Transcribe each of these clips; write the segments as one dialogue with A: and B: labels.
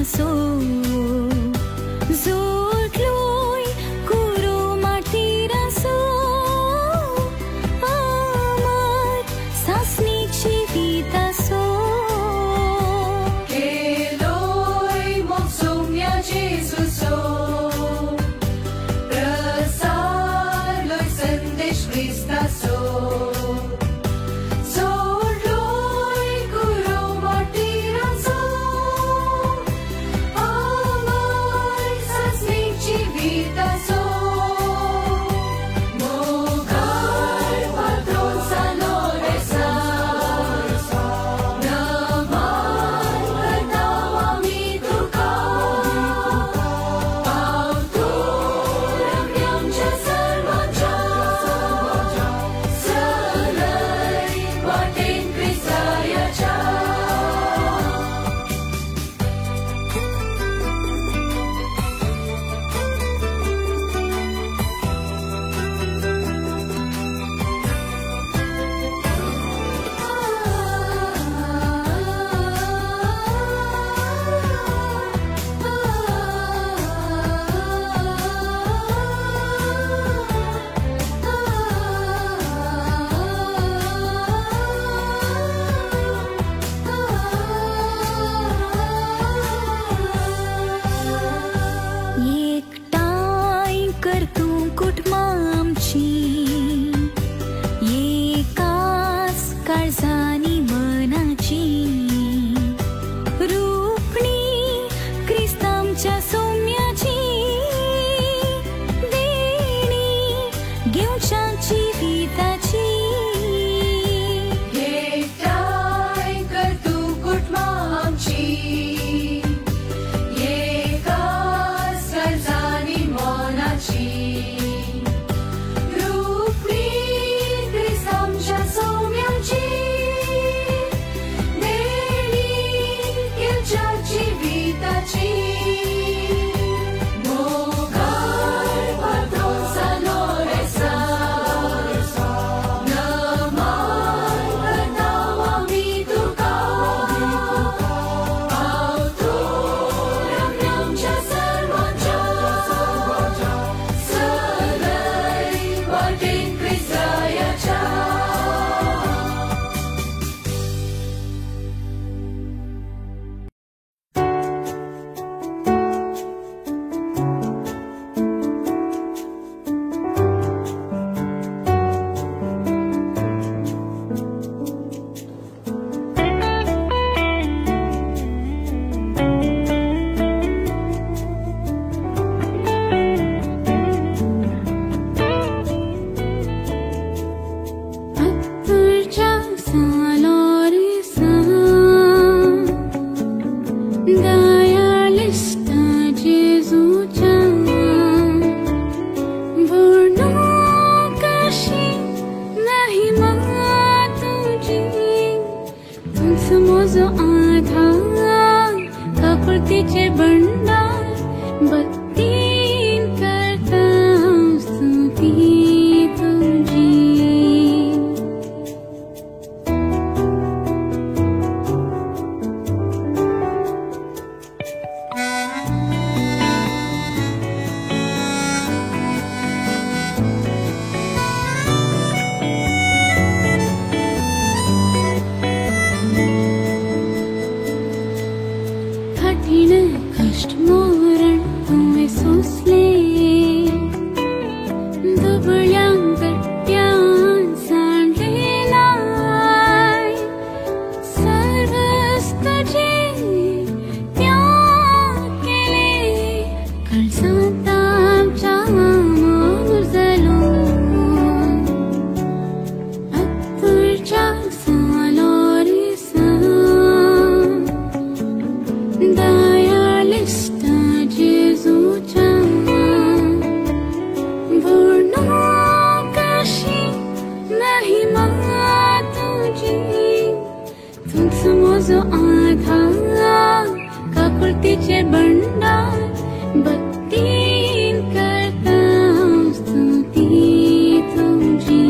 A: क्रिस्तासो जोडलोय कुरो मार्टिरासो अमर सासनीक जिवितासो
B: केलोय मोग सोम्या जेजूचो प्रसारलोय संदेश क्रिस्तासो जोडलोय कुरो मार्टिरासो अमर सासनीक जिवितासो मोगाळ पात्रोन सालोरेसा नमान करता आमी तुका पावतूर आमी आमच्या सर्वांच्या चलय वाटेन क्रिस्तायाच्या.
A: एकठांय कर तूं कुटुंबां आमची एकाच काळजांनी मनाची रुपणी क्रिस्तांच्या सौम्याची देणी घेवच्या जिविताची.
B: एकठांय कर तूं कुटुंबां आमची एकाच काळजांनी मनाची रुपणी क्रिस्तांच्या सौम्याची देणी घेवच्या जिविताची. मोगाळ पात्रोन सालोरेसा नमान करता आमी तुका पावतूर आमी आमच्या सर्वांच्या चलय वाटेन क्रिस्तायाच्या.
C: अत्तरच्या सालोरिसा दयालिस्ता जेजूच्या वर्णू कशी महिमा तुझी तुझ म्हजो आधार काकुळतीचे भंडार भक्तीन करता स्तुती तुझी. कठीण कश्ट मरण तुवें सोंसलें दुबळ्यांक गट्ट्यान सांडलें नाय सर्वस तुजें त्याग केलें काळजांत आमच्या मामूर जालो अत्तरच्या सालोरिसा दयालिस्ता जेजूच्या वर्णू कशी महिमा तुझी तुझ म्हजो आधार काकुळतीचे भंडार भक्तीन करता स्तुती तुझी.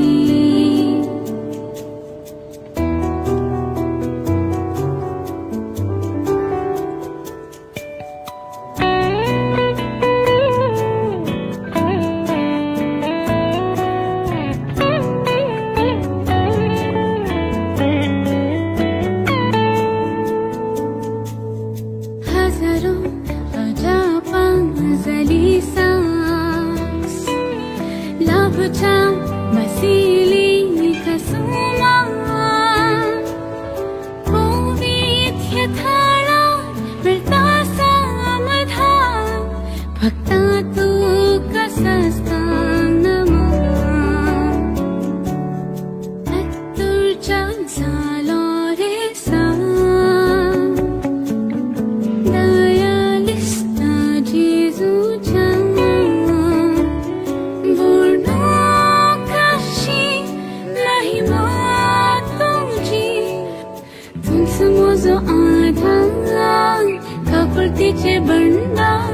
C: म्हजो आधार, काकुळतीचे भंडार,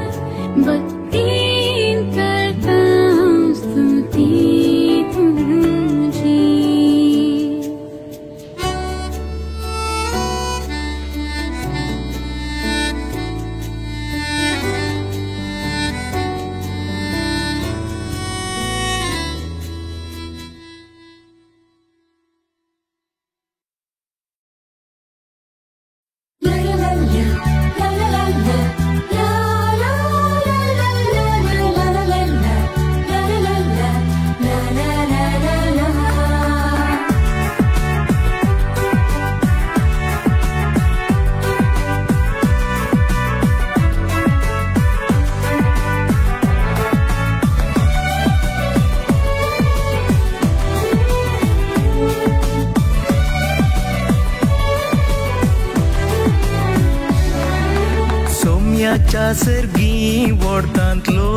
C: भक्तीन करता स्तुती तुजी.
D: सोम्याच्या सर्गी वोडतांतलो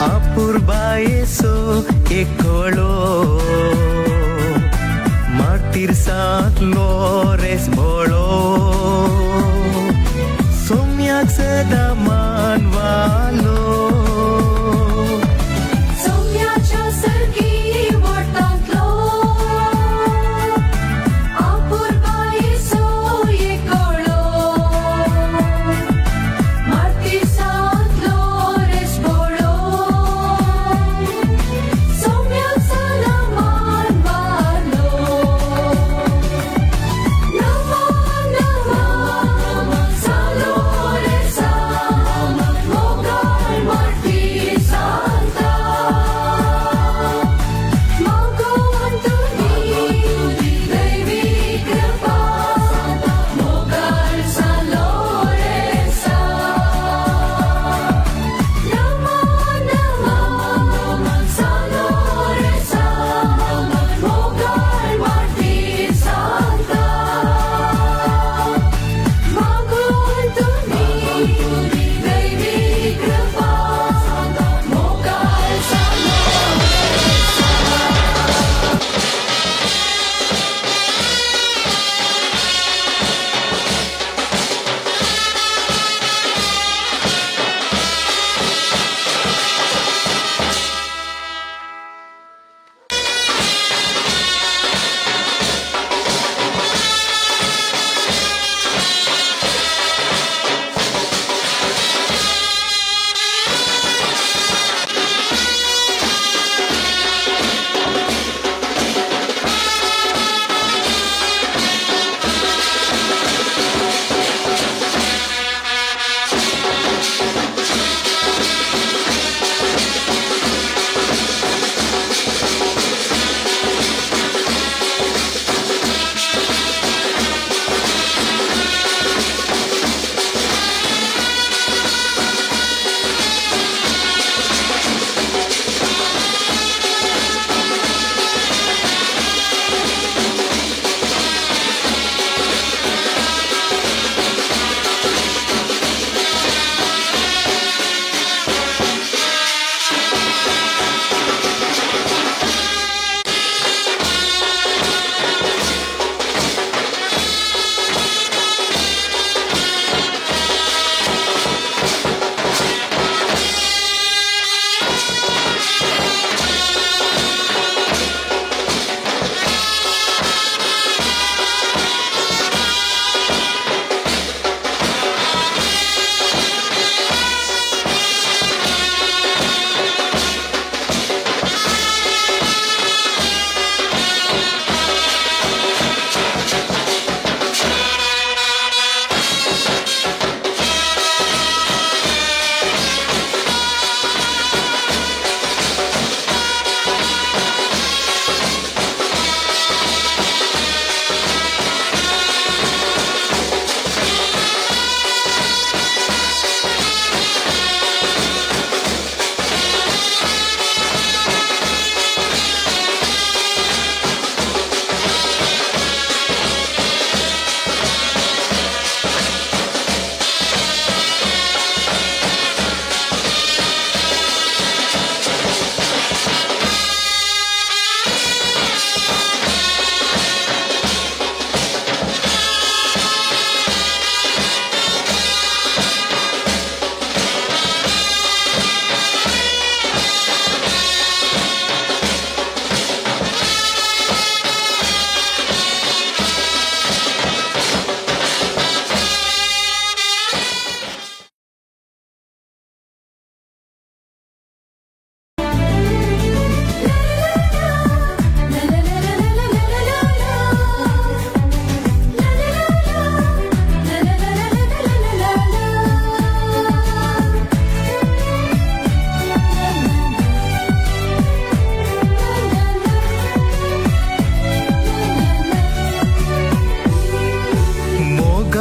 D: अपुरबायेचो एकळो, मार्तीरसांतलो रेस भोळो, सोम्याक सदां मानवालो.
B: सोम्याच्या सर्गी वोडतांतलो अपुरबायेचो एकळो, मार्तीरसांतलो रेस भोळो, सोम्याक सदां मानवालो. नमो नमो सालोरेसा,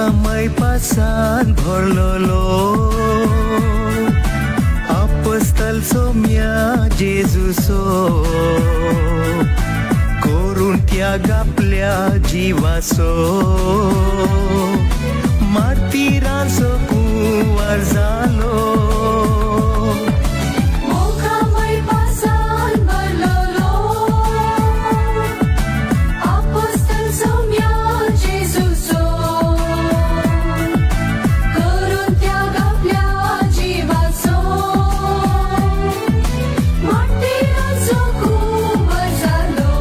D: मोगामय पासान भरलोलो आपस्तल सोम्या जेजूसो करून त्याग आपल्या जिवासो मार्तीरांचो कुंवर जालो.
B: मोगामय पासान भरलोलो आपोस्तल सोम्या जेजूसो करून त्याग आपल्या जिवासो मार्तीरांचो कुंवर जालो.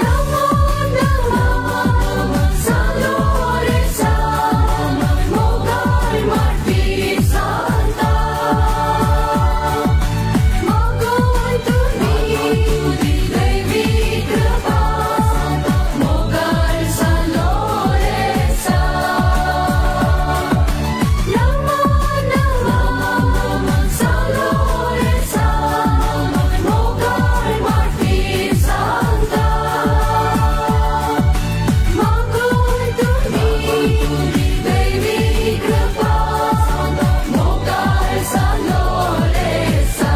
B: नमो नमो जालो रे सा मोगाळ मार्तीर सांता मागून तुमी दैवी कृपा मोगाळ जालो रे सा. नमो नमो जालो रे सा मोगाळ मार्तीर सांता मागून तुमी दैवी कृपा मोगाळ जालो रे सा.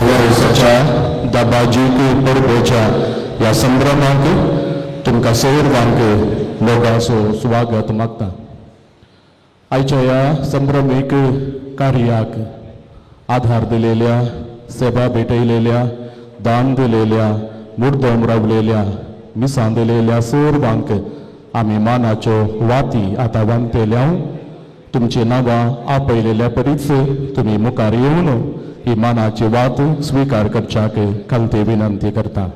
E: वर्साच्या दबाजीक परबेच्या ह्या संभ्रमाक तुमकां सर्वांक मोगाचो स्वागत मागता. आयच्या ह्या संभ्रमीक कार्याक आधार दिलेल्या, सेवा भेटयलेल्या, दान दिलेल्या, मुर्दम रावलेल्या, मिसां दिलेल्या सर्वांक आमी मानाच्यो वाती आतां बांदतल्या. तुमची नांवां आपयलेल्या परीच तुमी मुखार येवन ही मानाची वात स्विकार करच्याक खालती विनंती करता.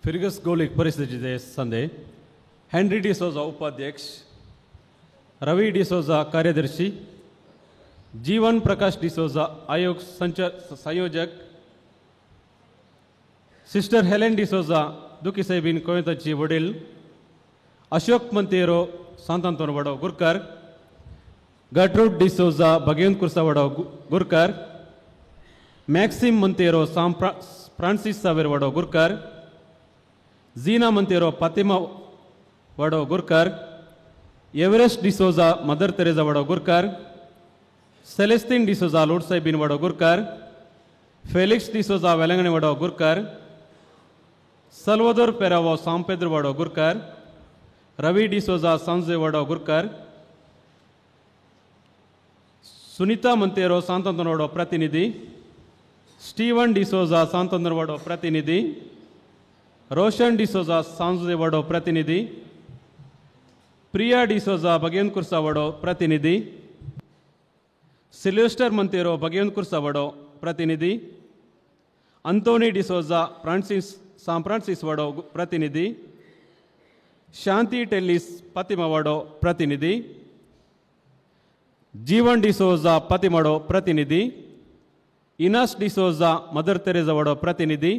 F: फिरगस गोलिक परिषदेचे संदे हेनरी डिसोजा उपाध्यक्ष, रवी डिसोजा कार्यदर्शी, जीवन प्रकाश डिसोजा आयोग संयोजक, सिस्टर हेलेन डिसोजा दुखी साहेबीन कोयताची वडील, अशोक मंतेरो सांतांतोन वडो गुरकर, गटरूड डिसोजा भगेंद कुर्सा वडो गुरकर, मॅक्सिम मंतेरो सां फ्रांसीस सावेर वडो गुरकर, जीना मंतेरो फातिमा वडो गुरकर, एव्हरेस्ट डिसोजा मदर तेरेजा वडो गुरकर, सेलेस्तीन डिसोजा लोडसाहेबीन वडो गुरकर, फेलिक्स डिसोजा वेलंगणी वडो गुरकर, सल्वदोर पेरावो सांपेद्र वडो गुरकर, रवी डिसोजा सांजे वडो गुरकर, सुनीता मंतेरो सांतंतन वडो प्रतिनिधी, स्टीवन डिसोजा सांतंतन वडो प्रतिनिधी, रोशन डिसोजा सांजे वडो प्रतिनिधी, प्रिया डिसोजा भगेंद कुर्सा वडो प्रतिनिधी, सिल्वेस्टर मंतेरो भगेंद कुर्सा वडो प्रतिनिधी, अंतोनी डिसोजा फ्रांसीस सां फ्रांसीस वडो प्रतिनिधी, शांती टेल्लीस फातिमा वडो प्रतिनिधी, जीवन डिसोजा फातिमाडो प्रतिनिधी, इनास डिसोजा मदर तेरेजा वडो प्रतिनिधी,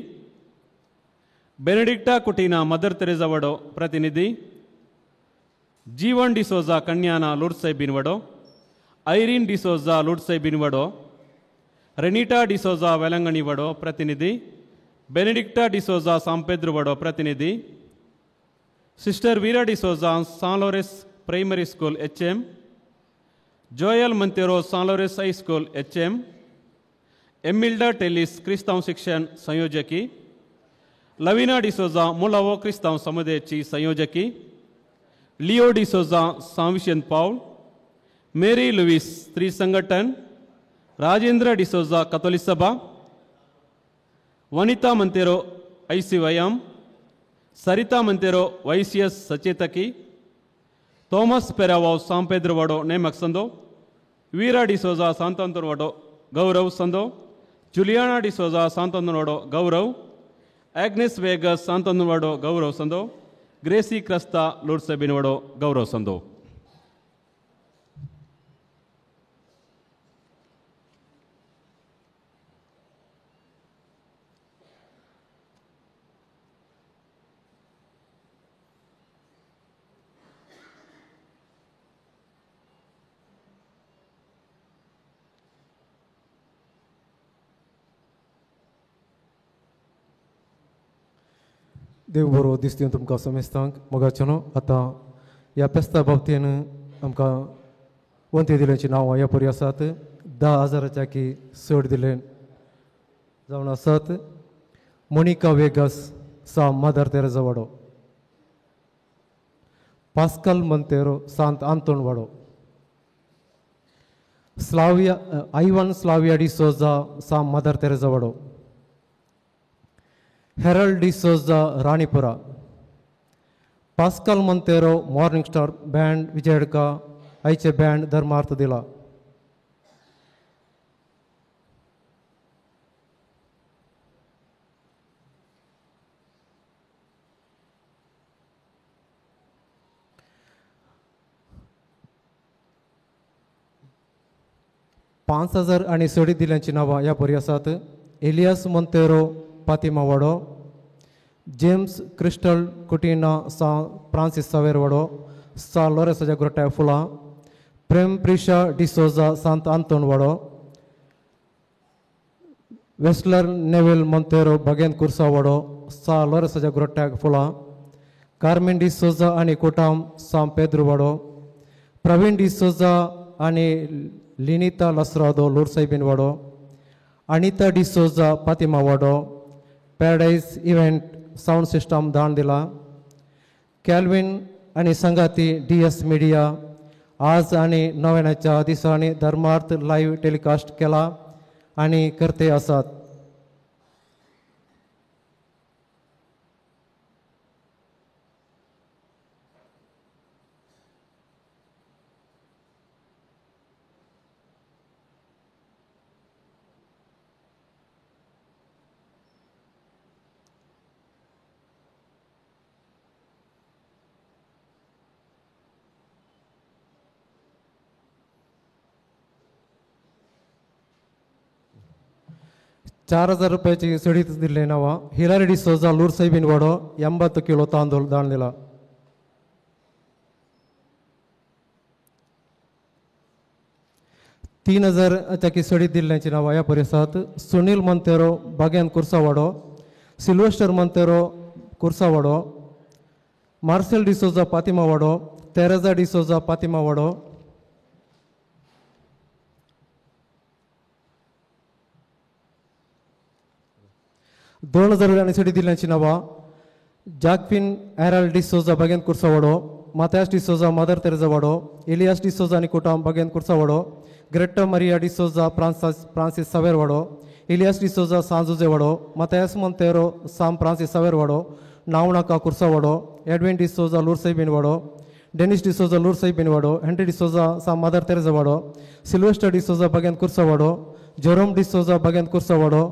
F: बेनेडिक्टा कुटीना मदर तेरेजा वडो प्रतिनिधी, जीवन डिसोजा कन्याना लुडसाहेबीन वडो, ऐरीन डिसोजा लुडसाहेबीन वडो, रेनिटा डिसोजा वेलंगणी वडो प्रतिनिधी, बेनेडिक्टा डिसोजा सांपेद्र वडो प्रतिनिधी, sister Veera D'Souza San Lores primary school H M, Joel Monteiro San Lores high school H M, Emilda Tellis क्रिस्तांव शिक्षण संयोजकी, लवीना डिसोजा मुलावो क्रिस्तांव समुदायाची संयोजकी, लिओ डिसोजा सांविशन पावल, मेरी लुईस स्त्री संघटन, Rajendra D'Souza Catholic Sabha, Vanita Monteiro ICYM, Sarita Monteiro YCS Sachetaki, Thomas Peravao Sampedro Nemak Sando, Veera D'Souza Santanthan Gaurav Sando, Juliana D'Souza Santanthan Gaurav, Agnes Vegas Santanthan Gaurav Sando, Gracie Crasta Lourdes Gaurav Sando.
G: देव बरो दिसती तुमकां समेस्तांक मोगाचें न्हू. आतां ह्या फेस्ता बाबतीन आमकां वंती दिल्याचीं नांवां ह्या परी आसात. 10,000 की चड दिले जावन आसात. मोनिका वेगस सा मदर तेरेजा वाडो, पास्कल मंतेरो सांत आंतोन वाडो, स्लाविया आयवन स्लाविया डिसोजा सा मदर तेरेजा वाडो, Harold D'Souza Ranipura, Pascal Monteiro morning star band Vijayadka आयचे बँड धर्मार्थ दिला. 5,000 आनी सडी दिल्यांची नांवां ह्या परी आसात. एलियास मोंतेरो पातिमा वाडो, जेम्स क्रिस्टल कुटिना सा फ्रांसीस सावेर वाडो, सा लोरेसाच्या ग्रोट्या फुलां, प्रेम प्रिशा डिसोजा सांत आंतोन वाडो, वेस्लर नेवेल मोंतेरो बगेन कुर्सा वाडो, सा लोरेसाच्या ग्रोट्या फुलां, कार्मेन डिसोजा आनी कोटाम सां पेद्रू वाडो, प्रवीण डिसोजा आनी लिनिता लसरादो लोरसाईबीन वाडो, अनिता डिसोजा पातिमा वाडो, पॅराडायज इव्हेंट सावंड सिस्टम दान दिला. कॅल्विन आनी संगाती डी एस मिडिया आज आनी नव्याच्या दिसांनी धर्मार्थ लायव्ह टेलिकास्ट केला आनी करते आसात. 4,000 रुपयाची सडीत दिल्ले नांवां. हिलारी डिसोजा लूरसाईबीन वाडो 80 किलो तांदूळ दान दिला. 3,000 सडीत दिल्ल्याची नांवां ह्या परिसात. सुनील मोंतेरो बागेन कुर्सावाडो, सिल्वेस्टर मोंतेरो कुर्सावाडो, मार्सेल डिसोजा पातिमा वाडो, तेरेजा डिसोजा पातिमा वाडो, 2,000 आनी सडी दिल्ल्याची नांवां. Jacquin Errol D'Souza Bagen Kursawado, Mathias D'Souza Mother Teresa वाडो, एलियास डिसोजा आनी कुटाम Bagen Kursawado, Greta Maria D'Souza Francis Xavier वाडो, एलियास डिसोजा सांजुजे वाडो, मात्यास मोंतेरो साम फ्रांसीस सावेर वाडो, नावणाका कुर्सावाडो, एडविन डिसोजा लूरसाईबीन वाडो, डेनिस डिसोजा लूरसाईबीन वाडो, हेनरी डिसोजा साम मदर तेरेजा वाडो, Sylvester D'Souza Bagen Kursawado, Jerome D'Souza Bagen Kursawado,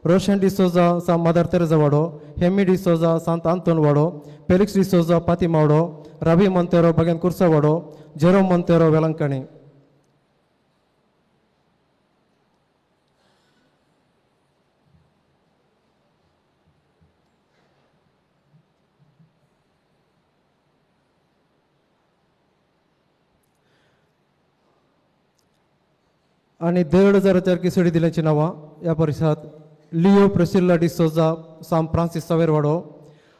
G: Roshan D'Souza सा मदर तेरेजा वाडो, हेमी डिसोजा सांत आंतोन वाडो, फेलिक्स डिसोजा पातिमा वाडो, रवी मोंतेरो बागेन कुर्सा वाडो, जेरोम मोंतेरो वेलंकणी. आनी 1,500 सडी दिल्याची नांवां ह्या परिसात. लिओ प्रिसिल्ला डिसोजा साम फ्रांसीस सावेर वाडो,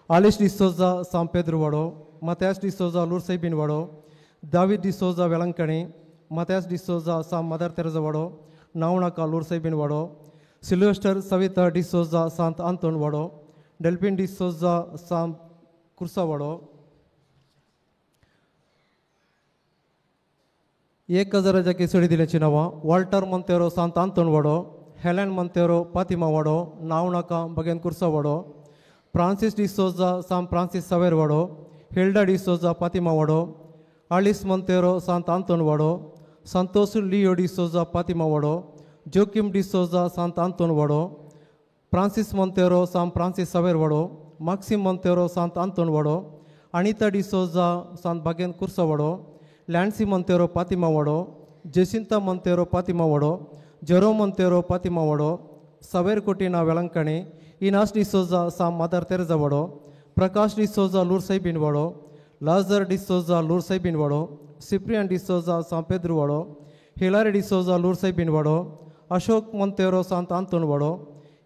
G: आलिश डिसोजा साम पेद्रू वाडो, मात्यास डिसोजा लूरसाईबीन वाडो, दावीद डिसोजा वेलंकणी, मात्यास डिसोजा साम मदर तेरेजा वाडो, नावणाका लूरसाईबीन वाडो, सिल्वेस्टर सविता डिसोजा सांत आंतोन वाडो, डेल्फिन डिसोजा साम कुर्सा वाडो, 1000 केसडी दिल्याची नांवां वॉल्टर मोंतेरो सांत आंतोन वाडो, हेलन मोंतेरो पातिमा वाडो, नावनाका बगेन कुर्सा वाडो, फ्रांसीस डिसोजा सांत फ्रांसीस सावेर वाडो, हिल्डा डिसोजा पातिमा वाडो, आलिस मोंतेरो सांत आंतोन वाडो, संतोष लियो डिसोजा पातिमा वाडो, जोकीम डिसोजा सांत आंतोन वाडो, फ्रांसीस मोंतेरो सांत फ्रांसीस सावेर वाडो, माक्सिम मोंतेरो सांत आंतोन वाडो, अनिता डिसोजा सांत बागेन कुर्सा वाडो, लॅन्सी मोंतेरो पातिमा वाडो, जेसिंता मोंतेरो पातिमा वाडो, जेरो मोंतेरो पातिमा वाडो, सवेर कोटिना वेलंकणी, इनास डिसोजा सांत मदर तेरेजा वाडो, प्रकाश डिसोजा लूर सायबीन वाडो, लाजर डिसोजा लूर सायबीन वाडो, सिप्रियन डिसोजा सांत पेद्रू वाडो, हिलारी डिसोजा लूर सायबीन वाडो, अशोक मोंतेरो सांत आंतोन वाडो,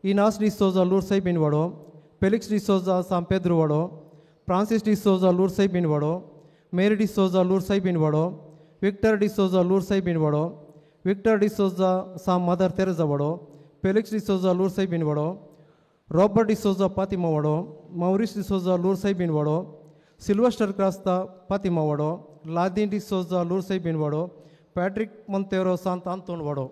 G: इनास डिसोजा लूर सायबीन वाडो, फेलिक्स डिसोजा सांत पेद्रू वाडो, फ्रांसीस डिसोजा लूर सायबीन वाडो, मेरी डिसोजा लूर सायबीन वाडो, विक्टर डिसोजा लूर सायबीन वाडो, विक्टर डिसोजा सांत मदर तेरेजा वाडो, फेलिक्स डिसोजा लूर सायबीन वाडो, रॉबर्ट डिसोजा पातिमा वाडो, मौरिस डिसोजा लूर सायबीन वाडो, सिल्वेस्टर क्रास्ता पातिमा वाडो, लादीन डिसोजा लूर सायबीन वाडो, पॅट्रिक मोंतेरो सांत आंतोन वाडो.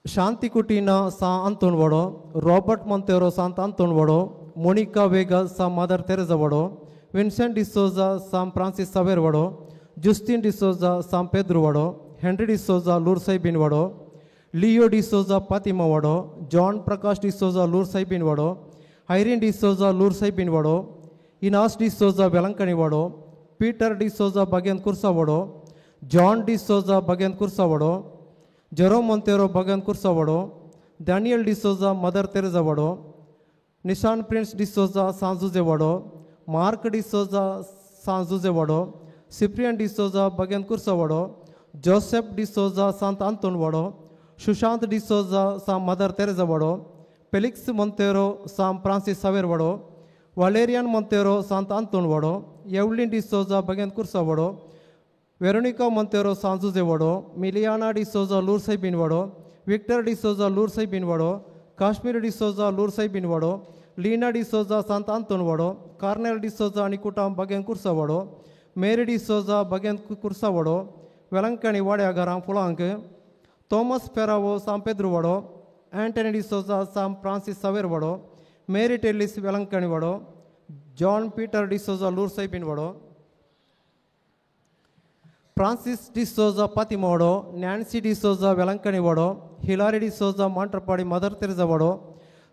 G: शांती कुटीना सांत आंतोन वाडो, रॉबर्ट मोंतेरो सांत आंतोन वाडो, मोनिका वेगा सांत मदर तेरेजा वाडो, विन्सेंट डिसोजा सांत फ्रांसीस सावेर वाडो, जुस्तीन डिसोजा सांत पेद्रू वाडो, हेनरी डिसोजा लूर सायबीन वाडो, लियो डिसोजा पातिमा वाडो, जॉन प्रकाश डिसोजा लूर सायबीन वाडो, आयरीन डिसोजा लूर सायबीन वाडो, इनास डिसोजा वेलंकणी वाडो, पीटर डिसोजा बागेन कुर्सा वाडो, जॉन डिसोजा बागेन कुर्सा वाडो, जेरोम मोंतेरो बागेन कुर्सा वाडो, डॅनियल डिसोजा मदर तेरेजा वाडो, निशान प्रिन्स डिसोजा सांत जुजे वाडो, मार्क डिसोजा सांत जुजे वाडो, सिप्रियन डिसोजा बागेन कुर्सा वाडो, जोसेफ डिसोजा सांत आंतोन वाडो, सुशांत डिसोजा सांत मदर तेरेजा वाडो, फेलिक्स मोंतेरो सांत फ्रांसीस सावेर वाडो, वालेरियन मोंतेरो सांत आंतोन वाडो, एवलीन डिसोजा बागेन कुर्सा वाडो, वेरोनिका मोंतेरो सांत जुजे वाडो, मिलियाना डिसोजा लूर सायबीन वाडो, विक्टर डिसोजा लूर सायबीन वाडो, काश्मीर डिसोजा लूर सायबीन वाडो, लीना डिसोजा सांत आंतोन वाडो, कार्नेल डिसोजा आनी कुटाम बागेन कुर्सा वाडो, मेरी डिसोजा बागेन कुर्सा वाडो, वेलंकणी वाड्या घरां फुलांक, थॉमस फेरावो सांत पेद्रू वाडो, अँटनी डिसोजा सांत फ्रांसीस सावेर वाडो, मेरी टेलिस वेलंकणी वाडो, जॉन पीटर डिसोजा लूर सायबीन वाडो, फ्रांसीस डिसोजा पातिमा वाडो, नॅन्सी डिसोजा वेलंकणी वाडो, हिलारी डिसोजा मांट्रपाडी मदर तेरेजा वाडो,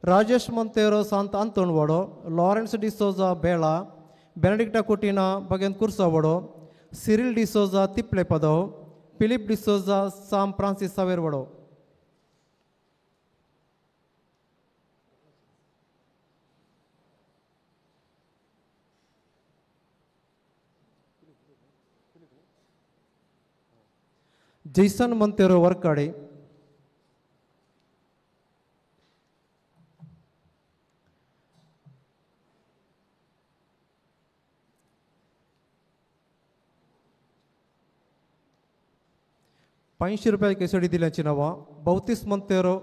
G: राजेश मोंतेरो सांत आंतोन वाडो, लॉरेन्स डिसोजा बेळा, बेनेडिक्टा कुटिना बगेन कुर्सा वाडो, सिरिल डिसोजा तिपले पदव, फिलिप डिसोजा सांत फ्रांसीस सावेर वाडो. जैसन मोंतेरो वर्काडे. 500 रुपया केसडी दिल्याची नांवां बौतीस मोंतेरो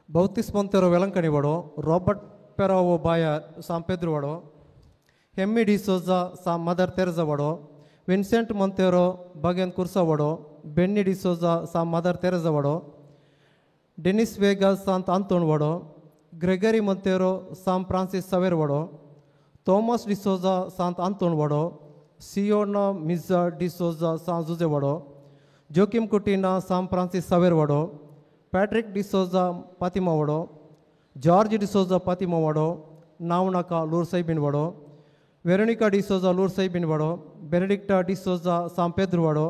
G: बौतीस मोंतेरो वेलंकणी वाडो, रॉबर्ट पेरावो बाया सांत पेद्रू वाडो, हेम्मी डिसोजा सांत मदर तेरेजा वाडो, विन्सेंट मोंतेरो बागेन कुर्सा वाडो, बेन्नी डिसोजा सांत मदर तेरेजा वाडो, डेनिस वेगा सांत आंतोन वाडो, ग्रेगरी मोंतेरो सांत फ्रांसीस सावेर वाडो, थॉमस डिसोजा सांत आंतोन वाडो, सियोना मिझा डिसोजा सांत जुजे वाडो, जोकीम कुटिना सांत फ्रांसीस सावेर वाडो, पॅट्रिक डिसोजा पातिमा वाडो, जॉर्ज डिसोजा पातिमा वाडो, नावनाका लूर सायबीन वाडो, वेरोनिका डिसोजा लूर सायबीन वाडो, बेनेडिक्टा डिसोजा सांत पेद्रू वाडो,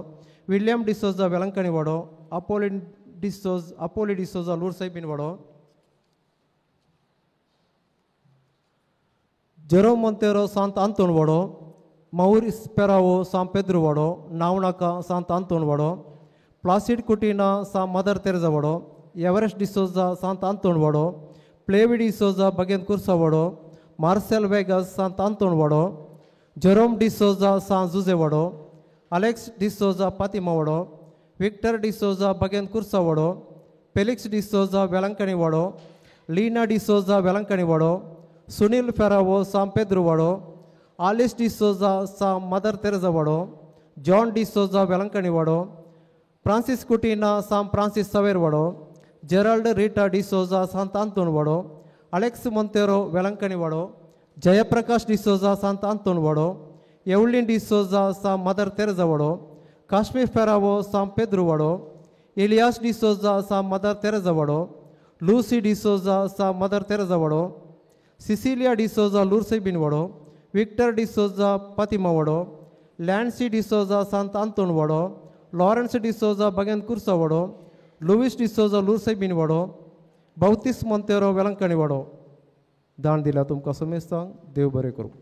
G: विल्यम डिसोजा वेलंकणी वाडो, अपोली डिसोजा लूर सायबीन वाडो, जेरोम मोंतेरो सांत आंतोन वाडो, मौरिस पेरावो सांत पेद्रू वाडो, नावनाका सांत आंतोन वाडो, प्लासिड कुटिना सांत मदर तेरेजा वाडो, एवरेस्ट डिसोजा सांत आंतोन वाडो, प्लेवी डिसोजा बगेन कुर्सा वाडो, मार्सेल वेगास सांत आंतोन वाडो, जेरोम डिसोजा सांत जुजे वाडो, अलेक्स डिसोजा पातिमा वाडो, विक्टर डिसोजा बगेन कुर्सावाडो, फेलिक्स डिसोजा वेलंकणी वाडो, लीना डिसोजा वेलंकणी वाडो, सुनील फेरावो सां पेद्रू वाडो, आलिस डिसोजा सां मदर तेरेजा वाडो, जॉन डिसोजा वेलंकणी वाडो, फ्रांसीस कुटीना सां फ्रांसीस सवेर वाडो, जेराल्ड रिटा डिसोजा सांत आंतोन वाडो, अलेक्स मोंतेरो वेलंकणी वाडो, जयप्रकाश डिसोजा सांत आंतोन वाडो, एवलिन डिसोजा सां मदर तेरेजा वाडो, काश्मीर फेरावो सां पेद्रू वाडो, एलियास डिसोजा सां मदर तेरेजा वाडो, लुसी डिसोजा सां मदर तेरेजा वाडो, सिसिलिया डिसोजा लुर्सेबीन वाडो, विक्टर डिसोजा पातिमा वाडो, लॅन्सी डिसोजा सांत आंतोन वाडो, लॉरन्स डिसोजा बगेन कुर्सा वाडो, लुवीस डिसोजा लुर्सेबीन वाडो, बौतीस मोंतेरो वेलंकणी वाडो. दान दिला तुमकां समेस्तांक देव बरें करूं.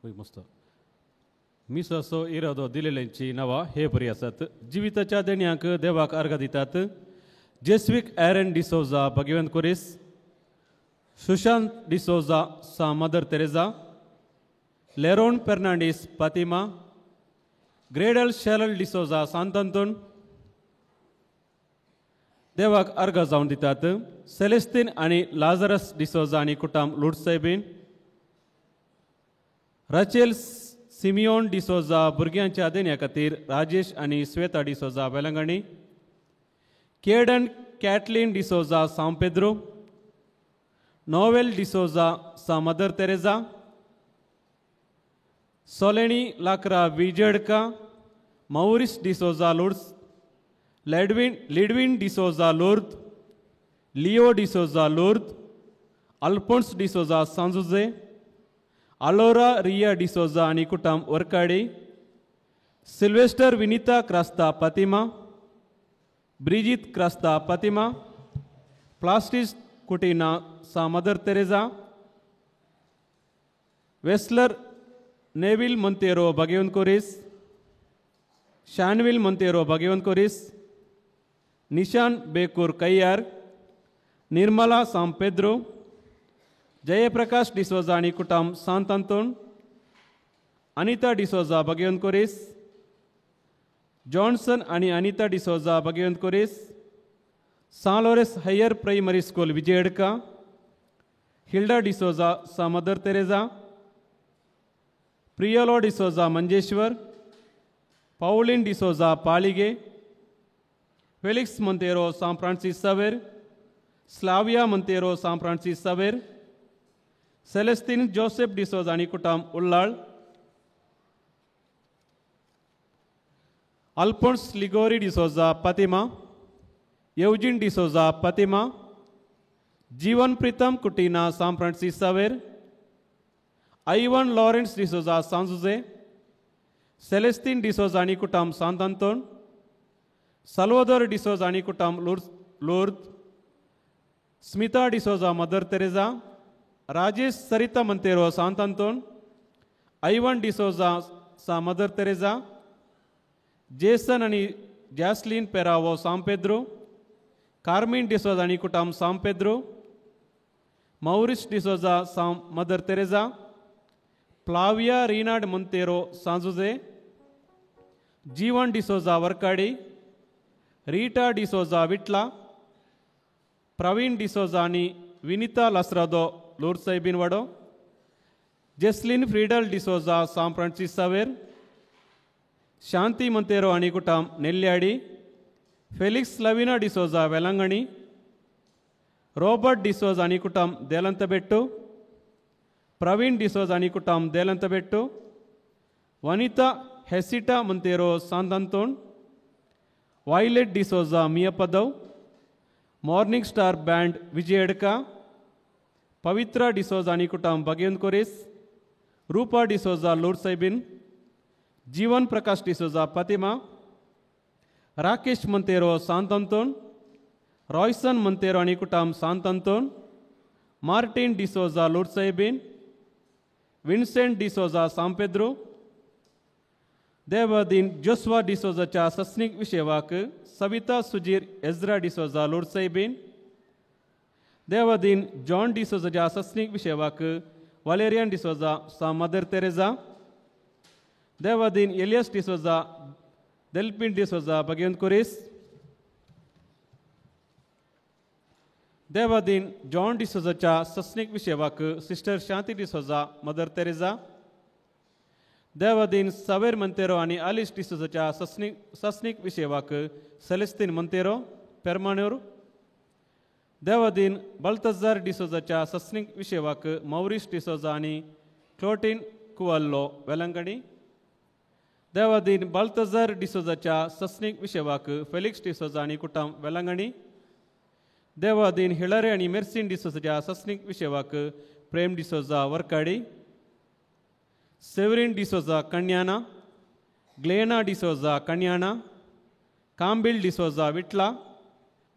F: मस्त मिसाचो इरादो दिलेल्यांची नांवां हे बरी आसात. जिविताच्या देण्यांक देवाक अर्घ दितात. जेस्वीक एरन डिसोजा भगवंत कोरीस, सुशांत डिसोजा सा Mother Teresa, Leron Fernandes Fatima, Gredel Sheryl D'Souza सांत आंतोन. देवाक अर्घ जावन दितात. सेलेस्तीन आनी लाजरस डिसोजा आनी कुटाम लुडसायबीन, राचेल सिमियोन डिसोजा भुरग्यांच्या देण्या खातीर राजेश आनी Sweta D'Souza Velankanni, Caden Catlin D'Souza San Pedro, Noel D'Souza सा Mother Teresa, Soleny Lakra Vijadka, Maurice D'Souza Lourdes, Lidwin D'Souza Lourdes, Leo D'Souza Lourdes, Alphonse D'Souza सांजुजे, अलोरा रिया डिसोजा आनी कुटाम Varkady, Sylvester Vinita Crasta Fatima, Brigit Crasta Fatima, प्लास्टिस Coutinho सा Mother Teresa, Wesler Neville Monteiro Bhagwant Koris, Shanvil Monteiro Bhagwant Koris, Nishan Bekur कैयार, Nirmala सां Pedro, Jayaprakash D'Souza आनी कुटाम सांत Anton, Anita D'Souza Bhagwant कोरीस, Johnson आनी Anita D'Souza Bhagwant कोरीस, San Lawrence higher primary school Vijayadka, Hilda D'Souza सा मदर तेरेजा, प्रियलो D'Souza Manjeshwar, Pauline D'Souza Palige, Felix Monteiro सां फ्रांसीस सावेर, स्लाविया मोंतेरो सां Francis Xavier, Celestine Joseph D'Souza आनी कुटाम Ullal, Alphonse Ligory D'Souza Fatima, Eugene D'Souza Fatima, Jeevan Preetam Coutinho सां Francis Xavier, Ivan Lawrence D'Souza सांजुजे, Celestine D'Souza आनी कुटाम सांत आंतोन, साल्वादोर डिसोजा आनी कुटाम Lourdes, Smita D'Souza mother Teresa, Rajesh Sarita Monteiro Sant Anton, Ivan D'Souza सा Mother Teresa, Jason आनी जॅस्लिन पेरावो सां पेद्रो, कार्मीन डिसोजा आनी कुटाम सां पेद्रो, मौरिस डिसोजा सा Mother Teresa, Flavia Renard Monteiro San Jose, Jeevan D'Souza Varkady, Rita D'Souza Vitla, Praveen D'Souza आनी विनिता लासरादो लूर साहेबीन वाडो, जेस्लिन Friedel D'Souza सांत Francis Sanwer, शांती मंतेरो आनी कुटाम नेल्ल्याडी, फेलिक्स लविना डिसोजा वेलंगणी, रॉबर्ट डिसोज आनी कुटाम देलंतबेट्टू, प्रवीण डिसोज आनी कुटाम देलंतबेट्टू, वनिता हेसिटा मंतेरो सांत Anton, Violet D'Souza Miyapadav, morning star band Vijay Adka, Pavitra D'Souza आनी कुटाम बगेन कोरीस, रूपा डिसोजा लूर साहेबीन, जीवन प्रकाश डिसोजा फातिमा, राकेश मंतेरो सांत अंतोन, रॉयसन मंतेरो आनी कुटाम सांत अंतोन, मार्टीन डिसोजा लूर साहेबीन, विन्सेंट डिसोजा सांपेद्रो. देवादीन जोस्वा डिसोजाच्या सस्नीक विशेवाक सविता सुजीर एज्रा डिसोजा लूर साहेबीन, देवादीन जॉन डिसोजाच्या सस्नीक विशेवाक वालेरियन डिसोजा सा मदर तेरेजा, देवादीन Elias D'Souza Delphine D'Souza Bagen Koris, देवादीन जॉन डिसोजाच्या सस्नीक विशेवाक sister Shanti D'Souza mother Teresa, देवादीन Saver Monteiro आनी आलिस डिसोजाच्या सस्नीक विशेवाक सेलेस्तीन मंतेरो पेरमाणूर, देवादीन बल्तजार डिसोजाच्या सस्नीक विशेवाक मौरीस डिसोजा आनी क्लोटीन कुवल्लो वेलंगणी, देवादीन बल्तजार डिसोजाच्या सस्नीक विशेवाक फेलिक्स डिसोजा आनी कुटाम वेलंगणी, देवादीन हिलरे आनी मेर्सीन डिसोजाच्या सस्नीक विशेवाक प्रेम डिसोजा वर्काडी, सेवरीन डिसोजा कन्याना, ग्लेना डिसोजा कन्याना, कांबिल डिसोजा विटला,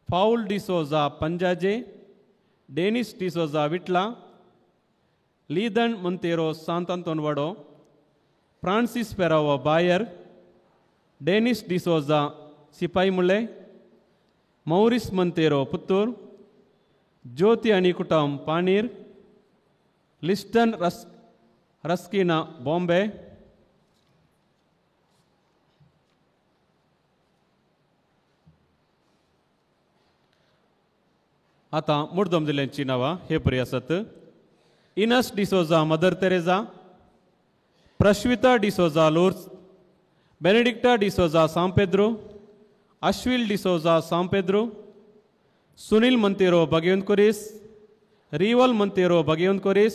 F: फाऊल डिसोजा पंजाजे, डेनिस डिसोजा विटला, लीदन मंतेरो सांत अंतोन वाडो, फ्रांसीस पेरावो बायर, डेनिस डिसोजा सिपाई मुले, मौरिस मंतेरो पुत्तूर, ज्योती आनी कुटाम पानीर, लिस्टन रस्किना बॉम्बे. आतां मुर्दम जिल्ल्यांची नांवां हे परी आसात. Ines D'Souza mother Teresa, Prashvita D'Souza Lourdes, Benedicta D'Souza San Pedro, Ashwil D'Souza San Pedro, Sunil Monteiro Bagevan Koris, Rival Monteiro Bagevan Koris,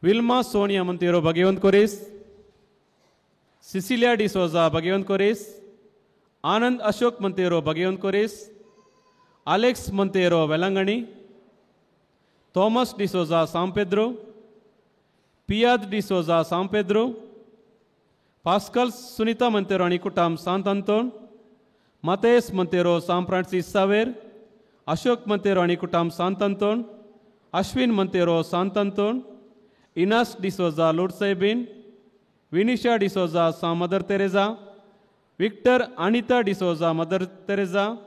F: Wilma Sonia Monteiro Bagevan Koris, Cecilia D'Souza Bagevan Koris, Anand Ashok Monteiro Bagevan कोरीस, Alex Monteiro Velankanni, Thomas D'Souza San Pedro, Piyad D'Souza San Pedro, Pascal Sunita Monteiro आनी कुटाम सांत Anton, मतेस Monteiro सांत Francis Sanwer, Ashok Monteiro आनी कुटाम सांत Anton, Ashwin Monteiro सांत अंतोन, Inas D'Souza लुडसायबीन, Vinisha D'Souza Saint mother Teresa, Victor Anita D'Souza mother Teresa,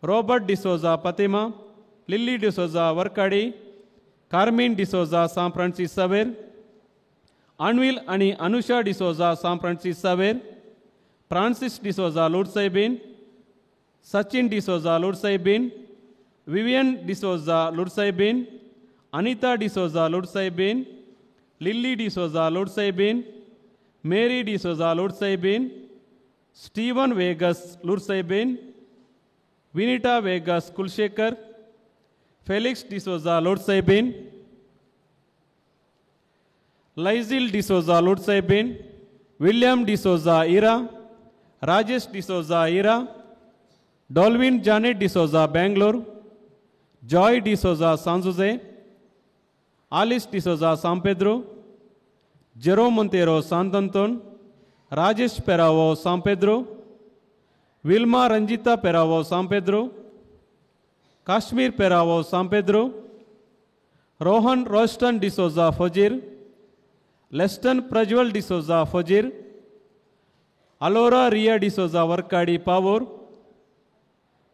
F: Robert D'Souza Fatima, Lily D'Souza Varkady, Carmen D'Souza Saint Francis Saver, Anvil आनी अनुषा डिसोजा सांत फ्रांसीस सावेर, फ्रांसीस डिसोजा लुडसायबीन, Sachin D'Souza लुडसायबीन, Vivian D'Souza लुडसायबीन, Anita D'Souza लुडसायबीन, Lily D'Souza लुडसायबीन, Mary D'Souza लुडसायबीन, Steven Vegas लुडसायबीन, Vinita Vegas Kulshekar, Felix D'Souza लुडसायबीन, लाइजिल डिसोजा लुडसायबीन, William D'Souza Ira, Rajesh D'Souza Ira, Dolvin Janet D'Souza Bangalore, Joy D'Souza San Jose, Alice D'Souza San Pedro, Jerome Monteiro Sant Anton, Rajesh Perao San Pedro, Wilma Ranjita Perao San Pedro, Kashmir Perao San Pedro, Rohan Roston D'Souza Fajir, Leston Prajwal D'Souza Fajir, Alora Riya D'Souza Varkady Pavoor,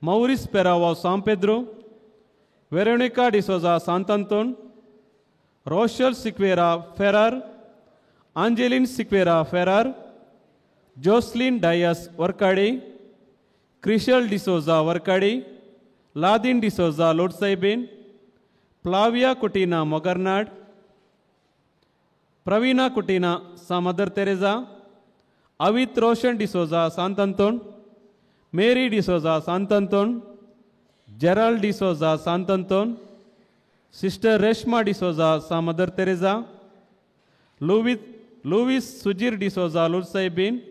F: Maurice Perao San Pedro, Veronica D'Souza Sant Anton, Rochelle Sequeira Ferrer, Angeline Sequeira Ferrer, Jocelyn Dias Varkady, Crishal D'Souza Varkady, Ladin D'Souza Lodsaiben, Flavia Coutinho Mogarnad, Praveena Coutinho Sa Mother Teresa, Avit Roshan D'Souza Santanton, Mary D'Souza Santanton, Gerald D'Souza Santanton, Sister Reshma D'Souza Sa Mother Teresa, Louis Sujir D'Souza Lursaibin,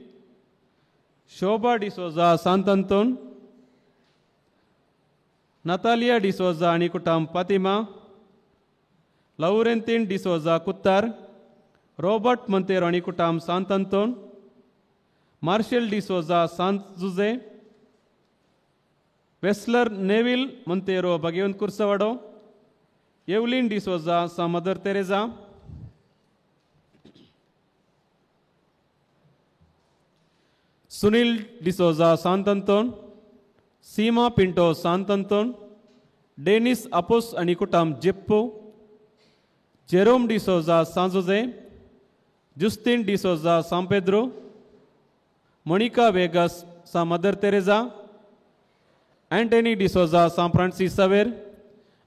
F: Shobha D'Souza Santanton, Natalia D'Souza Anikutam Fatima, Laurentin D'Souza Kuttar, Robert Monteiro Anikutam Santanton, Marshall D'Souza Sant Jose, Wessler Neville Monteiro Bhagwant Kursavado, Evelyn D'Souza Sa Mother Teresa, Sunil D'Souza Santanton, Seema Pinto Santanton, Dennis Apos Anikutam Jeppu, Jerome D'Souza San Jose, Justin D'Souza San Pedro, Monica Vegas Sa Mother Teresa, Antony D'Souza San Francis Xavier,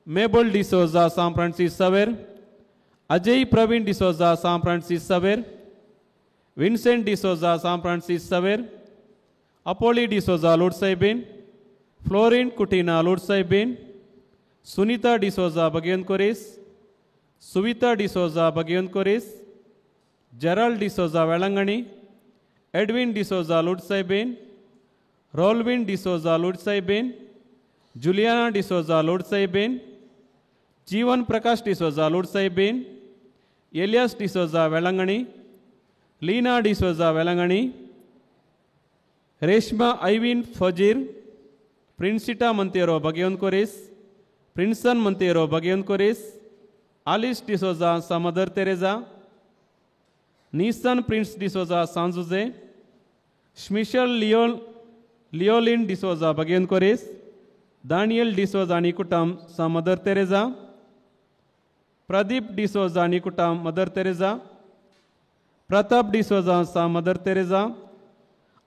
F: Mabel D'Souza San Francis Xavier, Ajay Praveen D'Souza San Francis Xavier, Vincent D'Souza San Francis Xavier, Apoli D'Souza Lord Saibin, Florin Coutinho Lord Saibin, Sunita D'Souza Bhagwant Queris, Suvita D'Souza Bhagwant Queris, Gerald D'Souza Velankanni, Edwin D'Souza Lord Saibin, Rolwin D'Souza Lord Saibin, Juliana D'Souza Lord Saibin, Jeevan Prakash D'Souza Lord Saibin, Elias D'Souza Velankanni, Leena D'Souza Velankanni, Reshma Ivin Fazir, Princita Monteiro Bhagwant Queris, Prinson Monteiro Bhagwant Queris, Alice D'Souza Sa Mother Teresa, Nissan Prince D'Souza San Jose, Shmishal Leolin D'Souza Bhagwant Queris, Daniel D'Souza Anikutam Sa Mother Teresa, Pradeep D'Souza Anikutam Mother Teresa, Pratap D'Souza Sa Mother Teresa,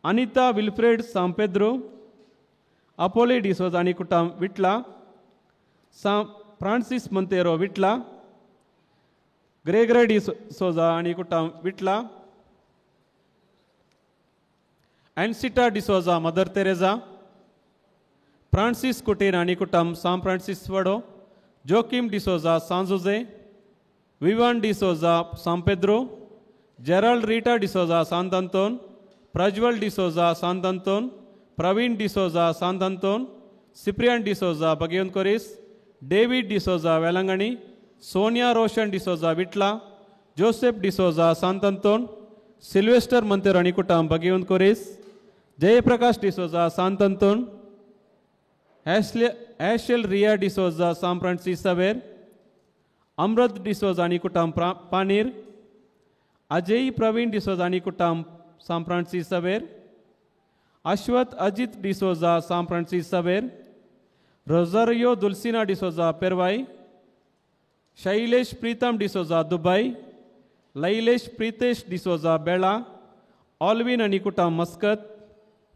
F: Anita Wilfred San Pedro, Apoli D'Souza Anikutam Vitla, San Francis Monteiro Vitla, Gregory D'Souza Anikutam Vitla, Ansita D'Souza Mother Teresa, Francis Coutinho Anikutam San Francis Vado, Joachim D'Souza San Jose, Vivan D'Souza San Pedro, Gerald Rita D'Souza Santanton, Prajwal D'Souza Santanton, Praveen D'Souza Santanton, Cyprian D'Souza Bhagwant Queris, David D'Souza Velankanni, Sonia Roshan D'Souza Vitla, Joseph D'Souza Santanton, Sylvester Monteiro Anikutam Bhagwant Queris, Jayaprakash D'Souza Santanton, Ashel Riya D'Souza San Francis Xavier, Amrit D'Souza Anikutam Panir, Ajay Praveen D'Souza Anikutam San Francis Xavier, Ashwath Ajit D'Souza San Francis Xavier, Rosario Dulcina D'Souza Pervai, Shailesh Pritam D'Souza Dubai, Lailesh Pritesh D'Souza Bela, Alvin Anikutam Muscat,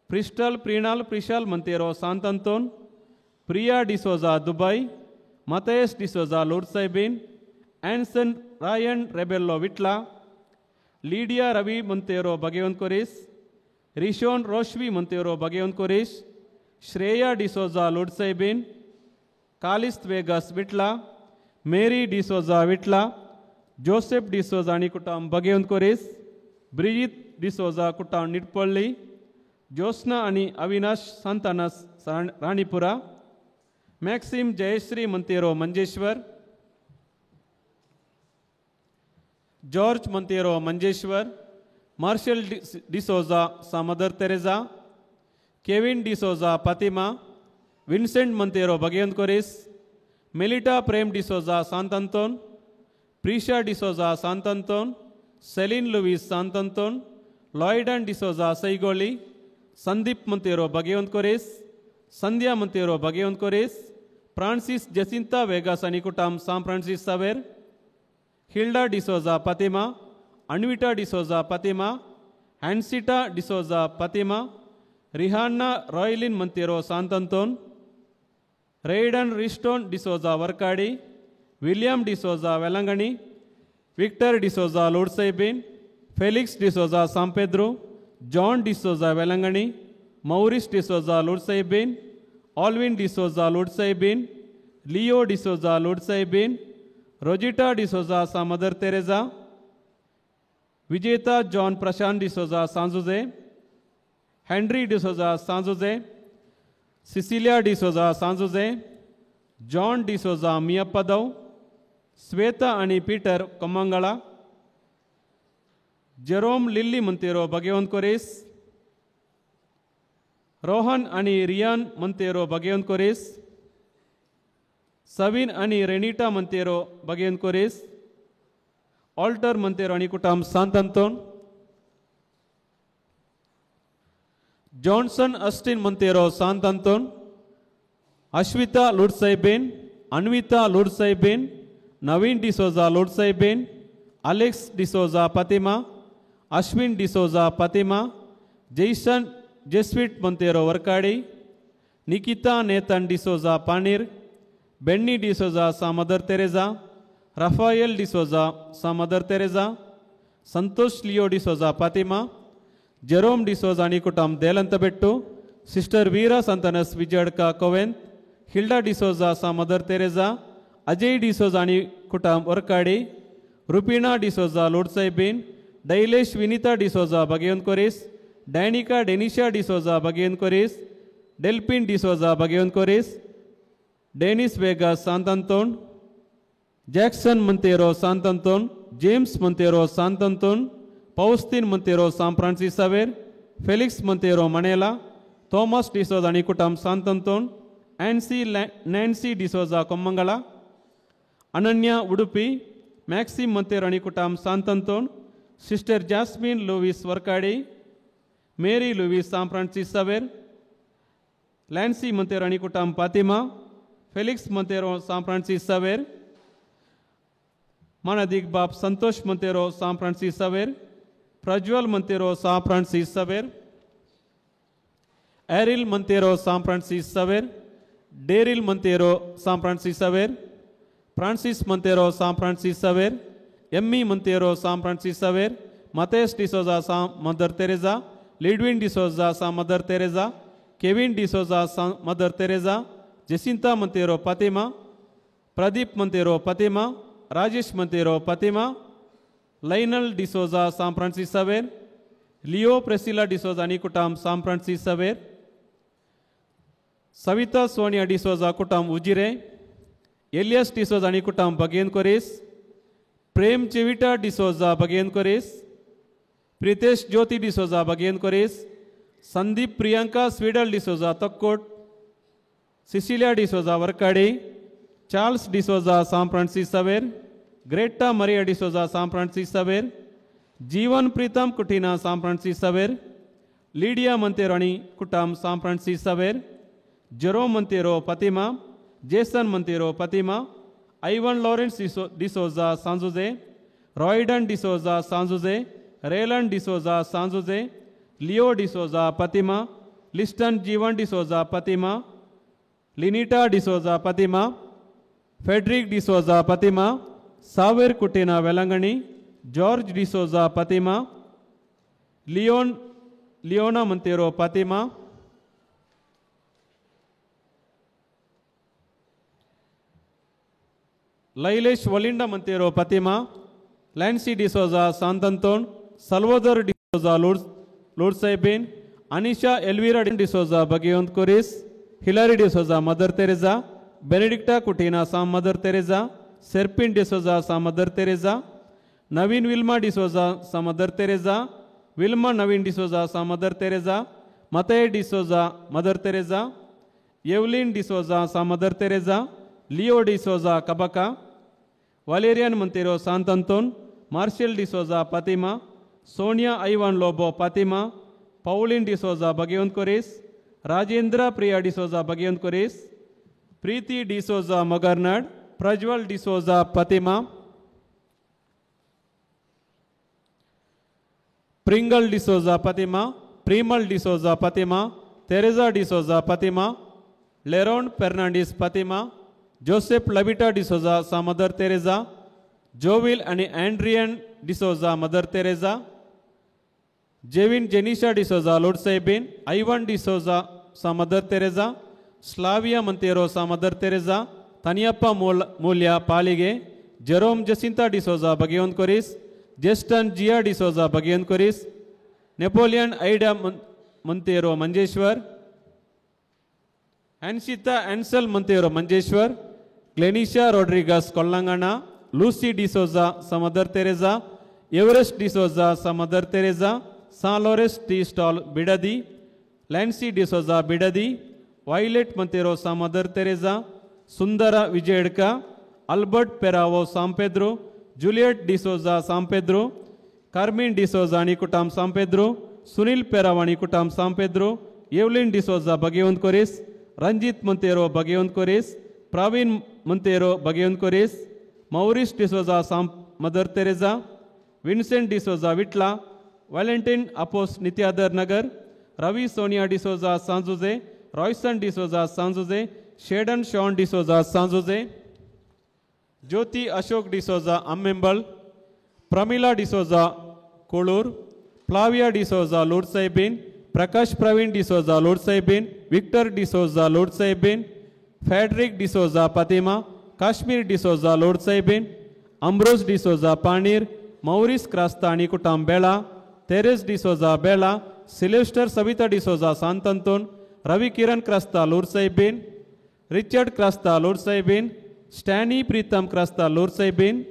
F: Crystal Prinal Prishal Monteiro Santanton, Priya D'Souza Dubai, Matthias D'Souza Lord Saibin, Anson Ryan Rebello Vitla, Lydia Ravi Monteiro Bhagwant Queris, Rishon Roshvi Monteiro Bhagwant Queris, Shreya D'Souza Lord Saibin, Kalist Vegas Vitla, Mary D'Souza Vitla, Joseph D'Souza Anikutam Bhagwant Queris, Brigitte D'Souza Kutam Nitpalli, Jyotsna ani Avinash Santana Ranipura, Maxim Jayashree Monteiro Manjeshwar, George Monteiro Manjeshwar, Marshall D'Souza Sa Mother Teresa, Kevin D'Souza Fatima, Vincent Monteiro Bhagwant Queris, Melita Prem D'Souza Santanton, Prisha D'Souza Santanton, Celine Luis Santanton, Lloyden D'Souza Saigoli, Sandeep Monteiro Bhagwant Queris, Sandhya Monteiro Bhagwant Queris, Francis Jacinta Vegas Anikutam San Francis Xavier, Hilda D'Souza Fatima, Anvita D'Souza Fatima, Hansita D'Souza Fatima, Rihanna Roylin Monteiro Sant Anton, Rayden Riston D'Souza Varkady, William D'Souza Velankanni, Victor D'Souza Lourdes Saibin, Felix D'Souza San Pedro, John D'Souza Velankanni, Maurice D'Souza Lourdes Saibin, Alvin D'Souza Lourdes Saibin, Leo D'Souza Lourdes Saibin, Rosita D'Souza Sa Mother Teresa, Vijeta John Prashant D'Souza San Jose, Henry D'Souza San Jose, Cecilia D'Souza San Jose, John D'Souza Miyapadav, Shweta आनी Peter Komangala, Jerome Lily Monteiro Bhagwant Queres, Rohan आनी रियान मंतेरो भगवंत कोरेस, सवीन आनी रेनिटा मंतेरो भगवंत कोरेस, alter Monteiro आनी कुटुंब Sant Anton, Johnson Austin Monteiro Sant Anton, Ashwita Lourdes Saibin, Anvita Lourdes Saibin, Naveen D'Souza Lourdes Saibin, Alex D'Souza Fatima, Ashwin D'Souza Fatima, Jason Jesuit Monteiro Varkady, Nikita Nathan D'Souza Panir, Benny D'Souza Sa Mother Teresa, Raphael D'Souza Sa Mother Teresa, Santosh Leo D'Souza Fatima, Jerome D'Souza आनी कुटुंब Delantabettu, sister Veera Santanas Vijayadka Convent, Hilda D'Souza Sa Mother Teresa, Ajay D'Souza आनी कुटुंब Varkady, Rupina D'Souza Lourdes Saibin, Dailesh Vinita D'Souza Bhagwant Queres, Danica Denisha D'Souza Bhagwant Queres, Delphin D'Souza Bhagwant Queres, Denis Vega Sant Anton, Jackson Monteiro Sant Anton, James Monteiro Sant Anton, Faustin Monteiro San Francis Xavier, Felix Monteiro Manela, Thomas D'Souza आनी कुटुंब Sant Anton, Nancy D'Souza Kommangala, Ananya Udupi, Maxim Monteiro आनी कुटुंब Sant Anton, sister Jasmine Louis Varkady, Mary Louis San Francis Xavier, Lancy Monteiro आनी कुटुंब Fatima, Felix Monteiro San Francis Xavier, मानादीक बाप Santosh Monteiro San Francis Xavier, Prajwal Monteiro San Francis Xavier, Ariel Monteiro San Francis Xavier, Daryl Monteiro San Francis Xavier, Francis Monteiro San Francis Xavier, Emmy Monteiro San Francis Xavier, Mathias D'Souza Sa Mother Teresa, Lidwin D'Souza Sa Mother Teresa, Kevin D'Souza Sa Mother Teresa, Jacinta Monteiro Fatima, Pradeep Monteiro Fatima, Rajesh Monteiro Fatima, Lionel D'Souza San Francis Xavier, Leo Priscilla D'Souza आनी कुटुंब San Francis Xavier, Savita Sonia D'Souza कुटुंब Ujire, alias D'Souza आनी कुटुंब भगेन कोरेस, प्रेम चेविटा डिसोजा भगेन कोरेस, प्रितेश ज्योती डिसोजा भगेन कोरेस, Sandeep Priyanka स्वीडल D'Souza Takkot, Cecilia D'Souza Varkady, Charles D'Souza San Francis Xavier, Greta Maria D'Souza San Francis Xavier, Jeevan Pritam Kutina San Francis Xavier, Lydia Monteiro आनी कुटुंब San Francis Xavier, Jerome Monteiro Fatima, Jason Monteiro Fatima, Ivan Lawrence D'Souza San Jose, Royden D'Souza San Jose, Raylan D'Souza San Jose, Leo D'Souza Fatima, Liston Jeevan D'Souza Fatima, Linita D'Souza Fatima, Frederick D'Souza Fatima, Xavier Kutina Velankanni, George D'Souza Fatima, Leona Monteiro Fatima, Lailesh Valinda Monteiro Fatima, Lancy D'Souza Sant Anton, Salvador D'Souza Lourdes Saibin, Anisha Elvira D'Souza Bhagwant Queres, Hillary D'Souza Mother Teresa, Benedicta Kutina Sa Mother Teresa, Serpin D'Souza Sa Mother Teresa, Naveen Wilma D'Souza Sa Mother Teresa, Wilma Naveen D'Souza Sa Mother Teresa, Mathay D'Souza Mother Teresa, Evelyn D'Souza Sa Mother Teresa, Leo D'Souza Kabaka, Valerian Monteiro Sant Anton, Marshal D'Souza Fatima, Sonia Ivan Lobo Fatima, Pauline D'Souza Bhagwant Queres, Rajendra Priya D'Souza Bhagwant Queres, Preethi D'Souza Magarnad, Prajwal D'Souza Fatima, Pringle D'Souza Fatima, Premal D'Souza Fatima, Teresa D'Souza Fatima, Leron Fernandes Fatima, Joseph Lavita D'Souza सा mother Teresa, जोविल आनी Andrian D'Souza Mother Teresa, Jevin Jenisha D'Souza Lourdes Saibin, Ivan D'Souza सा mother Teresa, Slavia Monteiro सा mother Teresa, Taniyappa Mulya Palige, Jerome Jacinta D'Souza Bhagwant Koris, Jeston Jiya D'Souza Bhagwant Koris, Napoleon Ida Monteiro Manjeshwar, Anshita Ansel Monteiro Manjeshwar, Glenisha Rodrigues Kollangana, Lucy D'Souza सा mother Teresa, Everest D'Souza सा mother Teresa, San Lawrence tea stall Bidadi, Lancy D'Souza Bidadi, Violet Monteiro सा mother Teresa, Sundara Vijayadka, Albert Perao San Pedro, Juliet D'Souza San Pedro, Carmen D'Souza आनी कुटाम सांपेद्रो, सुनील पेराव आनी कुटाम सांपेद्रो, Evelyn D'Souza भगेवंत कोरीस, Ranjit Monteiro भगेवंत कोरीस, प्रवीण Monteiro भगेवंत कोरीस, Maurice D'Souza Mother Teresa, Vincent D'Souza Vitla, Valentin Apos Nityadar Nagar, Ravi Sonia D'Souza San Jose, Royson D'Souza San Jose, Shedon Sean D'Souza San Jose, Jyothi Ashok D'Souza Ammembal, Pramila D'Souza Kolur, Flavia D'Souza Lourdes Saibin, Prakash Praveen D'Souza Lourdes Saibin, Victor D'Souza Lourdes Saibin, Frederick D'Souza Fatima, Kashmir D'Souza Lourdes Saibin, Ambrose D'Souza Panir, Maurice Crasta आनी कुटाम Bela, Teres D'Souza Bela, Sylvester Savita D'Souza Sant Anton, Ravi Kiran Crasta Lourdes Saibin, Richard Crasta Lourdes Saibin, Stany Pritam Crasta Lourdes Saibin,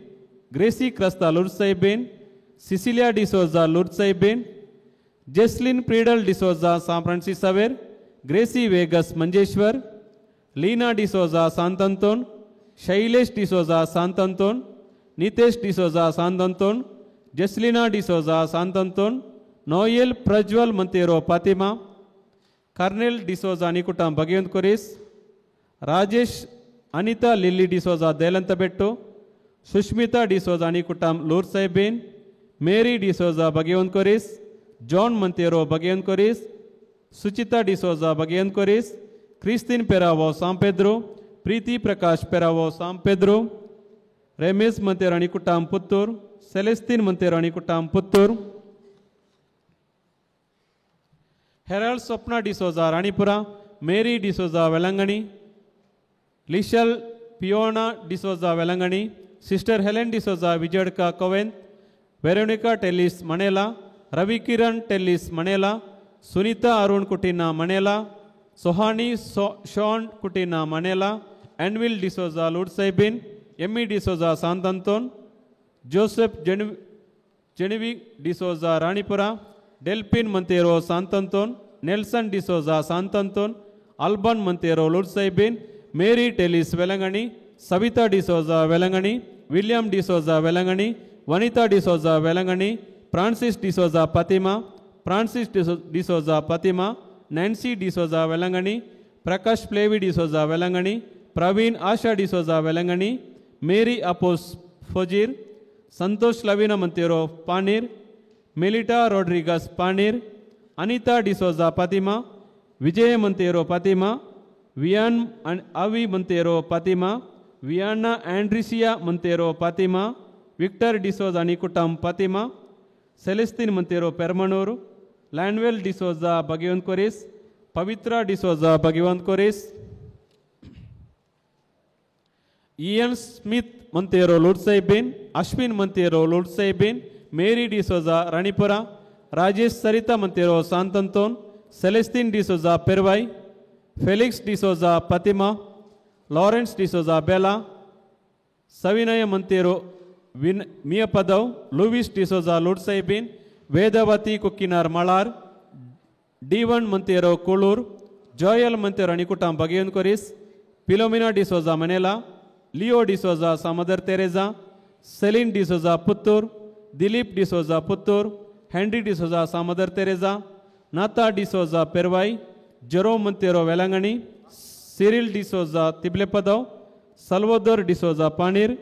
F: Gracy Crasta Lourdes Saibin, Cecilia D'Souza Lourdes Saibin, Jeslin Pridal D'Souza San Francis Xavier, Gracy Vegas Manjeshwar, Leena D'Souza Sant Anton, Shailesh D'Souza Sant Anton, Nitesh D'Souza Sant Anton, Jeslina D'Souza Sant Anton, Noel Prajwal Monteiro Fatima, Colonel D'Souza आनी कुटाम Bhagwant कोरीस, Rajesh Anita Lillie D'Souza देलंतबेट्टू, Sushmita D'Souza आनी कुटाम Lourdes Saibin, Mary D'Souza Bhagwant Koris, John Monteiro Bhagwant Koris, Suchita D'Souza Bhagwant Koris, Christine Perao San Pedro, Preethi Prakash Perao San Pedro, Ramesh Monteiro आनी कुटाम पुत्तूर, सेलेस्तीन मंतेरो आनी कुटाम Puttur, Harold Swapna D'Souza Ranipura, Mary D'Souza Velankanni, Lishal Fiona D'Souza Velankanni, sister Helen D'Souza Vijayadka Convent, Veronica Tellis Manela, Ravi Kiran Tellis Manela, Sunita Arun Kutina Manela, Sohani Sean Kutina Manela, Anvil D'Souza Lourdes Saibin, Emmy D'Souza Sant Anton, Joseph Genevieve D'Souza Ranipura, Delphin Monteiro Sant Anton, Nelson D'Souza Sant Anton, Alban Monteiro Lourdes Saibin, Mary Tellis Velankanni, Savitha D'Souza Velankanni, William D'Souza Velankanni, Vanitha D'Souza Velankanni, Francis D'Souza Fatima, Francis D'Souza Fatima, Nancy D'Souza Velankanni, Prakash Flavi D'Souza Velankanni, Praveen Asha D'Souza Velankanni, Mary Apos Fojir, Santosh Lavina Monteiro Panir, Melita Rodrigues Panir, Anita D'Souza Fatima, Vijaya Monteiro Fatima, Vian Avi Monteiro Fatima, Viana Andrisia Monteiro Fatima, Victor D'Souza आनी कुटाम Fatima, Celestine Monteiro Permanur, Landwell D'Souza Bhagwant Koris, Pavitra D'Souza Bhagwant Koris, Ian Smith Monteiro Lourdes Saibin, Ashwin Monteiro Lourdes Saibin, Mary D'Souza Ranipura, Rajesh Sarita Monteiro Sant Anton, Celestine D'Souza Pervai, Felix D'Souza Fatima, Lawrence D'Souza Bela, Savinaya Monteiro Miyapadav, Louis D'Souza Lourdes Saibin, Vedavathi Kukkinar Malar, Devan Monteiro Kolur, Joel Monteiro आनी कुटाम Bhagwant Koris, Philomena D'Souza Manela, Leo D'Souza सा mother Teresa, Celine D'Souza Puttur, Dilip D'Souza Puttur, Henry D'Souza सा mother Teresa, Natha D'Souza Pervai, Jerome Monteiro Velankanni, Cyril D'Souza Tiblepadav, Salvador D'Souza Panir,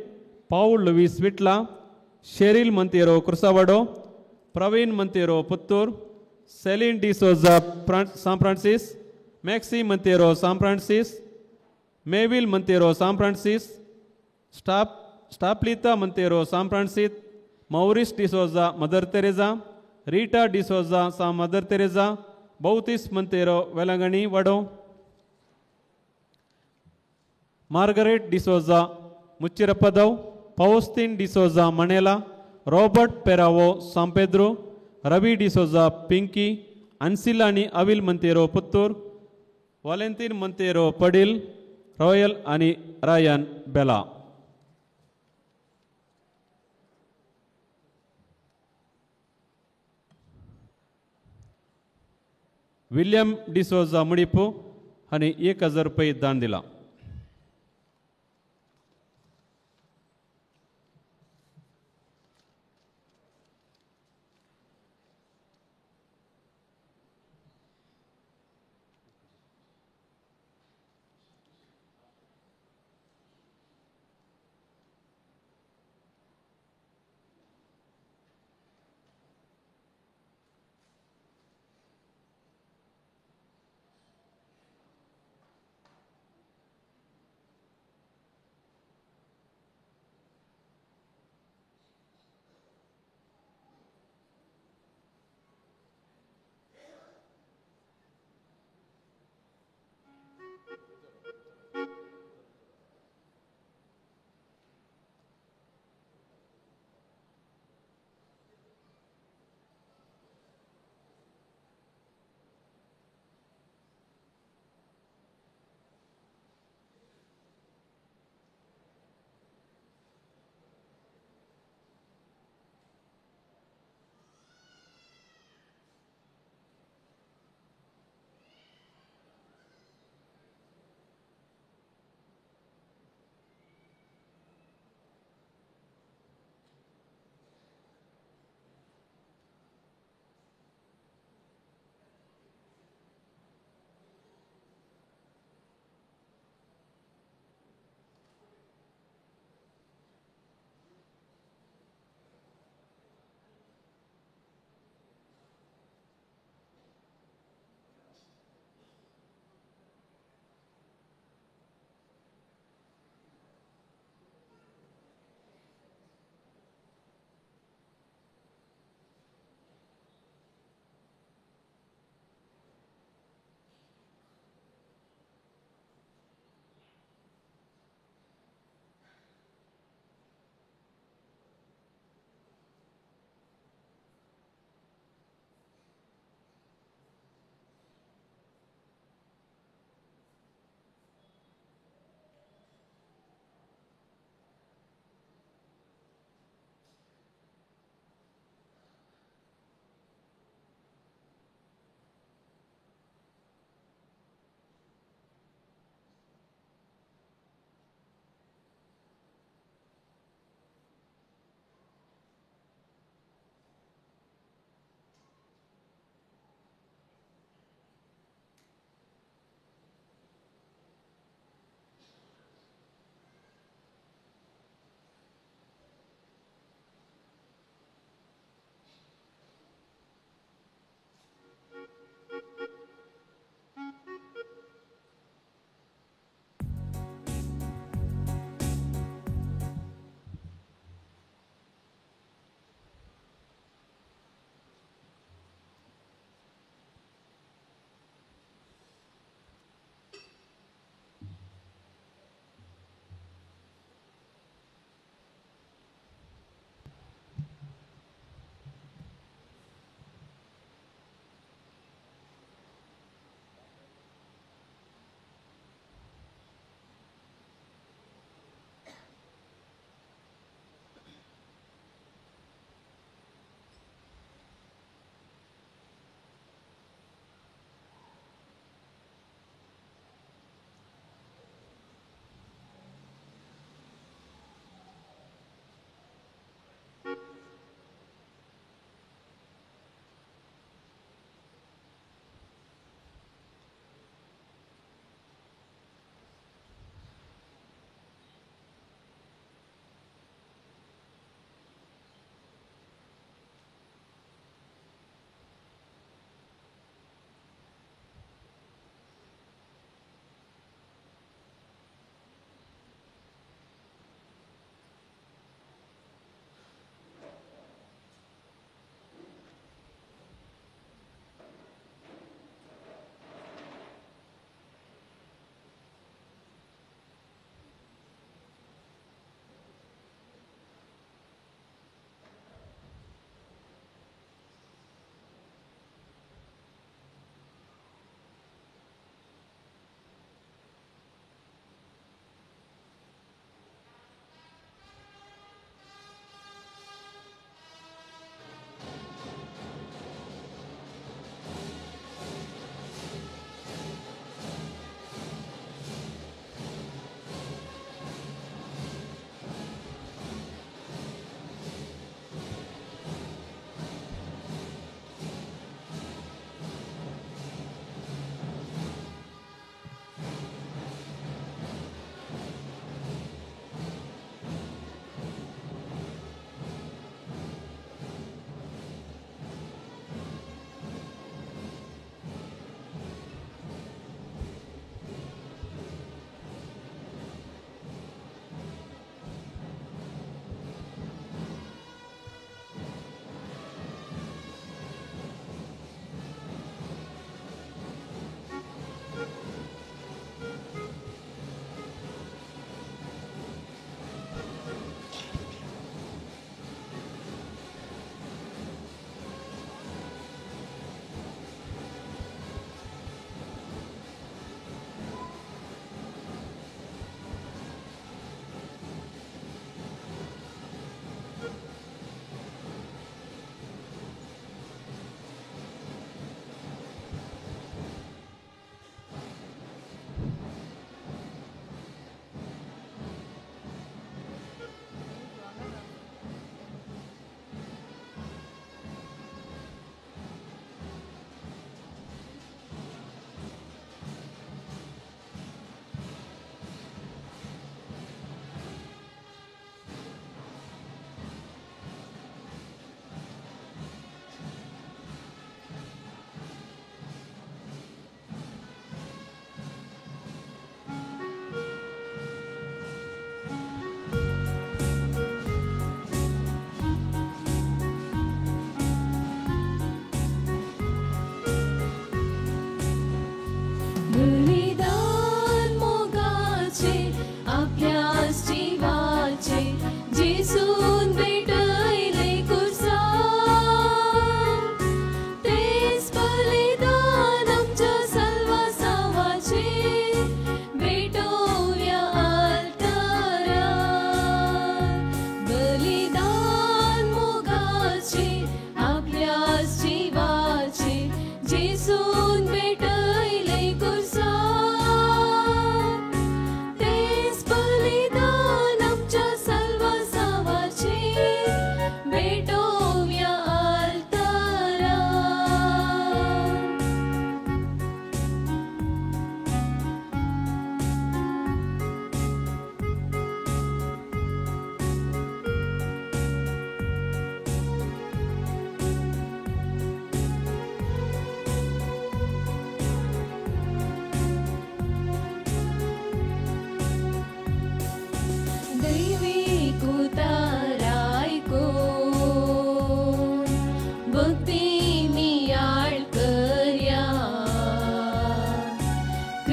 F: Paul Louis Vitla, Cheryl Monteiro Kursavado, Praveen Monteiro Puttur, Celine D'Souza San Francis, Maxi Monteiro San Francis, Mevil Monteiro San Francis, Staplita Monteiro San Francis, Maurice D'Souza Mother Teresa, Rita D'Souza San Mother Teresa, Bautis Monteiro Velankanni Vado, Margaret D'Souza Muchirappadavu, Faustin D'Souza Manela, Robert Perao San Pedro, Ravi D'Souza Pinky, Ancilla आनी अविल Monteiro Puttur, वालेंतीन Monteiro Padil, royal आनी Ryan बेला. William D'Souza मुडीपू हांणी 1000 रुपये दान दिला.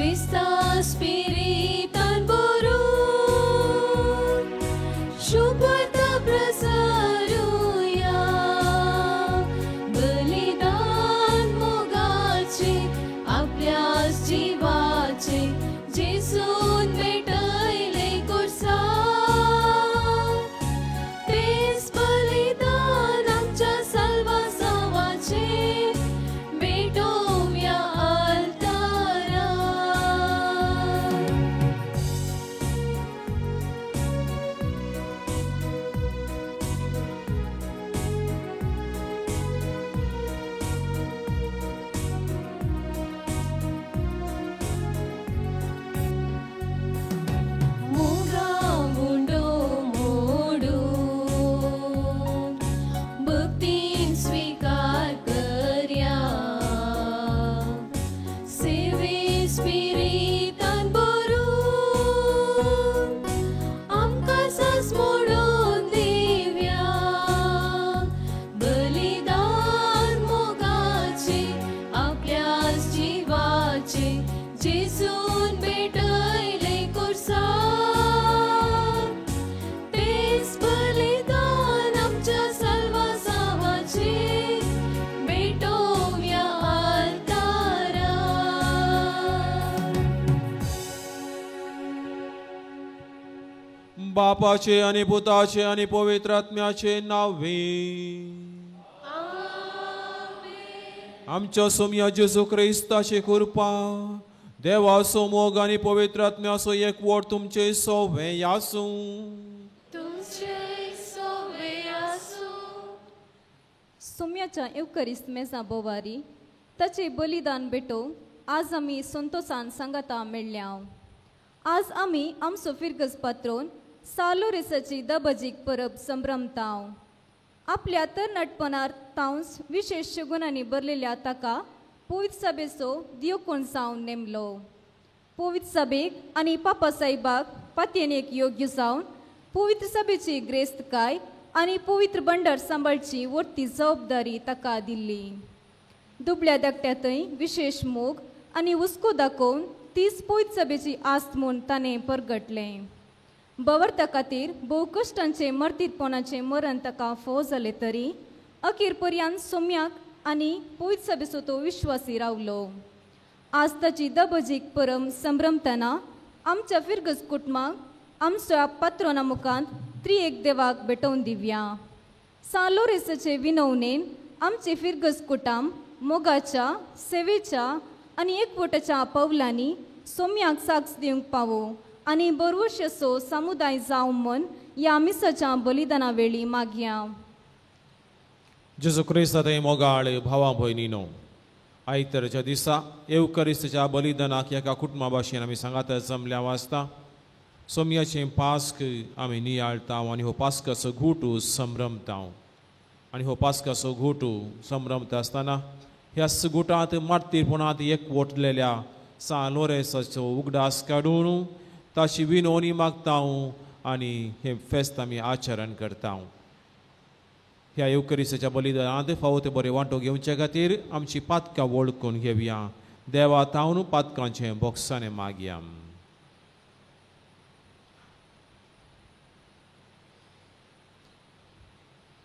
B: क्रिस्ता स्पिरितान भरून शुभता प्रसारुया बलिदान मोगाचे आपल्या जीवाचे जेसून भेटयले कुर्सार तेच बलिदान आमच्या साल्वासावाचे भेटोवया आल्तारार. मोगा मुंडो मोडून भक्तीन स्वीकार करया सेवे स्पिरितान भरून आमकां सास मोडून दिवया बलिदान मोगाचे आपल्या जीवाचे जेसून भेटयले कुर्सार तेच बलिदान आमच्या साल्वासावाचे भेटोवया आल्तारार.
H: बापाचे आणि पुताचे आणि पवित्र आत्म्याचे नावे आमच्या सोमया जेजू क्रिस्ताची कृपा देवाचो मोग आणि पवित्र आत्म्याचो एकवट तुमचे सोवे आसूं.
B: तुमचे सोवे आसूं.
I: सोम्याच्या एवकरिस्त मेजा बोवारी ताचे बलिदान भेटोवंक आज आमी संतोसान सांगाता मेळ्ळ्या. आज आमी आमचो फिरगज पात्रोन सालोरेसाची दबजीक परब संभ्रमताव. आपल्या तरणाटपणार तावंस विशेश गुणांनी भरलेल्या ताका पवित्र सभेचो दियोकोण जावन नेमलो. पवित्र सभेक आनी पापा साहेबाक पातयेनेक योग्य जावन पवित्र सभेची ग्रेस्तकाय आनी पवित्र भंडार सांबाळची वरती जबाबदारी ताका दिल्ली. दुबळ्या धाकट्यांतय विशेश मोग आनी हुस्को दाखोवन तीच पवित्र सभेची आस्त म्हूण ताणें परगटलें. बवर्ता खातीर भोव कश्टांचें मर्तीतपणाचें मरण ताका फोव जालें तरी अखेर पर्यंत सोम्याक आनी पवित्र सभेचो तो विश्वासी रावलो. आज ताची दबजीक परम संभ्रमतना आमच्या फिरगज कुटुंबाक आमच्या पात्रोना मुखांत त्रिएक देवाक भेटोवन दिवया. सान लोरेसाचे विनवणेन आमचे फिरगज कुटाम मोगाच्या सेवेच्या आनी एकवटाच्या पावलांनी सोम्याक साक्ष दिवंक पावो आनी बरवशसो समुदाय जावं म्हण ह्या मिसाच्या बलिदाना वेळी मागया.
H: जेजू क्रिस्ता थंय मोगाळ भावा भयणीनो, आयतरच्या दिसा येवकरिस्ताच्या बलिदानाक एका कुटुंबा भाशेन आमी सांगाता जमल्या वाचता सोम्याचें पास्क आमी नियाळता आनी हो पास्काचो घुटू संभ्रमता. आनी हो पास्काचो घुटू संभ्रमता आसतना ह्या गुटांत मार्तीरपणांत एकवटलेल्या सान लोरेसाचो उगडास काडून ताची विनवणी मागता आनी हें फेस्त आमी आचरण करता. ह्या येवकरिस्ताच्या बलिदानांत फावो ते बरे वांटो घेवचे खातीर आमची पातकां वळखून घेवया. देवा तावन पातकांचें बोक्साणें मागया.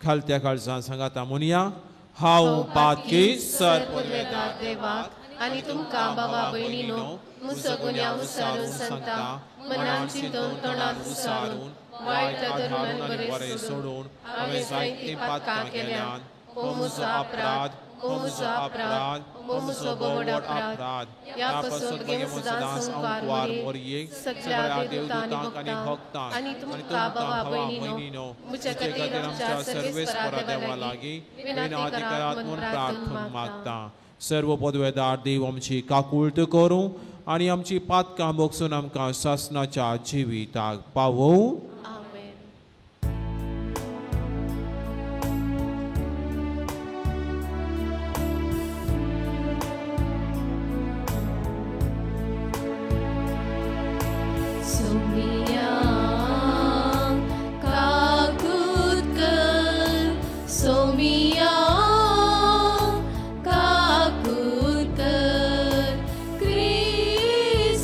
H: खालत्या काळजान सांगाता म्हणया, हांव पातकी सर
J: देवाक आनी तुमकां बाबा भयणीनो म्हजो गुन्यांव विचारून सांगता मनान चिंतून तोंडान उसारून वायट धरून आनी बरें सोडून
H: हांवें जायतीं पातकां केल्यान. हो म्हजो अपराध, हो म्हजो अपराध, हो म्हजो व्हड अपराध. ह्या पासून म्हजो सदांच हांव मोरयेक सगळ्या देवदूतांक आनी भक्तांक
J: आनी तुमकां बाबा भयणीनो म्हज्या
H: खातीर आमच्या सर्वेस्परा देवा लागीं विनवणी करात म्हूण प्रार्थना मागता. सर्व पदवेदार देव आमची काकुळट करूं आनी आमची पातकां भोगसून आमकां सासणाच्या जिविताक पावोवं.
B: सोमिया काकूत कर, सोमिया काकूत कर, क्रिस्तांव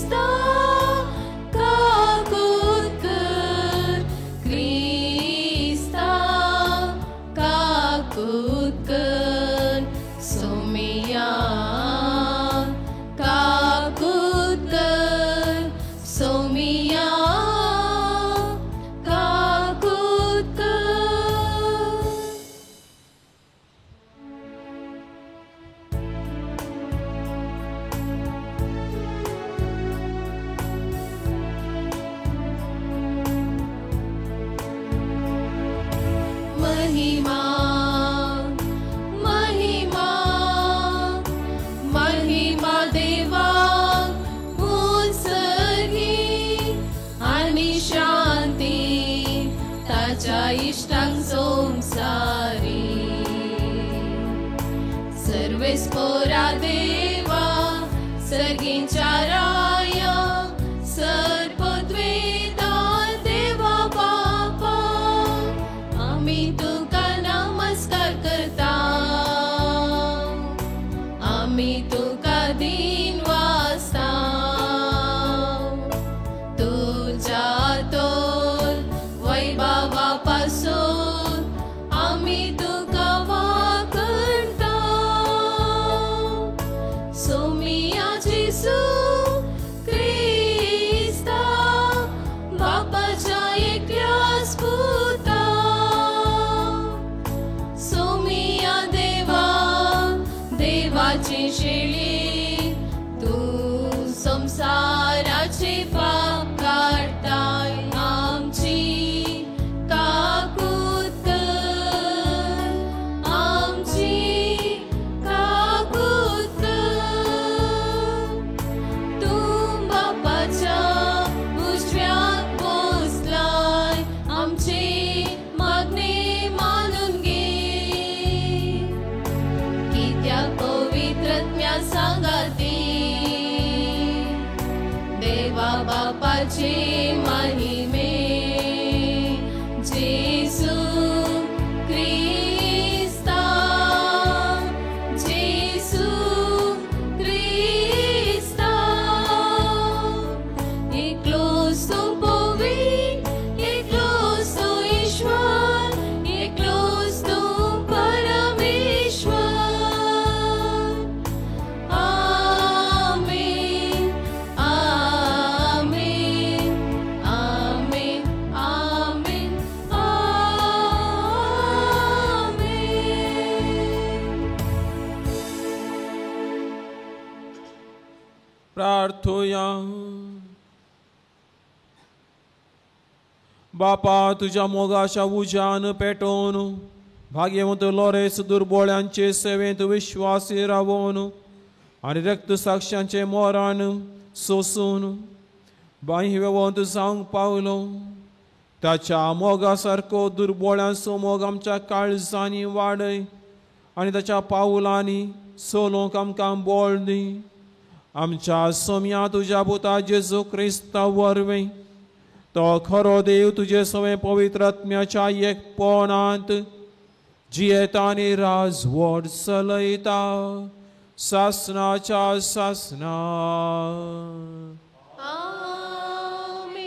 B: राया सर्पद्वेता देवा बापा आमी तुका नमस्कार करता आमी तुका दिन वासता तुज्या तोल वैभवा पासून आमी तुका वाकणता सोमिया जेसू क्रिस्ता बापाच्या एकल्याच पुता सोमिया देवा देवाची शेळी तूं संसाराचे पाप काडताय आमची काकूत कर आमची काकूत कर तूं बापाच्या उजव्याक बसलाय आमची मागणी मानून घे कित्याक पवित्रत्म्या सांगाती देवा बापाचे महिमे जेसू क्रिस्ता जेसू क्रिस्ता एकलोच तूं पवित्र एकलोच तूं ईश्वर एकलोच तूं परमेश्वर. आमेन आमेन आमेन आमेन आमेन.
H: प्रार्थोया. बापा तुज्या मोगाच्या उज्यान पेटोवन भाग्यवंत लोरेस दुर्बोळ्यांचे सेवेंत विश्वासी रावोन आनी रक्त साक्षांचे मोरान सोसून बाह्यवंत जावंक पावलो. ताच्या मोगा सारको दुर्बोळ्यांचो मोग आमच्या काळजांनी वाडय आनी ताच्या पावलांनी सोलोंक आमकां बळ दी. आमच्या सोम्या तुज्या पुता जेजू क्रिस्ता वरवीं तो खरो देव तुजे सवें पवित्र आत्म्याच्या एकपणांत जियेता आनी राजवट चलयता सासनाच्या सासना.
B: आमेन.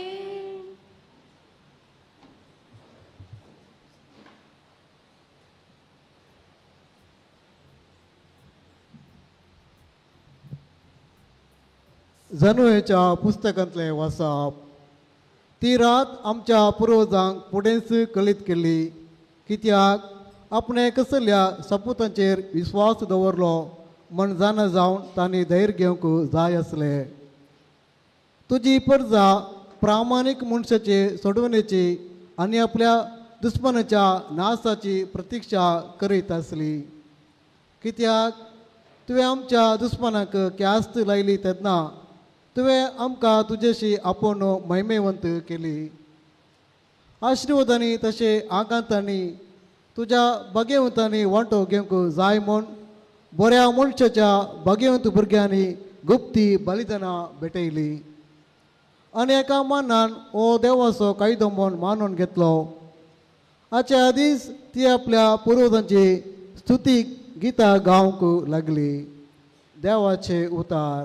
K: जनुयेच्या पुस्तकांतलें वाचप. ती रात आमच्या पुर्वजांक फुडेंच कळीत केली कित्याक आपणें कसल्या सपुतांचेर विस्वास दवरलो म्हण जाणा जावन तांणी धैर्य घेवंक जाय आसलें. तुजी परजा प्रामाणीक मनशाचे सोडवणेची आनी आपल्या दुस्मानाच्या नासाची प्रतिक्षा करीत आसली कित्याक तुवें आमच्या दुस्मानाक क्यास्त लायली तेन्ना तुवें आमकां तुजेशी आपोवन महिमेवंत केली. आशिर्वादांनी तशें आकांतांनी तुज्या भाग्यवंतांनी वांटो घेवंक जाय म्हूण बऱ्या मनशाच्या भाग्यवंत भुरग्यांनी गुप्ती बलिदानां भेटयली आनी एका मानान हो देवाचो कायदो म्हूण मानून घेतलो. हाचे आदींच ती आपल्या पुर्वजांची स्तुतीक गितां गावंक लागली. देवाचे उतार.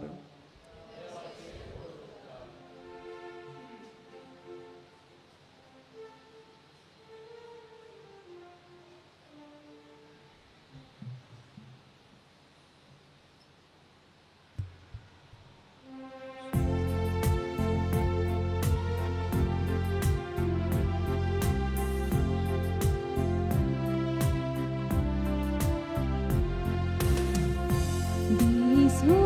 C: दीस हो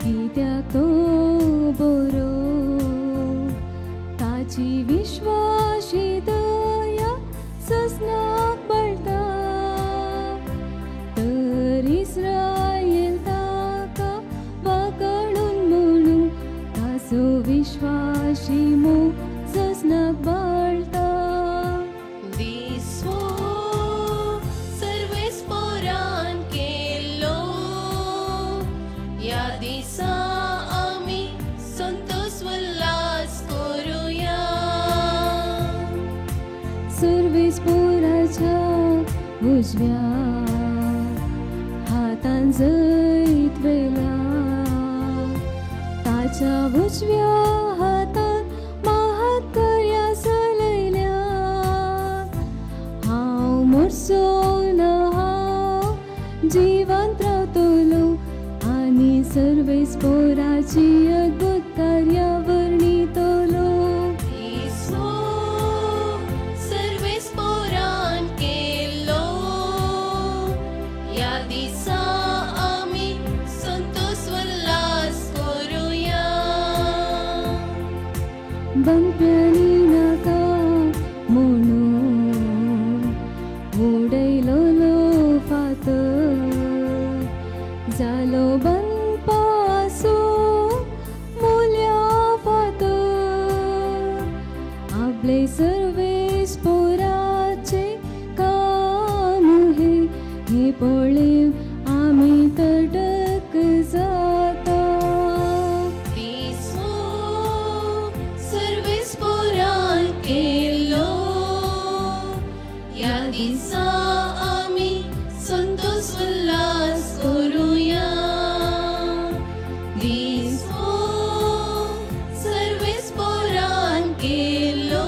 C: कित्याक तो बरो, ताची विश्वासी दया ससनाक बळटा. तर इस्रायल ताका वाकळून म्हणून ताचो विश्वासी मोग ससनाक बळटा.
B: दिसवो सर्वेस्पोरान केल्लो ह्या दिसा आमी संतोष उल्हास करुया.
C: सर्वेस्पोराच्या उजव्या हातान जैत वेला, ताच्या उजव्या हातान महात कार्यां चलयल्या. हांव मोरचो ना, हांव जिवंत रावतलो आनी सर्वेस्पोराची अद्भुत कार्यां वर्णितलो.
B: दिसवो सर्वेस्पोरान केल्लो ह्या दिसा आमी संतोष उल्हास करुया.
C: बंप्यांनी नाका म्हणून उडयलोलो फातर जालो बनपासो मुल्या फातर. आपले सर्वेस्पोराचे काम हे, हे पळेवन आमी तडक जाता.
B: दिसवो सर्वेस्पोरान केल्लो ह्या दिसा आमी संतोष उल्हास करुया. दिसवो सर्वेस्पोरान केल्लो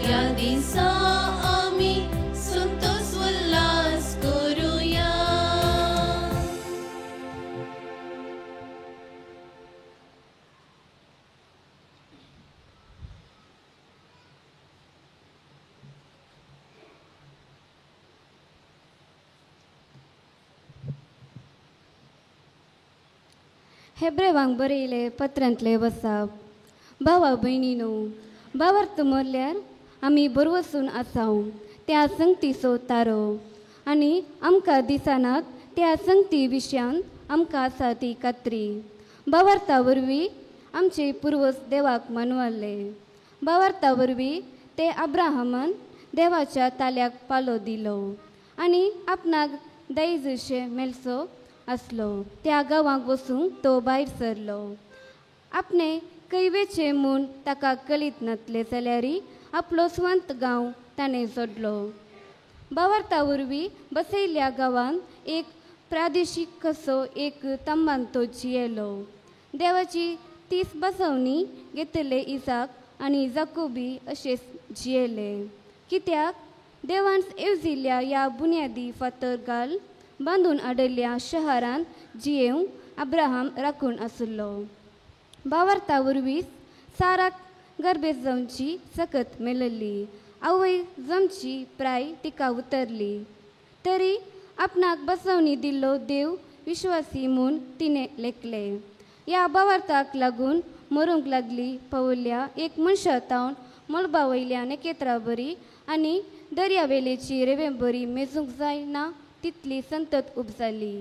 B: ह्या दिसा आमी संतोष उल्हास करुया.
L: हेब्रेवांक बरयले पत्रांतले वसाप. भावा भयणीनो, भावार्थ म्हळ्यार आमी बरवसून आसाव त्या संगतीचो तारो आनी आमकां दिसनात त्या संगती विशयांत आमकां आसा ती खात्री. भावार्था वरवीं आमचे पुर्वज देवाक मानवल्ले. भावार्था वरवीं ते अब्राहमान देवाच्या ताल्याक पालो दिलो आनी आपणाक दायजशें मेळचो आसलो त्या गांवाक वचूंक तो भायर सरलो. आपणे कैवेचे म्हूण ताका कळीत नासलें जाल्यारय आपलो स्वंत गांव ताणें सोडलो. भावार्था वरवीं बसयल्ल्या गांवांत एक प्रादेशीक कसो एक तंबान तो जियेलो. देवाची 30 बसवणी घेतले इसाक आनी जाकोबी अशें जियेले. कित्याक देवान येवजिल्ल्या ह्या बुन्यादी फातर घाल बांदून हाडिल्ल्या शहरांत जियेवंक अब्राहम राखून आसलो. भावार्था वरवीं साराक गर्भेस्त जावची सकत मेळिल्ली. आवय जमची प्राय तिका उतरली तरी आपणाक बसवणी दिल्लो देव विश्वासी म्हूण तिणें लेखले. ह्या भावार्थाक लागून मरूंक लागली पावल्ल्या एक मनशा तावन मळबा वयल्या नखेत्रां बरी आनी दर्या वेलेची रेंवे बरी मेजूंक जायना तितली संतत उपजाली.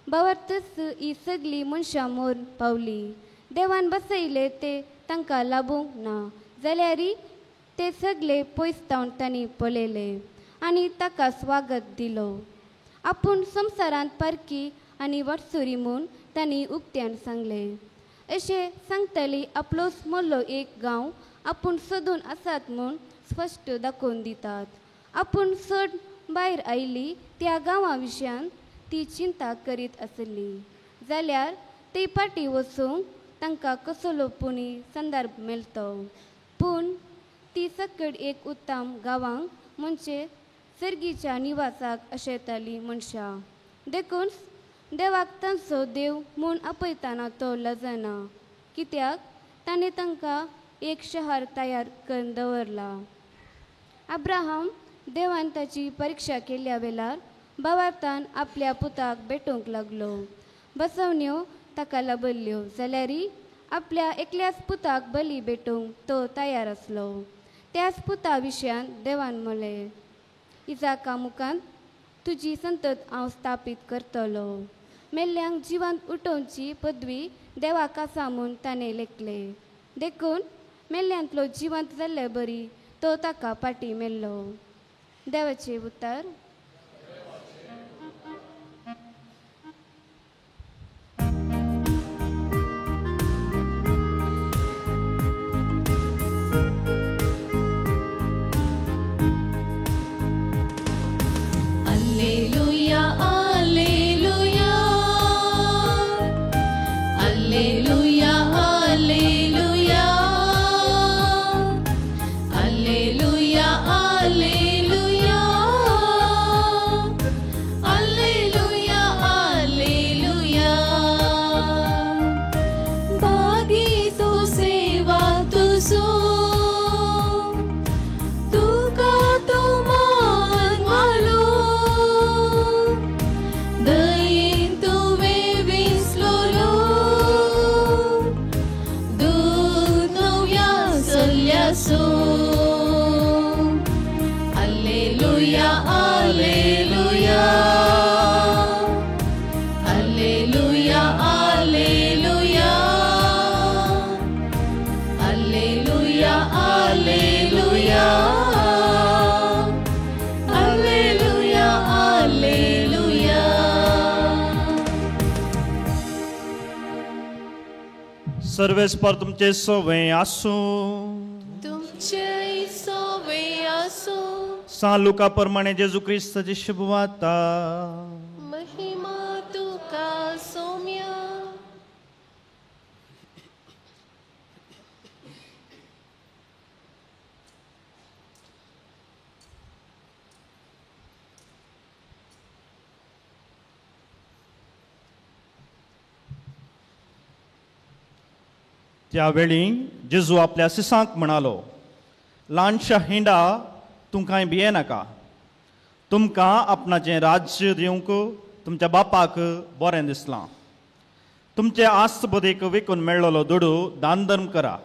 L: भावार्थच ही सगळीं मनशां मरून पावली. देवान बसयले ते तांकां लाबूंक ना जाल्यारय ते सगळे पयस तावन तांणी पळयले आनी ताका स्वागत दिलो. आपूण संवसारांत पारखी आनी वाटसुरी म्हूण तांणी उक्त्यान सांगलें. अशें सांगताली आपलोच मोल्लो एक गांव आपूण सोदून आसात म्हूण स्पश्ट दाखोवन दितात. आपूण चड भायर आयली त्या गांवा विशयान ती चिंता करीत आसली जाल्यार ती पाटी वचूंक तांकां कसलो पुणी संदर्भ मेळटलो. पूण ती सकड एक उत्तम गांवांक म्हणजे सर्गीच्या निवासाक अशेताली मनशां. देखून देवाक तांचो देव म्हूण आपयतना तो लजना, कित्याक ताणें तांकां एक शहर तयार करून दवरला. अब्राहम देवान ताची परिक्षा केल्या वेळार भावार्थान आपल्या पुताक भेटूंक लागलो. बसवण्यो ताका लाबल्ल्यो जाल्यारय आपल्या एकल्याच पुताक बली भेटोवंक तो तयार आसलो. त्याच पुता विशयान देवान म्हळें, इजाका मुखान तुजी संतत हांव स्थापीत करतलो. मेल्ल्यांक जिवांत उठोवची पदवी देवाक आसा म्हूण ताणें लेखलें. देखून मेल्ल्यांतलो जिवंत जाल्ले बरी तो ताका पाटी मेल्लो. देवाचें उतर.
B: Alleluia, alleluia, alleluia, alleluia, alleluia, alleluia, alleluia, alleluia. बागी तो सेवा तुझो, तुका तो मान वालो, दयेन तुवें विसलोलो, दूत नव्या चल्ल्यासो. Alleluia, alleluia, alleluia, alleluia, alleluia, alleluia, alleluia, alleluia.
M: सर्वेस्पर तुमचे सोवे आसूं.
B: तुमचे सोवे आसूं.
M: सान लुका प्रमाणे जेजू क्रिस्ताची शुभवार्ता.
B: महिमा तुका सोम्या.
M: त्यावेळी जेजू आपल्या सिसांक म्हणालो, ल्हानशा हिंडा तुमकां भियेनाका, तुमकां आपणाचें राज्य दिवंक तुमच्या बापाक बरें दिसलां. तुमचे आस्तबदीक विकून मेळ्ळलो दुडू दान धर्म करा,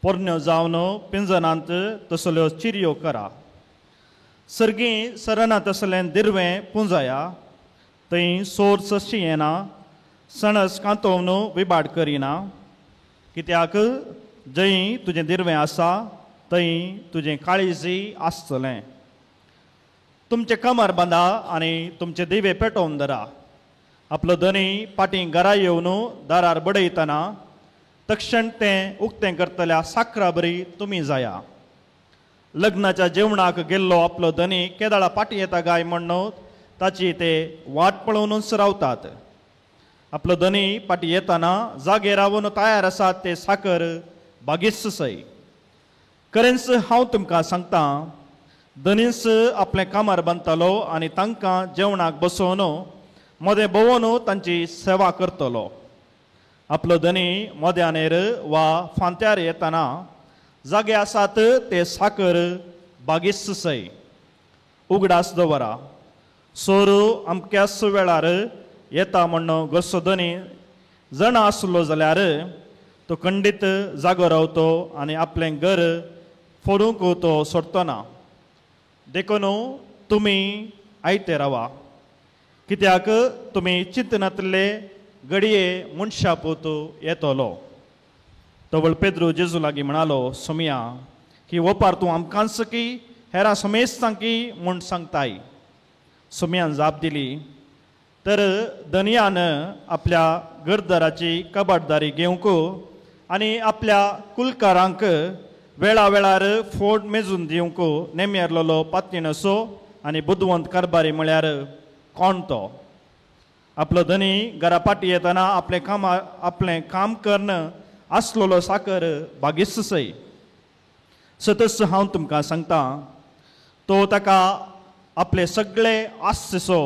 M: पोरण्यो जावन पिंजनांत तसल्यो चिरयो करा, सर्गी सरना तसलें दिरवें पुंजाया, थंय सोर सशी येना, सणस कांतोवन विबाड करिना. कित्याक जंय तुजें दिरवें आसा थंय तुजें काळीजय आसतलें. तुमचें कमर बांदा आनी तुमचे दिवे पेटोवन धरा. आपलो धनी पाटी घरा येवन दारार बडयतना तक्षण तें उक्तें करतल्या साकरा बरी तुमी जाया. लग्नाच्या जेवणाक गेल्लो आपलो धनी केदाळा पाटी येता काय म्हण्ण ताची ते वाट पळोवनूच रावतात. आपलो धनी पाटी येताना जागे रावन तयार आसात ते साकर बागीच सय. खरेंच हांव तुमकां सांगता, धनीस आपलें कामार बांदतालो आनी तांकां जेवणाक बसोवन मदें भोंवन तांची सेवा करतलो. आपलो धनी मद्यानेर वा फांत्यार येताना जागे आसात ते साकर बागीच सय. उगडास दवरा, सोरू अमक्याच वेळार येता म्हण्ण घरचो धनी जाणा आसलो जाल्यार तो खंडीत जागो रावतो आनी आपलें घर फोडूंक तो सोडतो ना. देखून तुमी आयते रावा, कित्याक तुमी चिंतनातले घडये मनशा पूत येतलो. तवळ पेद्रू जेजू लागीं म्हणालो, सोमया, ही ओपार तूं आमकांच की हेरां समेस्तांक की म्हूण सांगताय? सोमयान जाप दिली, तर धनयान आपल्या घरदाराची कबाडदारी घेवंक आनी आपल्या कुलकारांक वेळा वेळार फोड मेजून दिवंक नेमेरलेलो पातयेनसो आनी बुदवंत कारभारी म्हळ्यार कोण तो? आपलो धनी घरा पाटी येतना आपलें काम करून आसलेलो साकर बागीच सय. सतच हांव तुमकां सांगता, तो ताका आपले सगळे आस्सो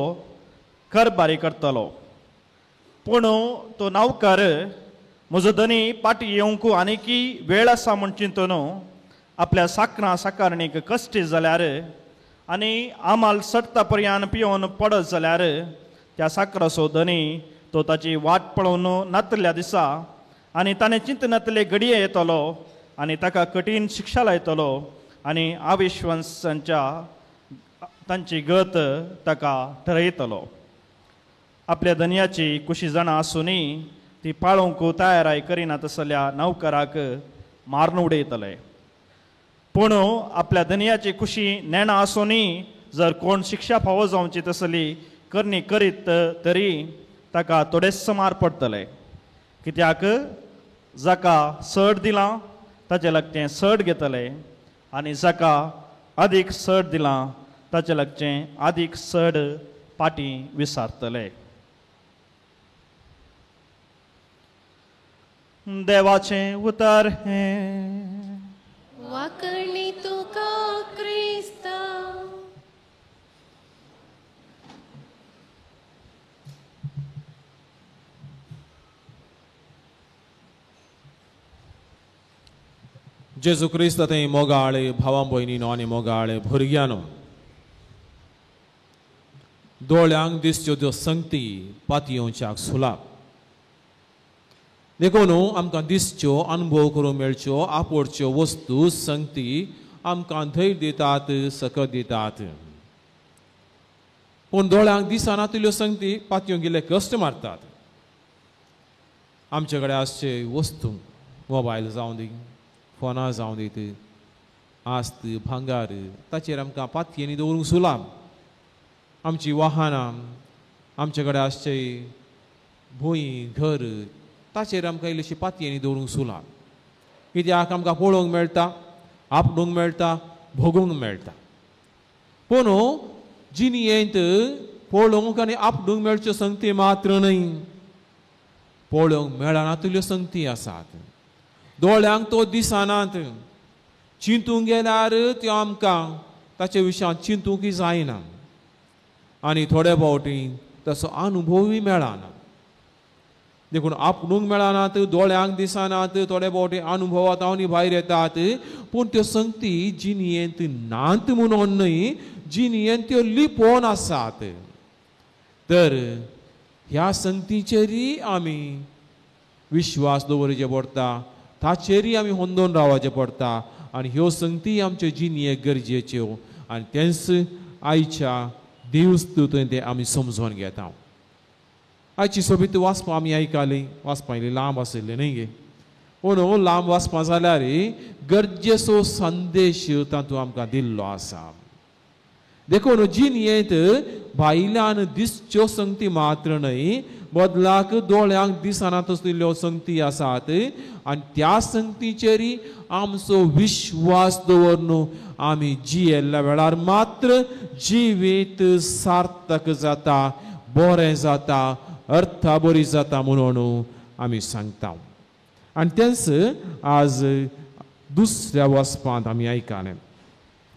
M: कारभारी करतलो. पूण तो नावकार म्हजो धनी पाटी येवंक आनीकी वेळ आसा म्हूण चिंतून आपल्या साकरां साकारणीक कश्टी जाल्यार आनी आमाल सट्टा पर्यान पियोवन पडत जाल्यार त्या साकराचो धनी तो ताची वाट पळोवन नातल्या दिसा आनी ताणें चिंतनातले घडये येतलो आनी ताका कठीण शिक्षा लायतलो आनी अविश्वासांच्या तांची गत ताका ठरयतलो. आपल्या धनयाची कुशी जाणा आसूनय ती पाळोवंक तयाराय करिना तसल्या नौकराक मारून उडयतले. पूण आपल्या धनयाची कुशी नेणा आसूनय जर कोण शिक्षा फावो जावची तसली करणी करीत तरी ताका थोडेच मार पडटले. कित्याक जाका चड दिलां ताचे लागचें चड घेतले आनी जाका अदीक चड दिलां ताचे लागचें अदीक चड पाटी विसारतले. देवाचें उतर हें.
B: वाकणी तुका क्रिस्ता.
H: जेजू क्रिस्त थंय मोगाळे भावां भयणीनो आनी मोगाळे भुरग्यांनो, दोळ्यांक दिसच्यो त्यो संगती पातयेवच्याक सुलाप. देखून आमकां दिसच्यो, अनुभव करूंक मेळच्यो आपोडच्यो वस्तू संगती आमकां धैर्य दितात, सकत दितात. पूण दोळ्यांक दिसना तिल्यो संगती पातयेवंक गेल्ले कश्ट मारतात. आमचे कडेन आसचे वस्तू, मोबायल जावं दी, फोनां जावं दीत, आस्त भांगार, ताचेर आमकां पातयेंनी दवरूंक सुलाब. आमची वाहनां, आमचे कडेन आसचे भूंय, घर, ताचेर आमकां इल्लीशी पातयेंनी दवरूंक सुलाब. कित्याक आमकां पळोवंक मेळटा, आपडूंक मेळटा, भोगूंक मेळटा. पूण जिणेंत पळोवंक आनी आपडूंक मेळच्यो संगती मात्र न्हय, पळोवंक मेळना तुल्यो संगती आसात. दोळ्यांक तो दिसनात, चिंतूंक गेल्यार त्यो आमकां ताचे विशयांत चिंतूंकय जायना आनी थोडे फावटी तसो अनुभवूय मेळना. देखून आपणूंक मेळनात, दोळ्यांक दिसनात, थोडे फावटी अनुभवांत आनी भायर येतात. पूण त्यो संगती जिणेंत नात म्हणून न्हय, जिणेंत त्यो लिपोवन आसात. तर ह्या संगतीचेरय आमी विश्वास दवरचें पडटा, ताचेरय आमी होंदोवन रावचें पडटा आनी ह्यो संगती आमच्यो जिणेक गरजेच्यो आनी तेंच आयच्या देवस्तुतून तें आमी समजून घेता. आयची सोबीत वाचपां आमी आयकाली, वाचपां इल्ली लांब आशिल्ली न्हय गे, पूण लांब वाचपां जाल्यार गरजेचो संदेश तातूंत आमकां दिल्लो आसा. देखून जिणेंत भायल्यान दिसच्यो संगती मात्र न्हय, बदलाक दोळ्यांक दिसना तसल्यो संगती आसात आनी त्या संगतीचेरय आमचो विश्वास दवरून आमी जियेल्ल्या वेळार मात्र जिवीत सार्थक जाता, बरें जाता, अर्था बरी जाता म्हणून आमी सांगता. आनी तेंच आज दुसऱ्या वचपांत आमी आयकलें.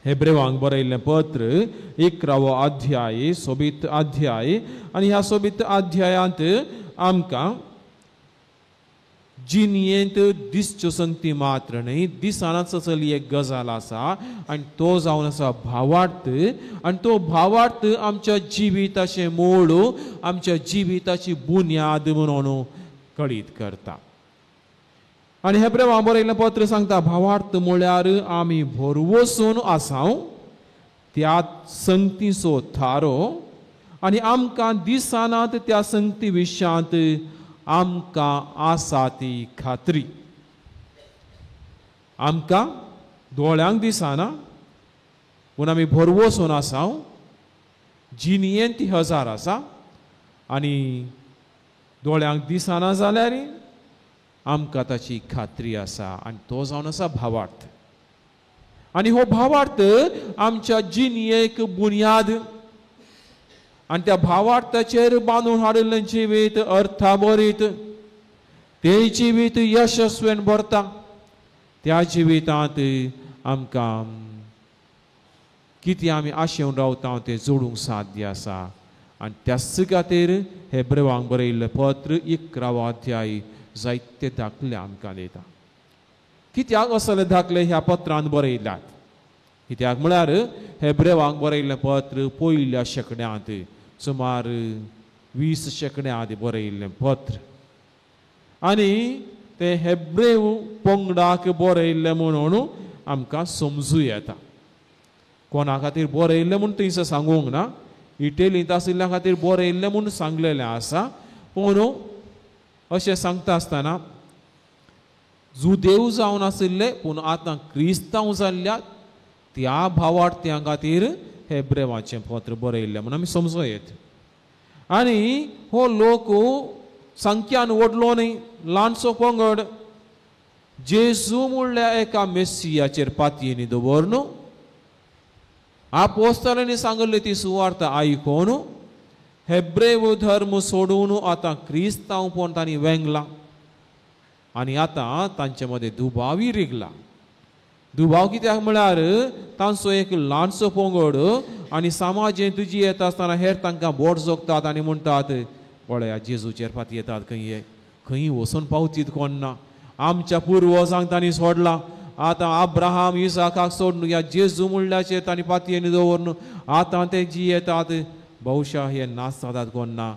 H: हेब्रेवांक बरयल्लें पत्र 11वो अध्याय, सोबीत अध्याय, आनी ह्या सोबीत अध्यायांत आमकां जिणेंत दिसच्यो संगती मात्र न्हय, दिसनाच चली एक गजाल आसा आनी तो जावन आसा भावार्थ. आनी तो भावार्थ आमच्या जिविताचें मूळ, आमच्या जिविताची बुन्याद म्हणून कळीत करता. आनी हेब्रेवांक बरयल्लें पत्र सांगता, भावार्थ म्हळ्यार आमी भरवसून आसाव त्या संगतीचो थारो आनी आमकां दिसनात त्या संगती विशयांत आमकां आसा ती खात्री. आमकां दोळ्यांक दिसना पूण आमी भरवसून आसाव, जिणेंत ती हजार आसा आनी दोळ्यांक दिसना जाल्यार आमकां ताची खात्री आसा आनी तो जावन आसा भावार्थ. आनी हो भावार्थ आमच्या जिणेक बुन्याद आनी त्या भावार्थाचेर बांदून हाडिल्लें जिवीत अर्थाभरीत, तें जिवीत यशस्वीन भरता. त्या जिवितांत आमकां कितें आमी आशेवन रावता तें जोडूंक साध्य आसा. आनी त्याच खातीर हेब्रेवांक बरयल्लें पत्र 11वो अध्याय जायते दाखले आमकां दिता. कित्याक असले दाखले ह्या पत्रान बरयल्यात? कित्याक म्हळ्यार हेब्रेवांक बरयल्लें पत्र पयल्या शेंकड्यांत सुमार 20 शेंकड्या आदीं बरयिल्लें पत्र आनी तें हेब्रेव पंगडाक बरयिल्लें म्हणून आमकां समजूं येता. कोणा खातीर बरयिल्लें म्हूण थंयसर सांगूंक ना, इटलींत आशिल्ल्या खातीर बरयिल्लें म्हूण सांगलेलें आसा. पूण अशें सांगता आसतना जुदेव जावन आशिल्ले पूण आतां क्रिस्तांव जाल्ल्या त्या भावार्थ्यां खातीर हेब्रेवाचें पत्र बरयिल्लें म्हूण आमी समजूं येत. आनी हो लोक संख्यान व्हडलो न्हय, ल्हानसो पंगड जेजू म्हणल्या एका मेस्सियाचेर पातयेनी दवरन आपोस्तालांनी सांगिल्ली ती सुवार्थ आयकून हेब्रेव धर्म सोडून आतां क्रिस्तांवपण तांणी वेंगलां आनी आतां तांचे मदें दुबावी रिगला. दुबाव कित्याक म्हळ्यार तांचो एक ल्हानसो पंगड आनी समाजेंत तुजी येता आसतना हेर तांकां बोट जोगतात आनी म्हणटात पळया जेजूचेर फाती येतात खंय खंय वचून पावतीत कोण ना, आमच्या पुर्वजांक तांणी सोडलां, आतां अब्राहम इसाकाक सोडून ह्या जेजू म्हणल्याचेर तांणी पातयेनी दवरून आतां ते जी येतात बहुशा हे नाच जातात कोण ना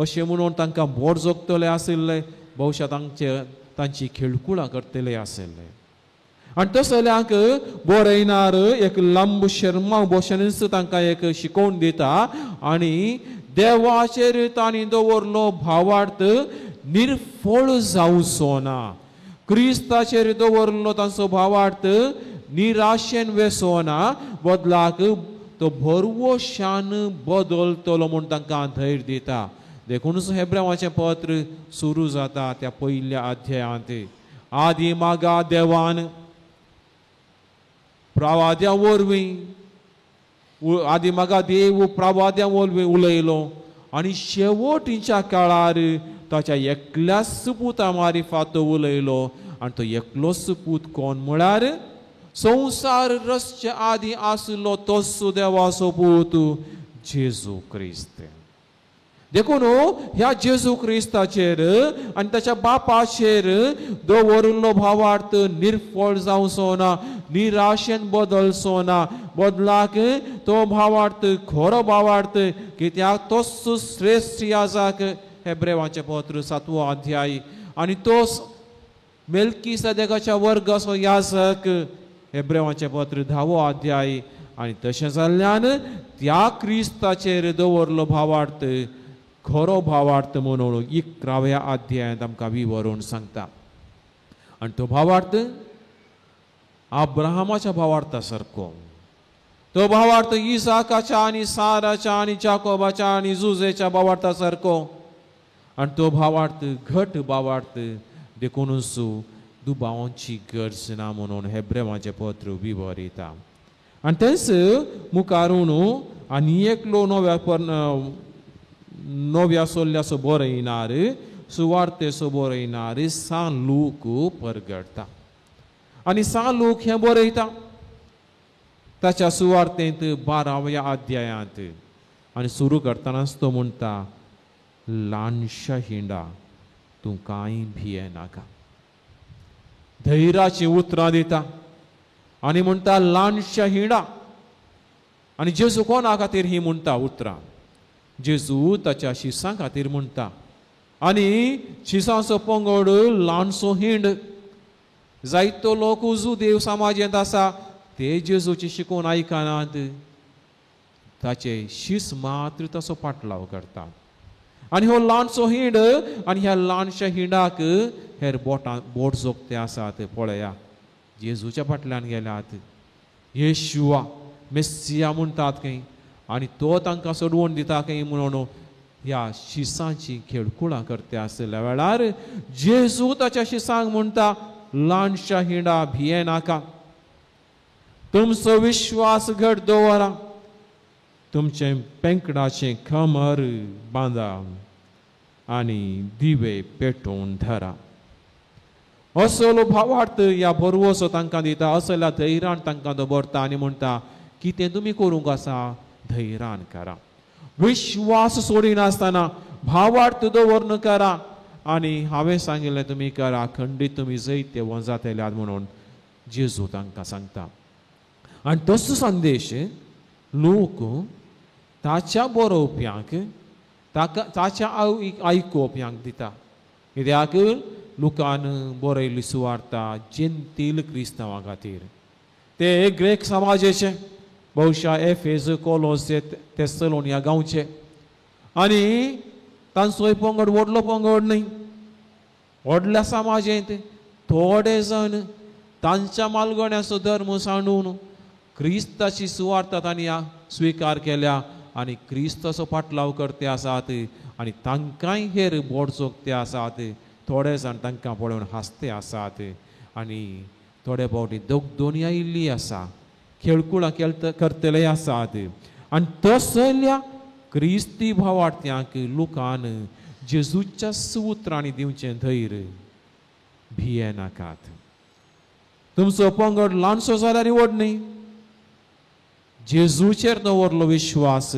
H: अशें म्हणून तांकां बोट जोगतले आशिल्ले, बहुशा तांचे तांची खेळकुळां करतले आशिल्ले. आनी तसल्यांक बरयणार एक लांब शर्मा भशेनच तांकां एक शिकोवन दिता आनी देवाचेर तांणी दवरलो भावार्थ निर्फळ जावचो ना, क्रिस्ताचेर दवरलो तांचो भावार्थ निराशेन वेसो ना, बदलाक तो भरवशान बदलतलो म्हूण तांकां धैर्य दिता. देखूनच हेब्रेवाचें पत्र सुरू जाता त्या पयल्या अध्यायांत आदी मागा देवान प्रवाद्या वरवीं आदी मागा देव प्रवाद्या वरवीं उलयलो आनी शेवटीच्या काळार ताच्या एकल्याच पुता मारिफात तो उलयलो आनी तो एकलोच पूत कोण म्हळ्यार संवसार रचचे आदीं आसलो तोच देवाचो पूत जेजू क्रिस्त. देखून ह्या जेजू क्रिस्ताचेर आनी ताच्या बापाचेर दवरिल्लो भावार्थ निर्फळ जावचो ना, निराशेन बदलचो ना, बदलाक तो भावार्थ खरो भावार्थ कित्याक तोच श्रेश्ठ याजक. हेब्रेवाचें पत्र 7वो अध्याय आनी तोच मेल्कीसेदेकाच्या वर्गाचो याजक हेब्रेवाचें पत्र 10वो अध्याय आनी तशें जाल्ल्यान त्या क्रिस्ताचेर दवरलो भावार्थ खरो भावार्थ म्हणून 11व्या अध्यायांत आमकां विवरून सांगता. आनी तो भावार्थ अब्राहमाच्या भावार्था सारको, तो भावार्थ इसाकाच्या आनी साराच्या आनी जाकोबाच्या आनी जुजेच्या भावार्था सारको आनी तो भावार्थ घट भावार्थ. देखूनच दुबावांची गरज ना म्हणून हेब्रेवाचें पत्र विवरिता. आनी तेंच मुखारून आनी एकलो नव्या सोल्ल्याचो बरयणार सुवार्तेचो बरयणार सान लूक परगडटा आनी सान लूक हें बरयता ताच्या सुवार्तेंत 12व्या अध्यायांत आनी सुरू करतनाच तो म्हणटा ल्हानशा हिंडा तूं कांय भियेनाका. धैर्याचीं उतरां दिता आनी म्हणटा ल्हानशा हिंडा. आनी जेजू कोणा खातीर ही म्हणटा उतरां? जेजू ताच्या शिसां खातीर म्हणटा आनी शिसांचो पंगड ल्हानसो हिंड जायतो लोक जुदेव समाजेंत आसा ते जेजूची शिकोवन आयकनात, ताचे शीस मात्र ताचो पाटलाव करतात. आनी हो ल्हानसो हिंड आनी ह्या ल्हानशा हिंडाक हेर बोटां बोट जोगते आसात पळया जेजूच्या फाटल्यान गेल्यात, येशुआ मेस्सिया म्हणटात खंय आनी तो तांकां सोडवण दिता खंय म्हणून ह्या शिसांची खेळकुळां करता आसल्या वेळार जेजू ताच्या शिसांक म्हणटा ल्हानशा हिंडा भियेनाका, तुमचो विश्वास घट दवरा, तुमचें पेंकडाचें कमर बांदा आनी दिवे पेटोवन धरा. असलो भावार्थ ह्या भरवसो तांकां दिता, असल्या धैर्यान तांकां दवरता आनी म्हणटा कितें तुमी करूंक आसा धैर्यान करा, विश्वास सोडिनासतना भावार्थ दवरून करा आनी हांवें सांगिल्लें तुमी करा, खंडीत तुमी जैतवंत जातले म्हणून जेजू तांकां सांगता. आनी तसो संदेश लोक ताच्या बरोवप्यांक ताका ताच्या आयकोवप्यांक दिता. कित्याक लुकान बरयल्ली सुवार्ता जेंतील क्रिस्तांवां खातीर. ते ग्रेक समाजेचे, बहुशा एफेज, कोलोसे, तेसलोनिया गांवचे, आनी तांचोय पंगड व्हडलो पंगड न्हय. व्हडल्या समाजेंत थोडे जाण तांच्या मालगण्याचो धर्म सांडून क्रिस्ताची सुवार्ता तांणी स्विकार केल्या आनी क्रिस्ताचो पाटलाव करते आसात आनी तांकांय हेर बोडचोकते आसात. थोडे जाण तांकां पळोवन हांसते आसात आनी थोडे फावटी दगदोनी आयिल्ली आसा, खेळकुळां करतले आसात. आनी तसल्या क्रिस्ती भावार्थ्यांक लुकान जेजूच्या उतरांनी दिवचें धैर्य, भियेनाकात. तुमचो पंगड ल्हानसो जाल्यार व्हड न्हय, जेजूचेर दवरलो विश्वास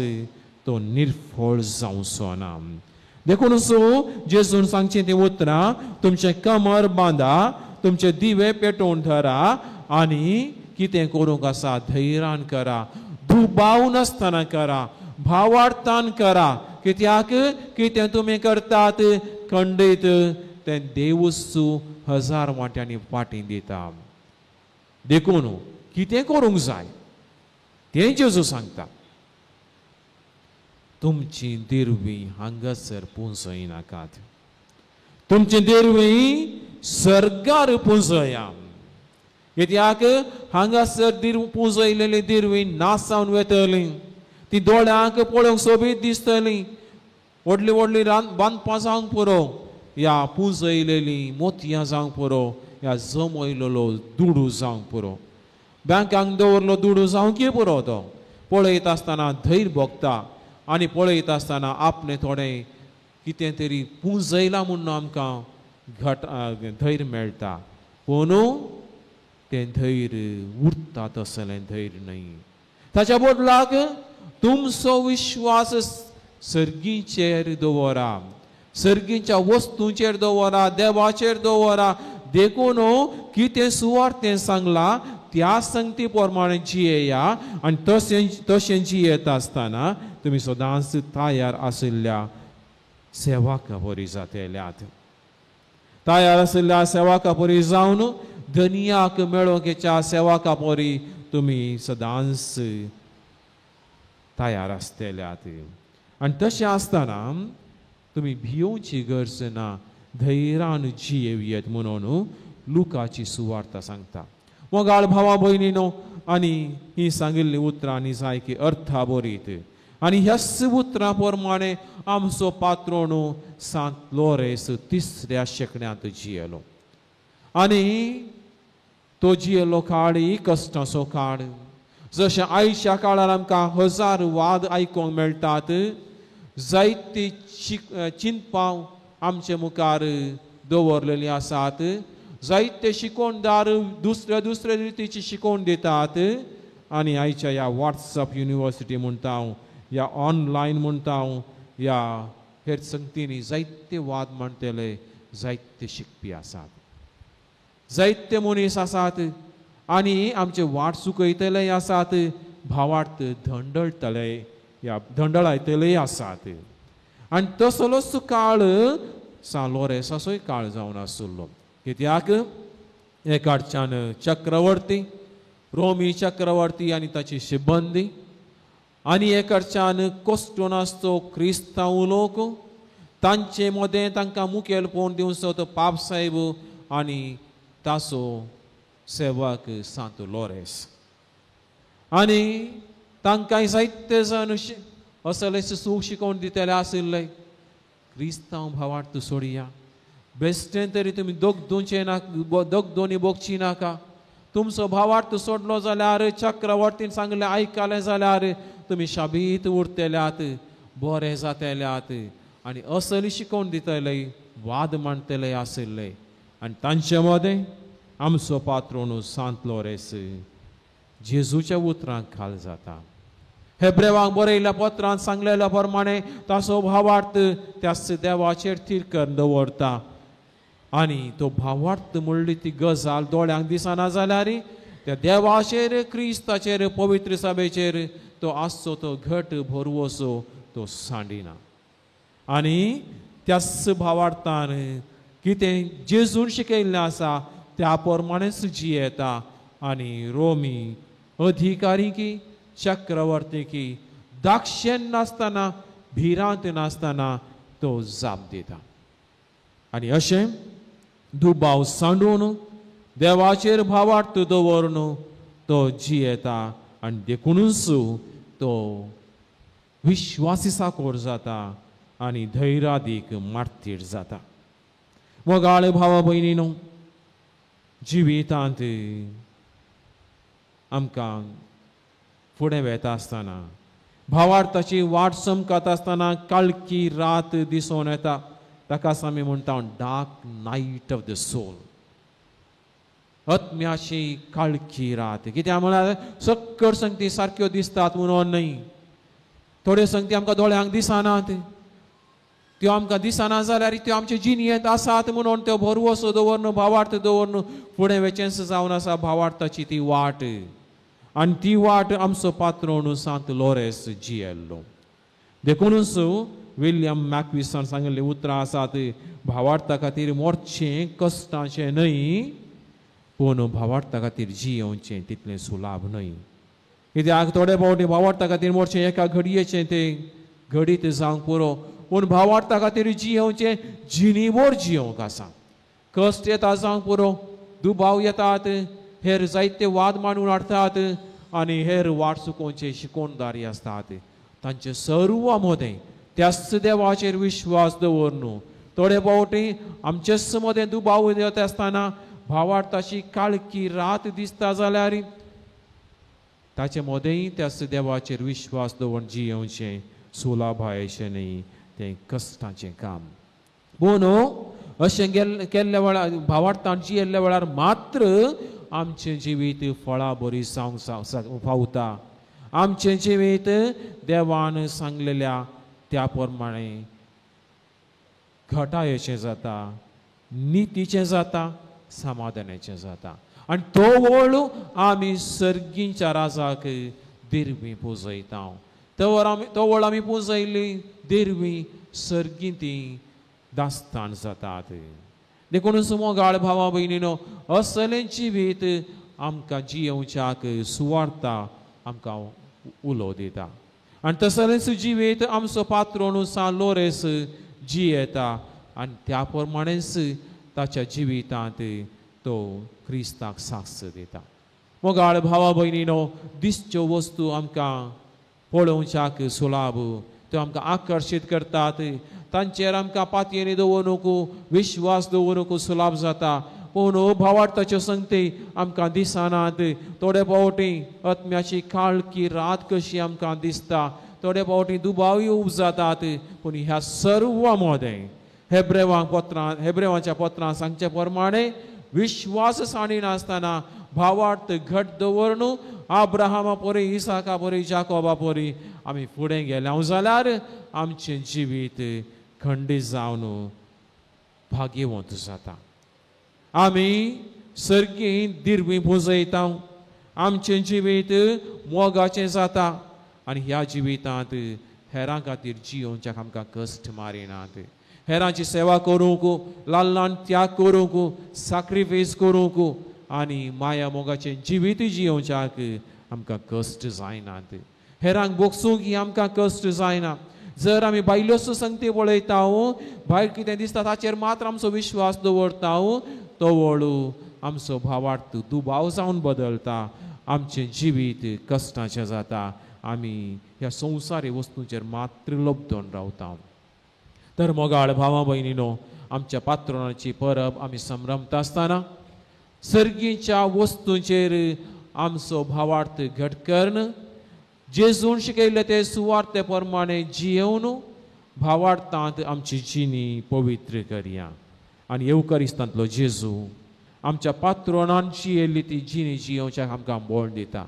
H: तो निर्फळ जावचो ना. देखून सो जेजून सांगचें तीं उतरां, तुमचें कमर बांदा, तुमचे दिवे पेटोवन धरा आनी कितें करूंक आसा धैर्यान करा, दुबाव नासतना करा, भावार्थान करा. कित्याक कितें तुमी करतात खंडीत तें देवूच हजार वांट्यांनी फाटीं दिता. देखून कितें करूंक जाय तें जेजू सांगता, तुमची दिरवी हांगासर पुंजयनाकात, तुमची दिरवी सर्गार पुंजया. कित्याक हांगासर पुंजयलेली दिरवी नासावन वेतली, ती दोळ्यांक पळोवंक सोबीत दिसतली, व्हडली व्हडली बांदपां जावंक पुरो, ह्या पुंजयलेली मोतयां जावंक पुरो, ह्या जमयलेलो दुडू जावंक पुरो, बँकांक दवरलो दुडू जावंक पुरो. तो पळयत आसतना धैर्य भोगता आनी पळयत आसतना आपणें थोडें कितें तरी पुंजयलां म्हूण आमकां घट धैर्य मेळटा, पूण तें धैर्य उरता तसलें धैर्य न्हय. ताच्या बदलाक तुमचो विश्वास सर्गीचेर दवरा, सर्गीच्या वस्तूंचेर दवरा, देवाचेर दवरा. देखून कितें सुवार्थें सांगलां त्या संगती प्रमाणे जियेया आनी तशें तशें जियेता आसतना तुमी सदांच तयार आशिल्ल्या सेवाका बरी जातल्यात. तयार आशिल्ल्या सेवाका बरी जावन धनियाक मेळोवंच्या सेवाका बरी तुमी सदांच तयार आसतल्यात. आनी तशें आसतना तुमी भियोवची गरज ना, धैर्यान जियेवयेत म्हणून लुकाची सुवार्ता सांगता. मोगाळ भावा भयणीनो, आनी ही सांगिल्लीं उतरां निजायकी अर्था बरीत आनी ह्याच उतरां प्रमाणे आमचो पात्रोण सांत लोरेस तिसऱ्या शेंकड्यांत जियेलो आनी तो जियेलो काळ ही कश्टांचो काळ. जशें आयच्या काळार आमकां हजार वाद आयकूंक मेळटात, जायती चिंतपां आमचे मुखार दवरलेलीं आसात, जायते शिकोवणदार दुसऱ्या दुसऱ्या रितीची शिकोवण दितात आनी आयच्या ह्या वॉट्सअप युनिवर्सिटी म्हणटा हांव, ह्या ऑनलायन म्हणटा हांव, ह्या हेर संगतींनी जायते वाद मांडटले, जायते शिकपी आसात, जायते मनीस आसात आनी आमचे वाट चुकयतलेय आसात, भावार्थ धंडळटले ह्या धंडळायतलेय आसात. आनी तसलोच काळ सान लोरेसाचोय काळ जावन आशिल्लो. कित्याक एकाडच्यान चक्रवर्ती, रोमी चक्रवर्ती आनी ताची शिबंदी, आनी एकडच्यान कोस्टून आसचो क्रिस्तांव लोक, तांचे मदें तांकां मुखेलपण दिवचो तो पापसाहेब आनी ताचो सेवक सांत लोरेस. आनी तांकां जायते जाण असले सूख शिकोवन दितले आशिल्ले, क्रिस्तांव भावार्थ सोडया, बेश्टें तरी तुमी दोग दोनचे नाका, दोग दोनी भोगची नाका. तुमचो भावार्थ सोडलो जाल्यार, चक्रवर्तीन सांगलें आयकलें जाल्यार तुमी शाबीत उरतल्यात, बरें जातल्यात. आनी असली शिकोवन दितले, वाद मांडटले आशिल्ले. आनी तांचे मदें आमचो पात्रोण सांत लोरेस जेजूच्या उतरांक खाल जाता. हेब्रेवांक बरयल्ल्या पत्रांत सांगलेल्या प्रमाणे ताचो भावार्थ त्याच देवाचेर थीर करून दवरता आनी तो भावार्थ म्हणली ती गजाल दोळ्यांक दिसना जाल्यार त्या देवाचेर, क्रिस्ताचेर, पवित्र सभेचेर तो आसचो तो घट भरवसो तो सांडिना. आनी त्याच भावार्थान कितें जेजून शिकयल्लें आसा त्या प्रमाणेच जियेता आनी रोमी अधिकारी की चक्रवर्ती की दाक्षेन नासतना भिरांत नासतना तो जाप दिता. आनी अशें दुबाव सांडून देवाचेर भावार्थ दवरून तो जियेता आनी देखुनूच तो विश्वासी साकोर जाता आनी धैर्यादीक मार्तीर जाता. मोगाळ भावा भयणीनो, जिवितांत आमकां फुडें वेता आसतना भावार्थाची वाट चमकता आसतना काळखी रात दिसून येता. ताकाच आमी म्हणटा dark night of the soul, आत्म्याची काळखी रात. कित्याक म्हळ्यार सक्कड संगती सारक्यो दिसतात म्हणून न्हय, थोड्यो संगती आमकां दोळ्यांक दिसनात, त्यो आमकां दिसना जाल्यार त्यो आमचे जिणेंत आसात म्हणून त्यो भरवसो दवरून भावार्थ दवरून फुडें वेचेंच जावन आसा भावार्थाची ती वाट. आनी ती वाट आमचो पात्रोण सांत लोरेस जियेल्लो. देखुनूच विल्यम मॅक्विसान सांगिल्लीं उतरां आसात, भावार्था खातीर मोरचें कश्टाचें न्हय, पूण भावार्था खातीर जियेवचें तितलें सुलाभ न्हय. कित्याक थोडे फावटी भावार्था खातीर मोरचें एका घडयेचें तें घडीत जावंक पुरो, पूण भावार्था खातीर जियेवचें जिणीभर जियोवंक आसा. कश्ट येता जावंक पुरो, दुबाव येतात, हेर जायते वाद मांडून हाडटात आनी हेर वाट चुकोवचे शिकोवणदारी आसतात. तांचे सर्व मदें त्याच देवाचेर विश्वास दवरनु थोडे फावटी आमचेच मदें दुबाव येता आसतना भावार्थाची काळखी रात दिसता जाल्यार ताचे मदेंय त्याच देवाचेर विश्वास दवरून जियेवचें सुलाभायेचें न्हय, तें कश्टाचें काम. पूण अशें केल्ल्या वेळार भावार्थान जियेल्ल्या वेळार मात्र आमचें जिवीत फळां बरी जावंक पावता. आमचें जिवीत देवान सांगलेल्या त्या प्रमाणे घटायेचें जाता, नितीचें जाता, समाधानाचें जाता. आनी तो वळू आमी सर्गींच्या राजाक दिरवी पुजयता. तो वळ आमी पुजयली दिरवी सर्गीं ती दास्तान जातात. देखून मोगाळ भावा भयणीनो, असलें जिवीत आमकां जियेवच्याक सुवार्ता आमकां उलो दिता. आनी तसलेंच जिवीत आमचो पात्रोण सान लोरेस जियेता आनी त्या प्रमाणेच ताच्या जिवितांत तो क्रिस्ताक साक्ष दिता. मोगाळ भावा भयणीनो, दिसच्यो वस्तू आमकां पळोवच्याक सुलाभ, त्यो आमकां आकर्शीत करतात, तांचेर आमकां पातयेनी दवरूंक विश्वास दवरूंक सुलाभ जाता. पूण भावार्थाच्यो संगती आमकां दिसनात. थोडे फावटी आत्म्याची काळखी रात कशी आमकां दिसता, थोडे फावटी दुबावय उपजातात. पूण ह्या सर्व मदें हेब्रेवांच्या पत्रां सांगचे प्रमाणे विश्वास सांडिनासतना भावार्थ घट दवरून आब्राहामा परी, इसाका परी, जाकोबा परी आमी फुडें गेल्या जाल्यार आमचें जिवीत खंडीत जावन भाग्यवंत जाता. आमी सर्गी दिरवी पुजयता, आमचें जिवीत मोगाचें जाता आनी ह्या जिवितांत हेरां खातीर जियोवच्याक आमकां कश्ट मारिनात. हेरांची सेवा करूंक, ल्हान ल्हान त्याग करूंक, साक्रिफायस करूंक आनी माया मोगाचें जिवीत जियोवच्याक आमकां कश्ट जायनात. हेरांक भोगसूंक ही आमकां कश्ट जायना. जर आमी बायल्योच संगती पळयता, भायर कितें दिसता ताचेर मात्र आमचो विश्वास दवरता, तो वळू आमचो भावार्थ दुबाव जावन बदलता, आमचें जिवीत कश्टाचें जाता, आमी ह्या संवसारी वस्तूंचेर मात्र लब्दोन रावता. तर मोगाळ भावा भयणीनो, आमच्या पात्रणाची परब आमी संभ्रमता आसतना सर्गीच्या वस्तूंचेर आमचो भावार्थ घट करून जेजून शिकयल्ले ते सुवार्थे प्रमाणे जियेवन भावार्थांत आमची जिणी पवित्र करया. आनी येवकरिस्तांतलो जेजू आमच्या पात्रोणान जियेल्ली ती जिणी जियेवच्याक आमकां बळ दिता.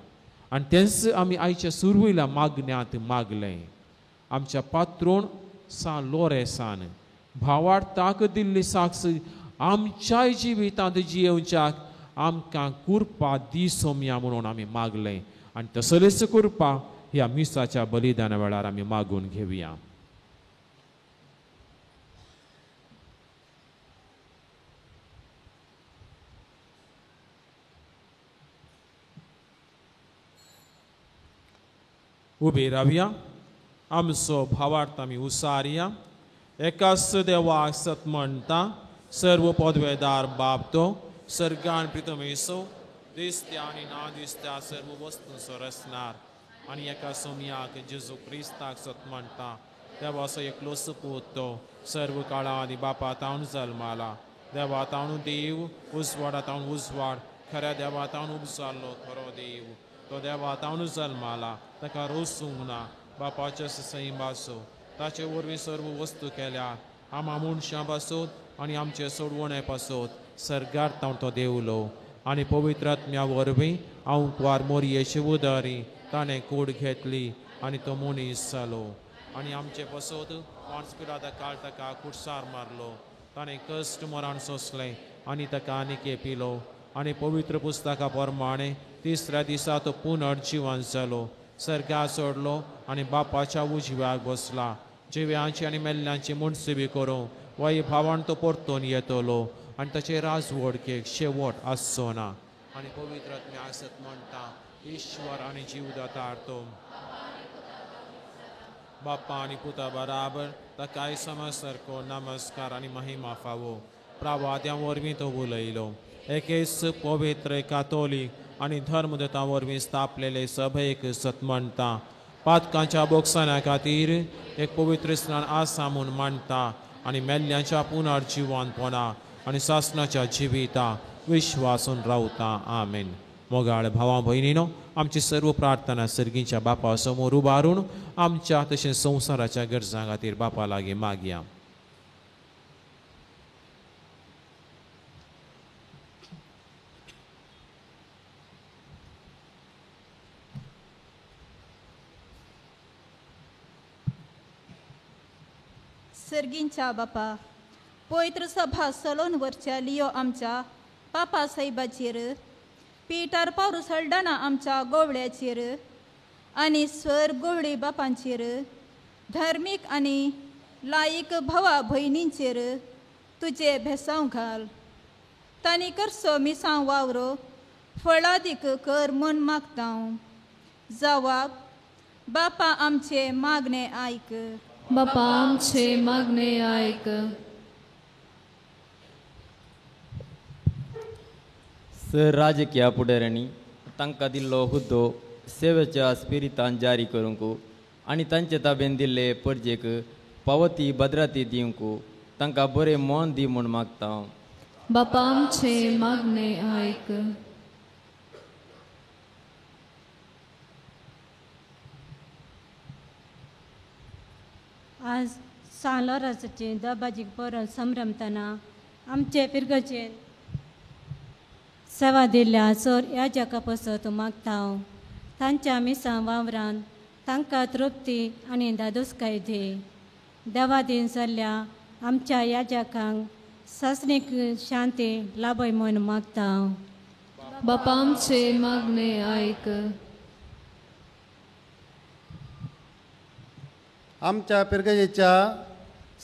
H: आनी तेंच आमी आयच्या सुरवयल्या मागण्यांत मागलें, आमच्या पात्रोण सान लोरेसान भावार्थाक दिल्ली साक्ष आमच्याय जिवितांत जियेवच्याक आमकां कुरपा दी सोमया म्हणून आमी मागलें. आनी तसलेच कुरपा ह्या मिसाच्या बलिदाना वेळार आमी मागून घेवया. उबी रावया, आमचो भावार्थ आमी उसारया. एकाच देवाक सत म्हणटा, सर्व पदवेदार बाप तो सर्गान प्रितमेसो दिसत्या आनी ना दिसत्या सर्व वस्तूंचो रचणार, आनी एका सोमयाक जेजू क्रिस्ताक सत म्हणटा, देवाचो एकलो सुपूत तो सर्व काळा आनी बापा तावन जल्माला, देवा तावन देव, उजवाडा तावन उजवाड, खऱ्या देवा तावन उपजाल्लो खरो देव, तो देवा तावन जल्माला, ताका रोसूंक ना, बापाच्या सैमाचो, ताचे वरवीं सर्व वस्तू केल्या, आमा मनशां पासत आनी आमचे सोडवणे पासत सर्गार तावन तो देवलो, आनी पवित्र आत्म्या वरवीं आंकवार मोरयेचे उदारी ताणें कूड घेतली आनी तो मनीस जालो, आनी आमचे पासत पांच पिलाता काळ ताका कुडसार मारलो, ताणें कश्ट मरण सोंसलें आनी ताका आनी पिलो, आनी पवित्र पुस्तका प्रमाणे तिसऱ्या दिसा तो पुनर्जिवन जालो, सर्गार सोडलो आनी बापाच्या उजव्याक बसला, जिव्यांची आनी मेल्ल्यांची मुनसिबी करूं वय भावान तो परतून येतलो आनी ताचे राजवडकेक शेवट आसचो ना. आनी पवित्र आत्म्या आसत म्हणटा, ईश्वर आनी जीवदातार तो बाप्पा आनी पुता बराबर ताकाय समज सारको नमस्कार आनी महिमा फावो. प्रावाद्यां वरवीं तो उलयलो, एकेच पवित्र कातोलीक आनी धर्मदूतां वरवीं स्थापलेले सभेक सत म्हणटा, पातकांच्या बोगसण्या खातीर एक पवित्र स्नान आसा म्हूण मानता, आनी मेल्ल्यांच्या पुनर्जिवनपणा आनी सासणाच्या जिविता विश्वासून रावता. आमेन. मोगाळ भावा भयणीनो, आमची सर्व प्रार्थना सर्गीच्या बापा समोर उबारून आमच्या तशेंच संवसाराच्या गरजां खातीर बापा लागीं मागया.
N: सर्गींच्या बापा, पवित्र सभा सलोन वरच्या लियो आमच्या पापा साहेबाचेर, पिटार पावरू सल्डाना आमच्या गोवळ्याचेर आनी स्वर गोवळी बापांचेर, धार्मीक आनी लायक भावा भयणींचेर तुजे भेसांव घाल. तांणी करचो मिसांव वावरो फळादीक कर म्हूण मागता. जवाब, बापा आमचे मागणे आयक.
B: बापा आमचे मागणे आयक.
O: सर राजकीय फुडाऱ्यांनी तांकां दिल्लो हुद्दो सेवेच्या स्पिरितान जारी करूंक आनी तांचे ताबेन दिल्ले परजेक पावती भद्राती दिवंक तांकां बरें मन दी म्हूण मागता.
B: बापा आमचे मागणे आयक.
P: आज सान लोरांसाचे दबाजीक बरो संभ्रमतना आमचे फिरगजेन सेवा दिल्ल्या सर ह्या जगा पसत मागता. तांच्या मिसां वावरान तांकां तृप्ती आनी धादोसकाय दी. देवा दीन जाल्ल्या आमच्या ह्या जगांक सासणीक शांती लाभय म्हूण मागता.
B: बापा आमचे मागणे आयक.
Q: आमच्या पिरगजेच्या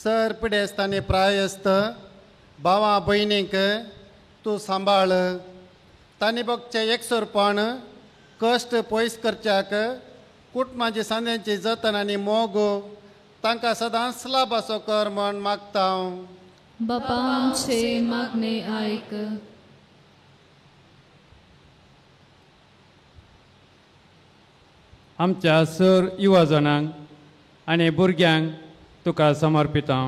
Q: सर पिडेस्त आनी प्रायस्त भावा भयणींक तूं सांबाळ. तांणी बगचें एकसुरपण कश्ट पयस करच्याक कुटुंबाची सांद्यांची जतन आनी मोग तांकां सदांच लाभाचो कर म्हूण मागता.
B: बापा आमचे मागणे आयक.
F: आमच्या सर युवा जाणांक आनी भुरग्यांक तुका समर्पिता.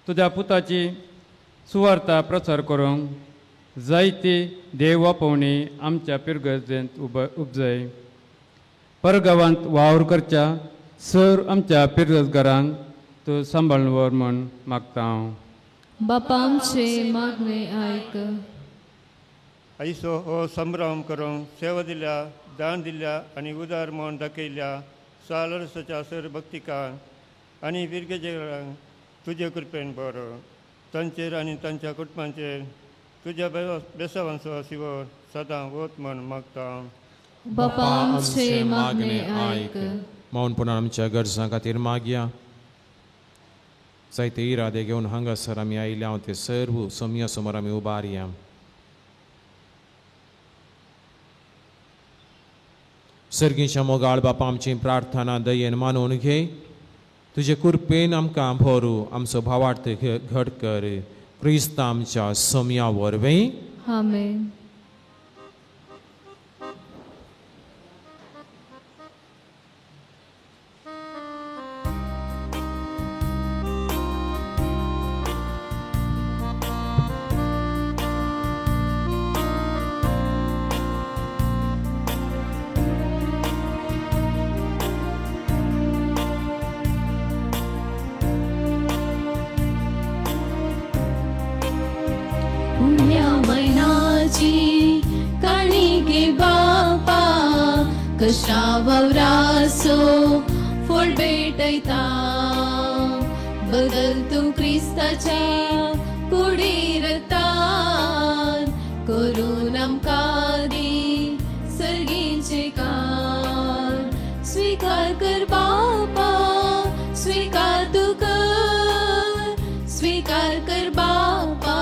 F: तुज्या पुताची सुवार्ता प्रचार करूंक जायती देव आपोवणी आमच्या पिरगर्जेंत उपजय. परगांवांत वावर करच्या सर आमच्या पिरगर्जगारांक तूं सांबाळून व्हर म्हूण मागता हांव.
B: बापा आमचे मागणे आयक.
R: आयचो हो संभ्रम करूंक सेवा दिल्या, दान दिल्या आनी उदार म्हूण दाखयल्या सालरसाच्या सर भक्तिकांक आनी पिरगेजेरांक तुजे कृपेन बरो. तांचेर आनी तांच्या कुटुंबांचेर तुज्या बेसावांचो शिवर सदां वत म्हूण मागता.
B: बापा आमचे मागणे आयक.
H: मौनपणान आमच्या गरजां खातीर मागया. जायते इरादे घेवन हांगासर आमी आयल्या ते सर्व सोमया समोर आमी उबारया. सर्गीच्या मोगाळ बापा आमची प्रार्थना दयेन मानून घे. तुजे कृपेन आमकां भरू आमचो भावार्थ घट कर. क्रिस्त आमच्या सोम्या वरवीं.
B: आमेन. कशावरासो फळ भेटयता बदल तूं क्रिस्ताच्या कुडीर तान करून आमकां दी सर्गींचे कान. स्विकार कर बापा, स्विकार तूं कर, स्विकार कर बापा,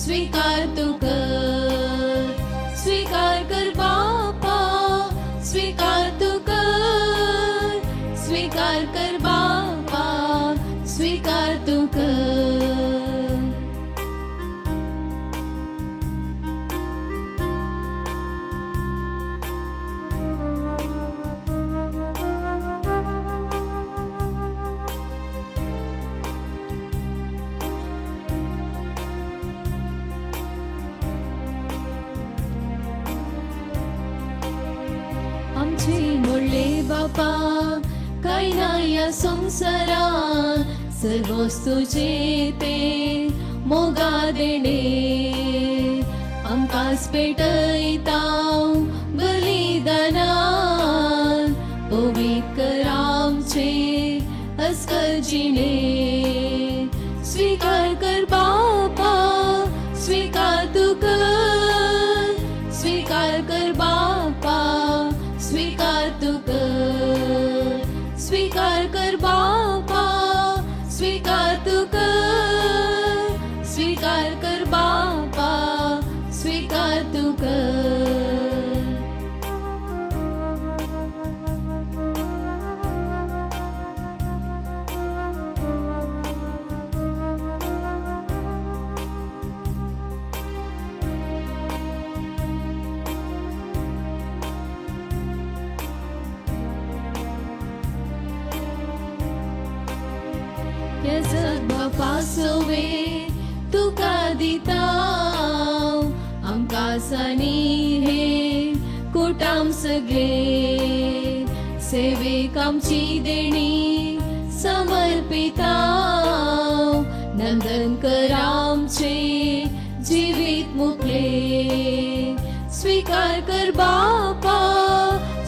B: स्विकार तूं कर, स्विकार कर बापा, स्वीकार तू कर, स्वीकार कर बापा, स्वीकार तू कर. बापा काय ना या संसारान सर्वोच तुजे ते मोगा देणे आमकांच पेटयता बलिदानान पवित्र कर आमचे अस्कल जिणे. स्वीकार कर बापा, स्वीकार तूं कर, स्वीकार कर बापा, स्वीकार तूं कर, स्वीकार कर बापा, स्वीकार तूं कर, स्वीकार कर बापा, स्वीकार तूं कर. पासवे तुका दिता आमकां सानी हे कुटाम सगळे सेवेक आमची देणी समर्पिता नंदन कर आमचे जिवीत मुकले. स्वीकार कर बापा,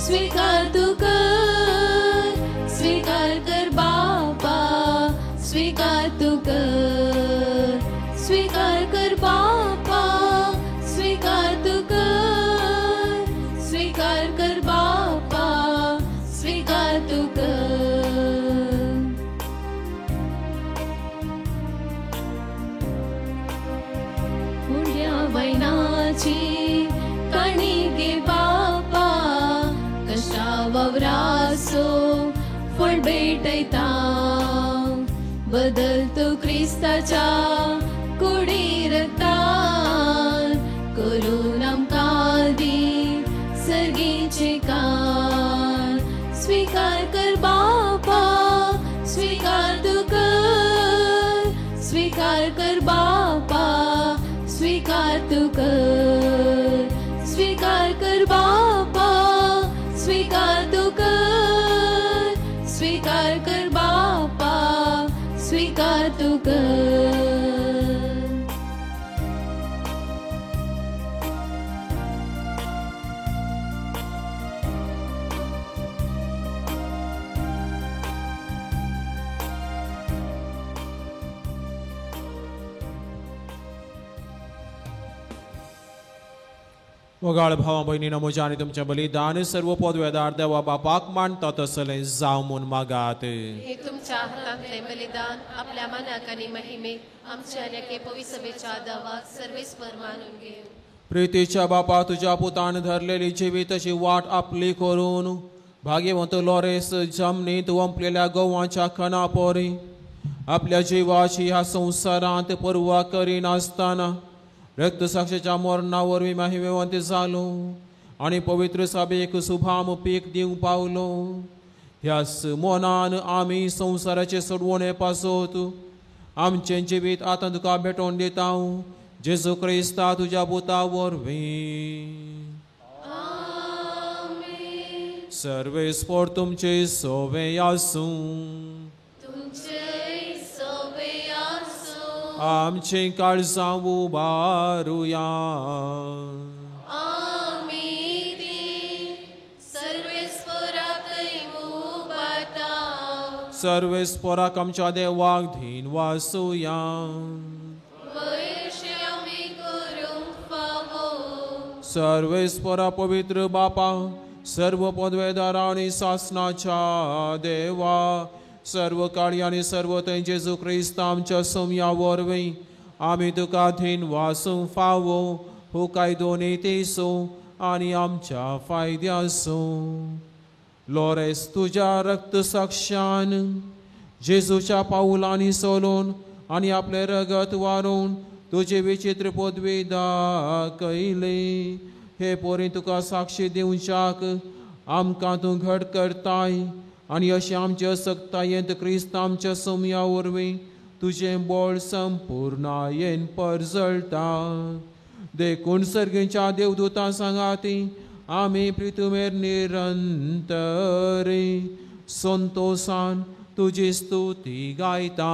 B: स्वीकार तूं कर, स्वीकार कर बापा, स्वीकार तूं कर, स्वीकार कर बापा, स्वीकार तूं कर, स्वीकार कर बापा, स्वीकार तूं कर. उड्या वैनाची काणी गे बापा कशा ववरासो फळ भेटयता बदल तू क्रिस्ताच्या कुडीर तान करून आमकां दी सर्गीचे कान. स्वीकार कर बापा, स्वीकार तूं कर, स्वीकार कर बापा, स्वीकार तूं कर, स्वीकार कर बापा, स्वीकार तूं कर, स्वीकार कर बापा, स्वीकार तूं कर.
H: मोगाळ भावा भयणीनो, म्हज्या आनी तुमचें बलिदान सर्व पदवेदार देवा बापाक मानता तसलें जावं म्हूण मागात.
J: हे तुमच्या हातांतलें बलिदान आपल्या मनाक आनी महिमेक आमच्या आनी एके पवित्र सभेच्या देवाक सर्वेस्पर मानून घेवं.
H: प्रितीच्या बापा तुज्या पुतान धरलेली जिविताची वाट आपली करून भाग्यवंत लोरेस जमनीत वंपलेल्या गोवाच्या खणा पोरी आपल्या जिवाची ह्या संवसारांत पर्वा करिनासतना रक्तसाक्षीच्या मरणा वरवीं महिमेवंत जालो आनी पवित्र सभेक सुभाम पीक दिवंक पावलो. ह्याच मनान आमी संवसाराचे सोडवणे पासत आमचें जिवीत आतां तुका भेटोवन दिता जेजू क्रिस्ता तुज्या पुता वरवीं. सर्वेस्पोर तुमचे सोवे आसूं. आमचीं काळजां उबारुया. सर्वेस्पोराक आमच्या देवाक धीन वासुया. सर्वेस्पोरा पवित्र बापा सर्व पदवेदारा आनी सासनाच्या देवा सर्व काळी आनी सर्व थंय जेजू क्रिस्त आमच्या सोम्या वरवीं आमी तुका धीन वासूंक फावो हो कायदो नितीसो आनी आमच्या फायद्यासो. लोरेस तुज्या रक्त साक्षान जेजूच्या पावलांनी सोलून आनी आपलें रगत वारोवन तुजी विचित्र पदवी दाखयली. हे पोरी तुका साक्षी दिवच्याक आमकां तूं घट करताय आनी अशें आमचे असक्तायेंत क्रिस्त आमच्या सोम्या वरवीं तुजें बळ संपुर्णायेन परजळटा. देखून सर्गीच्या देवदूतां सांगाती आमी प्रितुमेर निरंतरी संतोसान तुजी स्तुती गायता.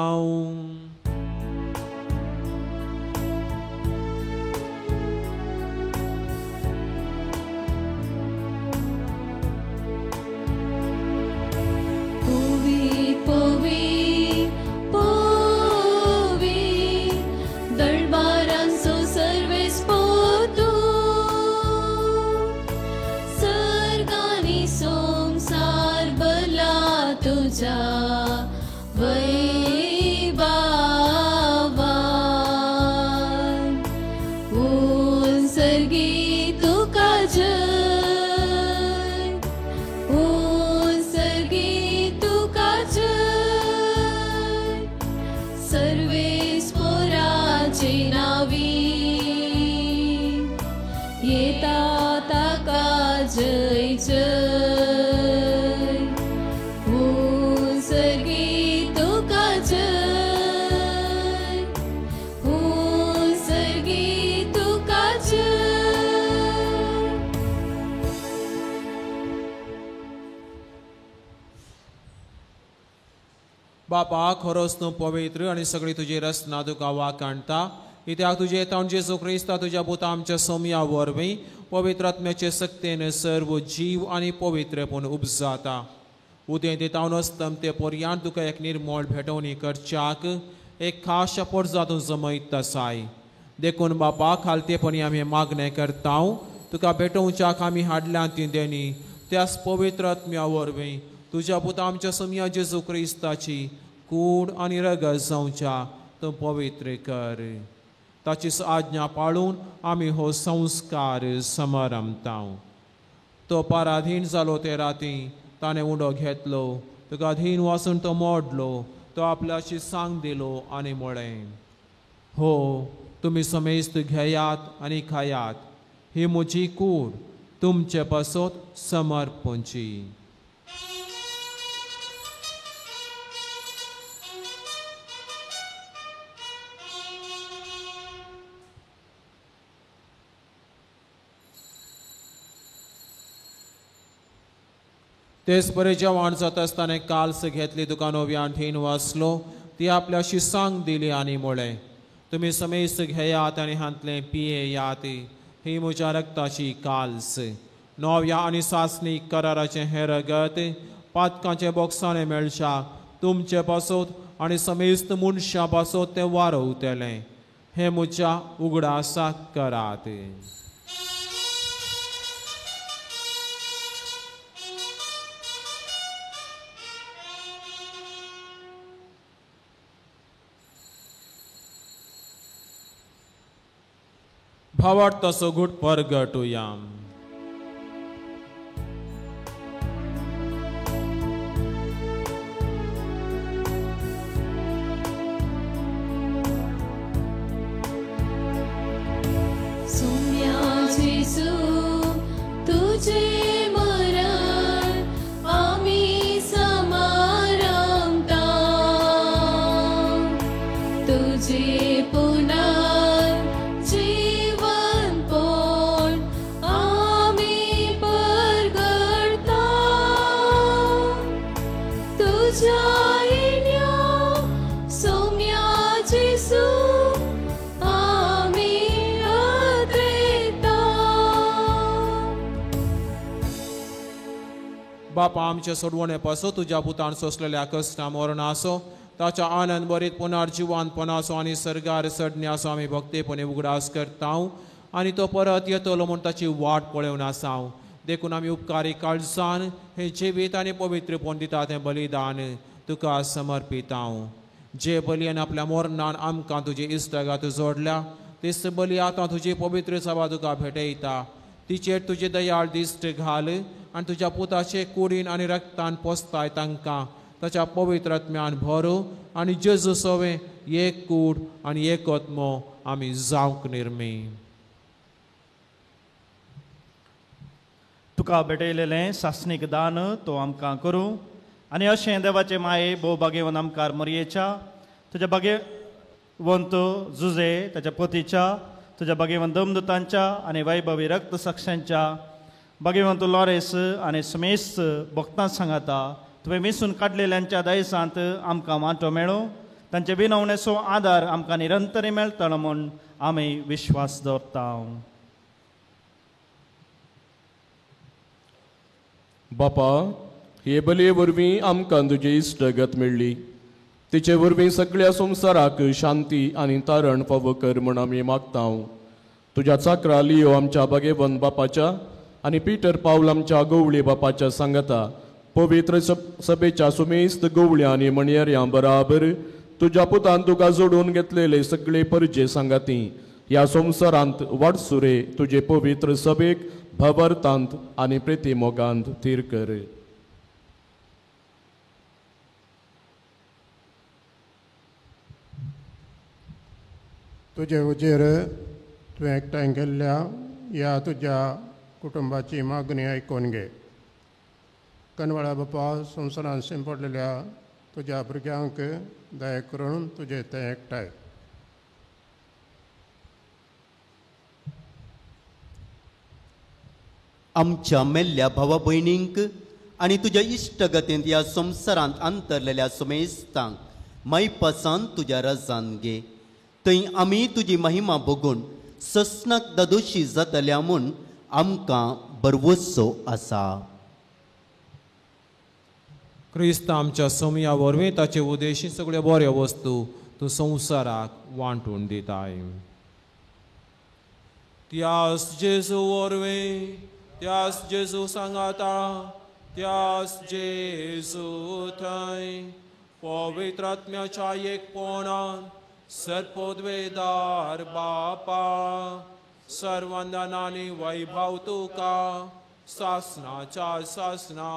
H: बापा खरोच तूं पवित्र आनी सगळी तुजी रचना तुका वाखाणटा कित्याक तुजें तावन जेजू क्रिस्ता तुज्या पुता आमच्या सोम्या वरवीं पवित्र आत्म्याचे सक्तेन सर्व जीव आनी पवित्रपण उपजाता. उदें तावन अस्तमते पर्यान तुका एक निर्मळ भेटवणी करच्याक एक खास पोरजा तूं जमयत आसाय. देखून बापा खालतेपणी आमी मागणें करता तुका भेटोवच्याक आमी हाडल्या ती देणी त्याच पवित्र आत्म्या वरवीं तुज्या पुता आमच्या सोम्या जेजू क्रिस्ताची कूड आनी रगत जावच्या तूं पवित्र कर. ताची आज्ञा पाळून आमी हो संस्कार समारंभता. तो पराधीन जालो ते राती ताणें उंडो घेतलो तुका धीन वासून तो मोडलो तो आपल्याशी सांग दिलो आनी म्हळें हो तुमी समेस्त घेयात आनी खायात ही म्हजी कूड तुमचे पासत समर्पणची. तेच परी जेवण जाता आसतना काल्स घेतली तुका नव्यान थीन वाचलो ती आपल्याशी सांग दिली आनी म्हळें तुमी समेस्त घेयात आनी हांतलें पियेयात ही म्हज्या रक्ताची काल्स नव्या आनी सासणीक कराराचें हें रगत पातकांचे बोक्साणें मेळच्या तुमचे पासत आनी समेस्त मनशां पासत तें वारवतलें हें म्हज्या उगडासाक करात. भावार्थाचो घूट परगटुया.
B: सोम्या जेजू तुझे मरण आमी समारंभता, तुझे पुनर्जीवनपण आमी परगटता, तुझ्या येण्या सोम्या जेजू आमी अद्रेता.
H: बापा आमचे सोडवणे पासो तुज्या पुतान सोंसलेल्या कश्टा मरणाचो ताच्या आनंद बरीत पुनर्जिवानपणाचो आनी सर्गार चडण्याचो आमी भक्तेपणी उगडास करता आनी तो परत येतलो म्हूण ताची वाट पळोवन आसा. देखून आमी उपकारी काळजान हें जिवीत आनी पवित्रपण दिता तें बलिदान तुका समर्पिता. जे बलयान आपल्या मरणान आमकां तुजी इश्टागात जोडल्या तीच बली आतां तुजी पवित्र सभा तुका भेटयता. तिचेर तुजी दयाळ दिश्ट घाल आनी तुज्या पुताचे कुडीन आनी रक्तान पोसताय तांकां ताच्या पवित्र आत्म्यान भरू आनी जेजू सवें एक कूड आनी एक आत्मो आमी जावंक निर्मी.
M: तुका भेटयलेलें सासणीक दान तो आमकां करूं आनी अशें देवाचे माये भोव भागेवन आमकार मोरयेच्या तुज्या भागेवंत जुजे ताच्या पतीच्या तुज्या भागेवंत दमदुतांच्या आनी वैभवी रक्त साक्षांच्या भागेवंत लॉरेस आनी समेस्त भक्तां सांगाता तुवें वेंचून काडलेल्यांच्या दायसांत आमकां वांटो मेळो, तांचे विनवणेचो आदार आमकां निरंतर मेळटलो म्हूण आमी विश्वास दवरता.
E: बापा, हे बलये वरवीं आमकां तुजी इश्टगत मेळ्ळी, तिचे वरवीं सगळ्या संवसाराक शांती आनी तारण फावो कर म्हूण आमी मागता. तुज्या चाकरा लियो आमच्या भागेवंत बापाच्या आनी पीटर पावल आमच्या गवळी बापाच्या सांगता पवित्र सभेच्या सुमेस्त गवळ्या आनी म्हणयाऱ्यां बराबर तुज्या पुतान तुका जोडून घेतलेले सगळे परजे सांगाती ह्या संवसारांत वाटसुरे तुजे पवित्र सभेक भवर्थांत आनी प्रितीमोगांत थीर कर.
R: तुजे उजेर तुवें एकठांय केल्ल्या ह्या तुज्या कुटुंबाची मागणी आयकून घे. कनवाळा बापा, संवसारांत शिंपडलेल्या तुज्या भुरग्यांक दया करून तुजे ते एकठांय.
S: आमच्या मेल्ल्या भावा भयणींक आनी तुज्या इश्टगतींत ह्या संवसारांत अंतरलेल्या सुमेस्तांक मायपासान तुज्या रजान घे. थंय आमी तुजी महिमा भोगून ससनाक दादोशी जातल्या म्हूण आमकां बरवसो आसा.
H: क्रिस्त आमच्या सोमया वरवीं ताचे उदेशी सगळ्यो बऱ्यो वस्तू तूं संवसाराक वांटून दिताय. त्यास जेजू वरवीं, त्यास जेजू सांगाता, त्यास जेजू थंय पवित्र आत्म्याच्या एकपणान सर्पोद्वेदार बापा सर्वंदनानी वैभव तुका सासनाच्या सासना.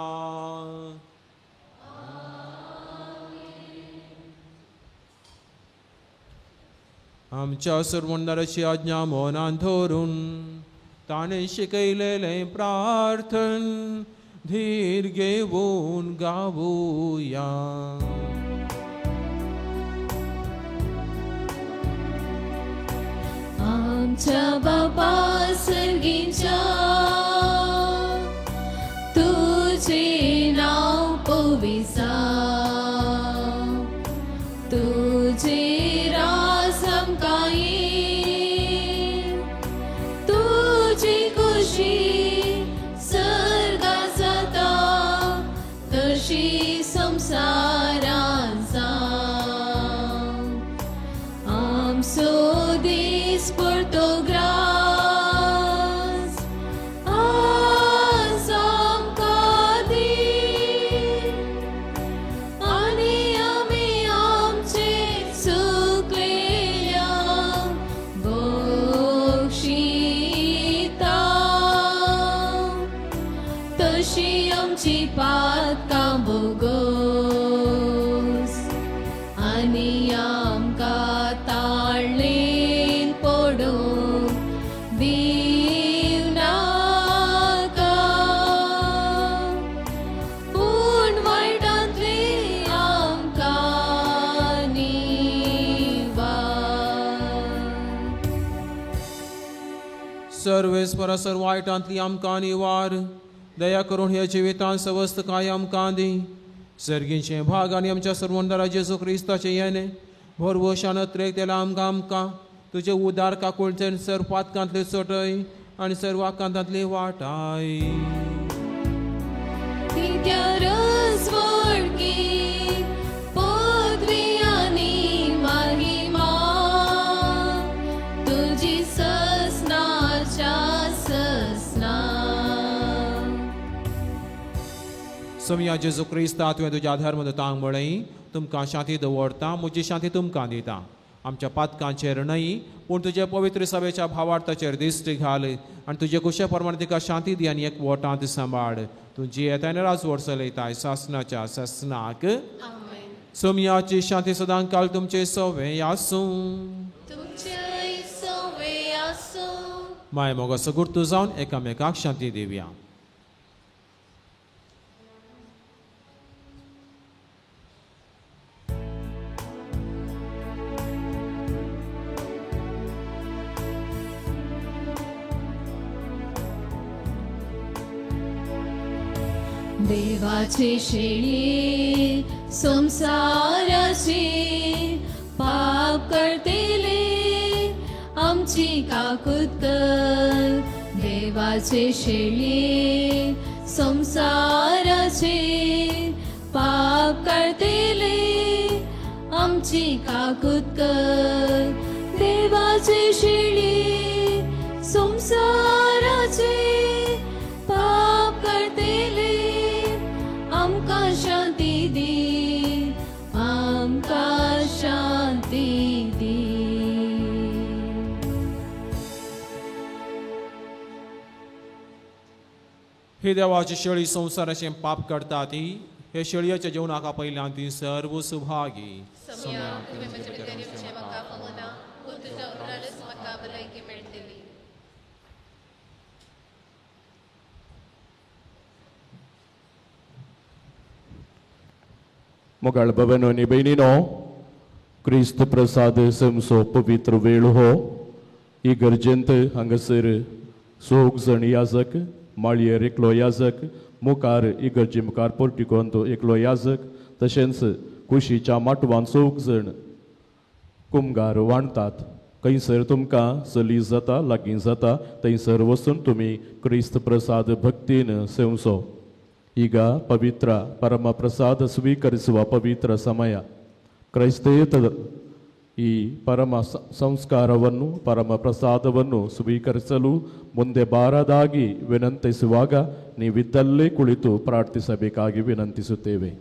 H: आमच्या सर्वंदाराची आज्ञा मनान धरून ताणें शिकयलेलें प्रार्थन धीर घेवन गावुया.
B: आमच्या बापा सर्गीच्या तुझे नाव पविसा, तुझे राज आमकां ये, तुजी खुशी सर्गा जाता तशी संवसारांत जावं. आमचो दीस परतो ग्रास आज आमकां दी आनी आमी आमचे चुकलेल्यांक बक्षीस
H: सर्वेस परसर वायटांतली आमकां निवार. दया करून ह्या जिवितांत सवस्तकाय आमकां दी. सर्गींचे भाग आनी आमच्या सर्वंदरा जेजू क्रिस्ताचें येणें भरवशान अत्रेक तेला आमकां आमकां तुजे उदार काकुळतेन सर्व पातकांतले चटय आनी सर्व आकांतांतली वाटाय. सोमया जेजू क्रिस्ता तुवें तुज्या धर्मदूतांक म्हळें, तुमकां शांती दवरता, म्हजी शांती तुमकां दिता. आमच्या पातकांचेर न्हय पूण तुजे पवित्र सभेच्या भावार्थाचेर दिश्ट घाल आनी तुजे कुशे प्रमाण तिका शांती दी आनी एक वोटांत सांबाळ. तूं जियेताय आनी राजवट चलयताय सासनाच्या सासनाक. सोमयाची शांती सदां काल तुमचे सवे आसूं. माय मोगाचो गुर्तू जावन एकामेकाक शांती दिवया.
B: देवाचे शेळये संसाराचे पाप करतेले आमची काकूत कर. देवाचे शेळये संसाराचे पाप करतेले आमची काकूत कर. देवाचे शेळये संसाराचे पाप करतेले आमकां शांती दी, आमकां शांती दी.
H: ही देवाची शेळी संवसाराचें पाप करता ती हे शेळयेच्या जेवणाक आपयल्यान ती सर्व सुभागी.
E: मोगाळ भवनो आनी भयणीनो, क्रिस्त प्रसाद समसो पवित्र वेळ हो. ही गरजेंत हांगासर सोग जण याजक, माळयेर एकलो याजक, मुखार इगर्जे मुखार पोर्टिकोंत एकलो याजक, तशेंच कुशीच्या माटवान चौग जण कुमगार वांडतात. खंयसर तुमकां सली जाता, लागीं जाता थंयसर वचून तुमी क्रिस्त प्रसाद भक्तीन सेवचो. ಈಗ ಪವಿತ್ರ ಪರಮ ಪ್ರಸಾದ ಸ್ವೀಕರಿಸುವ ಪವಿತ್ರ ಸಮಯ. ಕ್ರೈಸ್ತೇತರ ಈ ಪರಮ ಸಂಸ್ಕಾರವನ್ನು ಪರಮ ಪ್ರಸಾದವನ್ನು ಸ್ವೀಕರಿಸಲು ಮುಂದೆ ಬಾರದಾಗಿ ವಿನಂತಿಸುವಾಗ ನೀವಿದ್ದಲ್ಲೇ ಕುಳಿತು ಪ್ರಾರ್ಥಿಸಬೇಕಾಗಿ ವಿನಂತಿಸುತ್ತೇವೆ.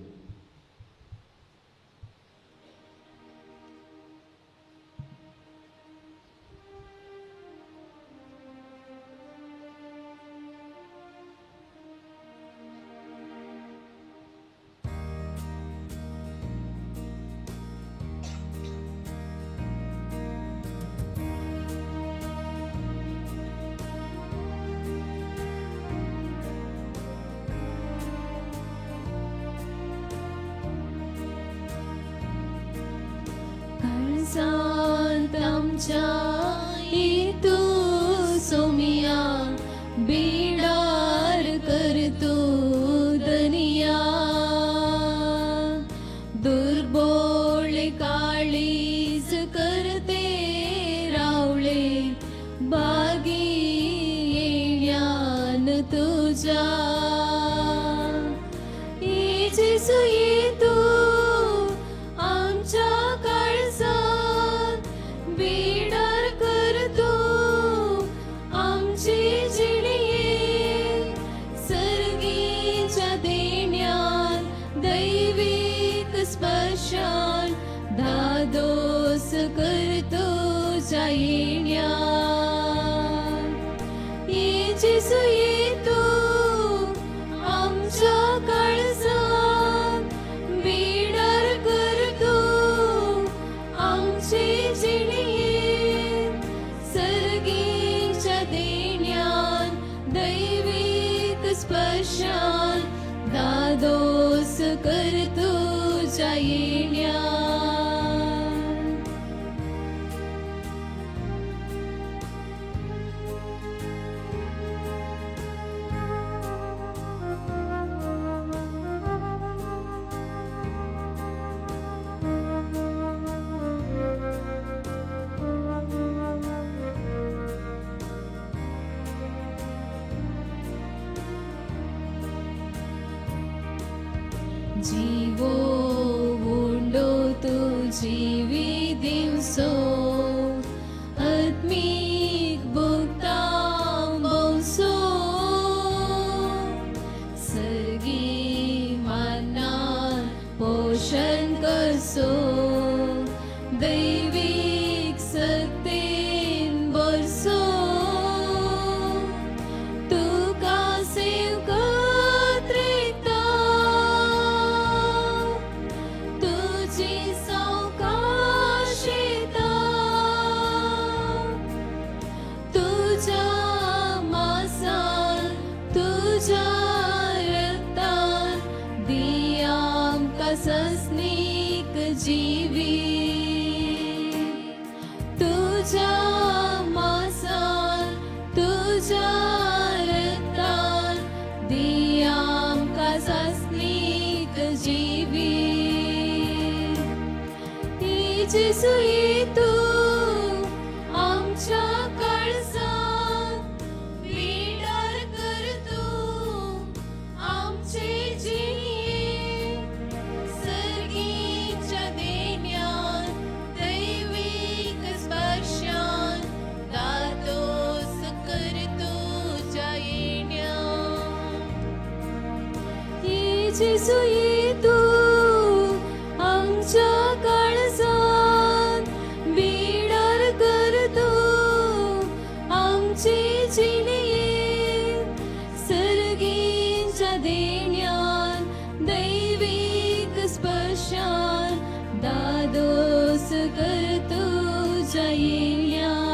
B: जेजू ये तूं आमच्या काळजांत, विडार कर तूं आमचे जिणेंत, सर्गीच्या देण्यान दैवीक स्पर्शान दादोस कर तुज्या येण्यान.
C: ये जेजू ये तूं आमच्या काळजांत, विडार कर तूं आमचे जिणेंत, सर्गीच्या देण्यान दैवीक स्पर्शान दादोस कर तुज्या येण्यान.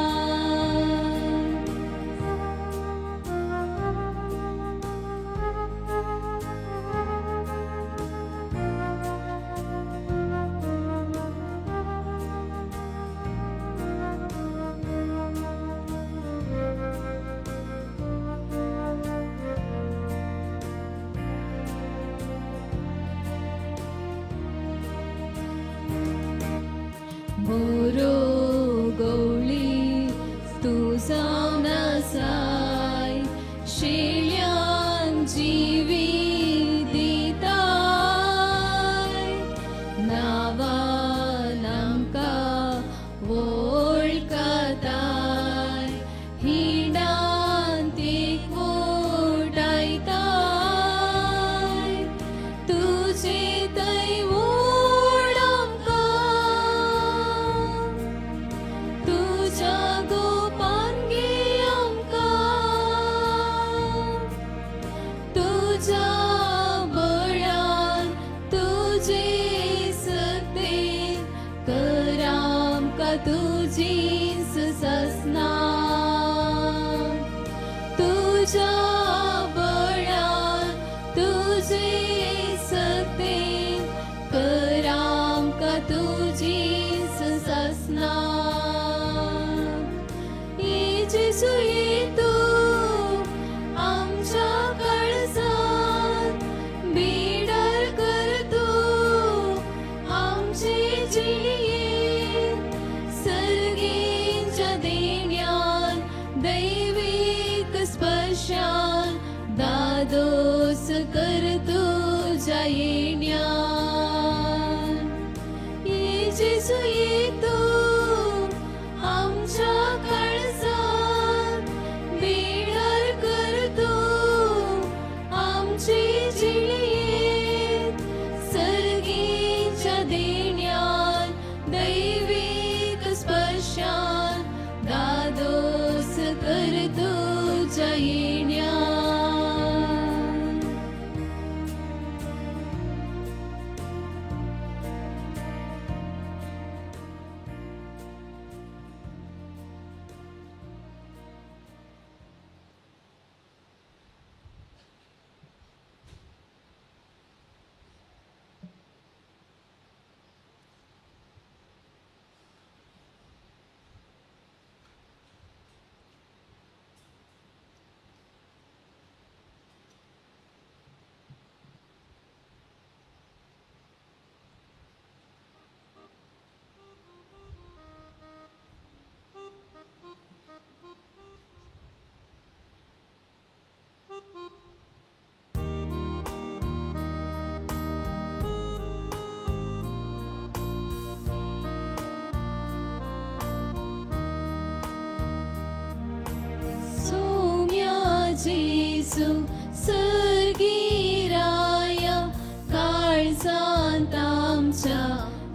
C: बोरो गवळी तूं जावन आसाय, शेळ्यान जिवी दिताय, नांवान आमकां वळखताय, हिंडान एकवटायताय, तुजे थंय ओड आमकां, तुज्या गोपान घे आमकां, तुज्या बळान तुजे सक्तेन कर आमकां तुजी ससना, तुज्या बळान तुजे सक्तेन कर आमकां तुजी ससना. ये जेजू ये तूं आमच्या काळजांत, बिडार कर तूं आमचे जिणेंत, सर्गीच्या देण्यान दैवीक स्पर्शान दादोस कर तुज्या येण्यान. ये जेजू ये तूं आमच्या काळजांत, बिडार कर तूं आमचे जिणेंत, सर्गीच्या देण्यान दैवीक स्पर्शान दादोस कर तुज्या येण्यान. सोम्या जेजू सर्गीराया काळजांत आमच्या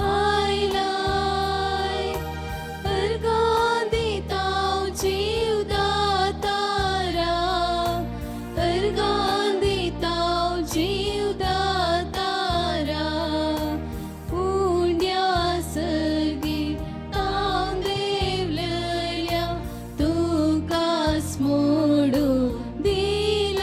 C: आयलाय, अर्गां दिताव जीवदातारा, अर्गां दिताव जीवदातारा, उंड्या सर्गी ताव देवलल्या तुका स्मोडू दिलाय.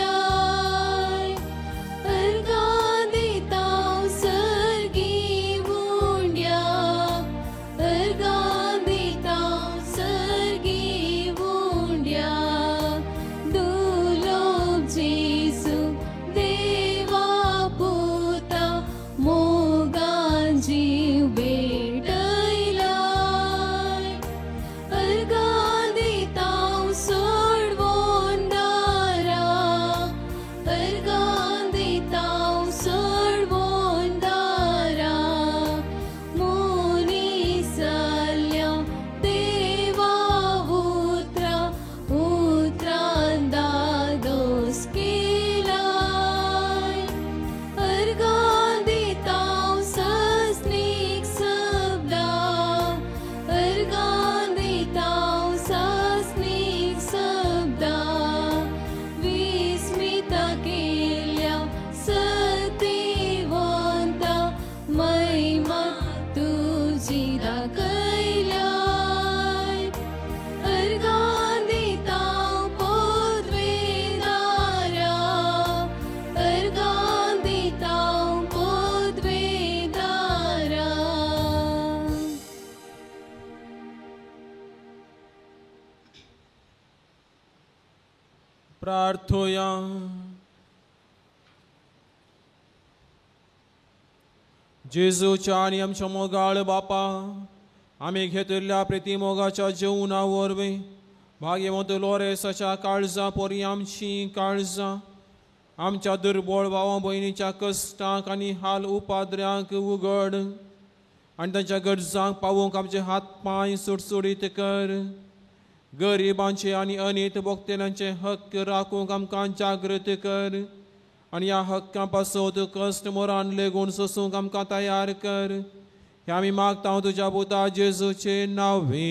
H: प्रार्थोया. जेजूच्या आनी आमच्या मोगाळ बापा, आमी घेतिल्ल्या प्रिती मोगाच्या जेवणा वरवीं भाग्यवंत लोरेसाच्या काळजा पोरी आमची काळजां आमच्या दुर्बळ भावा भयणीच्या कश्टांक आनी हाल उपाद्र्यांक उगड आनी तांच्या गरजांक पावोवंक आमचे हात पांय सुटसुटीत कर. गरिबांचे आनी अनीत भोगतेल्यांचे हक्क राखूंक आमकां जागृत कर आनी ह्या हक्कां पासत कश्ट मोरान लेगून सोसूंक आमकां तयार कर. हें आमी मागता तुज्या पुता जेजूचे नांवे.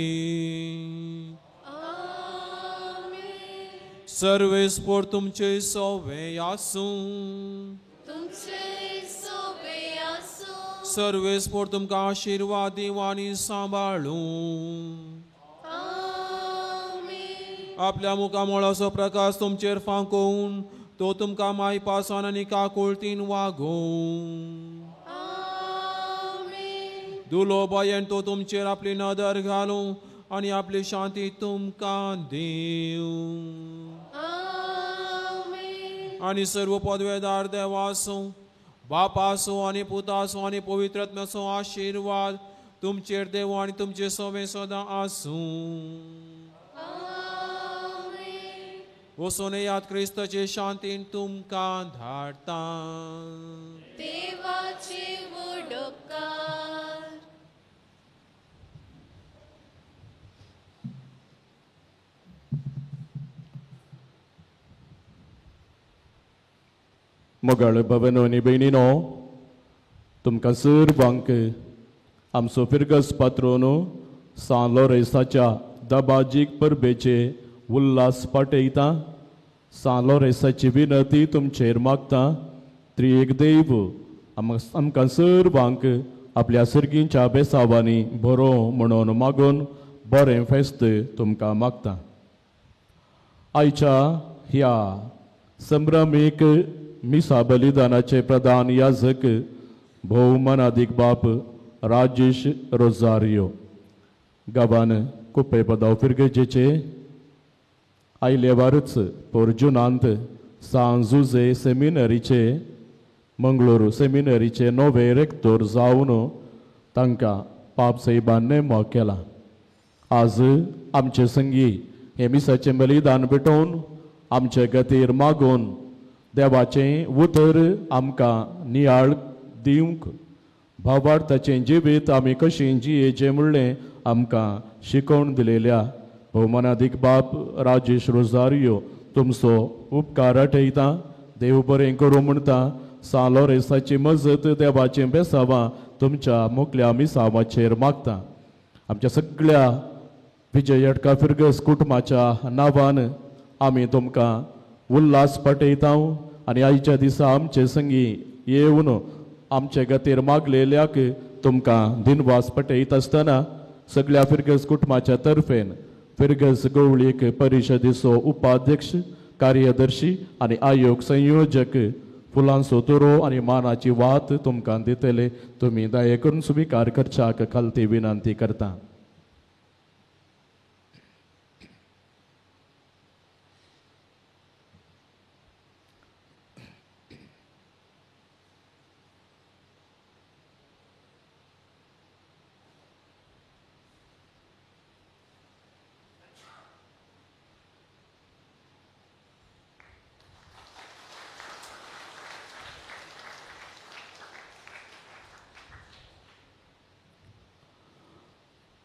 H: सर्वेस्पोर तुमचे सोवे आसूं. सर्वेस्पोर तुमकां आशिर्वाद दिवं आनी सांबाळूं. आपल्या मुखामळाचो प्रकाश तुमचेर फांकोवन तो तुमकां मायपासान आनी काकुळतीन वागोवं. दुलो बायेन तो तुमचेर आपली नदर घालूं आनी आपली शांती तुमकां दिवं. आनी सर्व पदवेदार देवासो बापासो आनी पुतासो आनी पवित्र आत्म्याचो आशिर्वाद तुमचेर देव आनी तुमचे सोवे सदां आसूं. वचून येयात क्रिस्ताचे शांतीन तुमकां धाडटा.
C: देवाचे वडोपकार.
E: मोगाळ भवनो आनी भयणीनो, तुमकां सर्वांक आमचो फिरगज पात्रोन सान लोरेसाच्या दबाजीक परबेचे उल्हास पाटयता. सान लोरेसाची विनती तुमचेर मागता. त्रिएक देव आमकां सर्वांक आपल्या सर्गींच्या बेसावांनी बरो म्हणून मागून बरें फेस्त तुमकां मागता. आयच्या ह्या संभ्रमीक मिसा बलिदानाचे प्रधान याजक भोवमानादीक बाप राजेश रोजारियो, गांवान कुप्पे पदाव फिरगजेचे आयले वारच पोरजुनांत सान जुजे सेमिनरीचे मंगळुरू सेमिनरीचे नवे रेक्तोर जावन तांकां पाप साहेबान नेमक केला. आज आमचे संगी हे मिसाचें बलिदान भेटोवन आमचे गतीर मागून देवाचें उतर आमकां नियाळ दिवंक भावार्थाचें जिवीत आमी कशें जियेचें म्हणलें आमकां शिकोवन दिलेल्या भोवमानादीक बाप राजेश रोजारियो तुमचो उपकार आठयता. देव बरें करूं म्हणटा. सान लोरेसाची मजत देवाचें बेसावां तुमच्या मुखल्या मिसावाचेर मागता. आमच्या सगळ्या विजय अटका फिरगस कुटुंबाच्या नांवान आमी तुमकां उल्हास पाटयता आनी आयच्या दिसा आमचे संगी येवन आमचे खातीर मागलेल्याक तुमकां दिनवास पटयत आसतना सगळ्या फिरगस कुटुंबाच्या तर्फेन फिरगस गवळीक परिशदेचो उपाध्यक्ष, कार्यदर्शी आनी आयोग संयोजक फुलांचो तुरो आनी मानाची वात तुमकां दितले. तुमी दया करून स्विकार करच्याक खालती विनंती करता.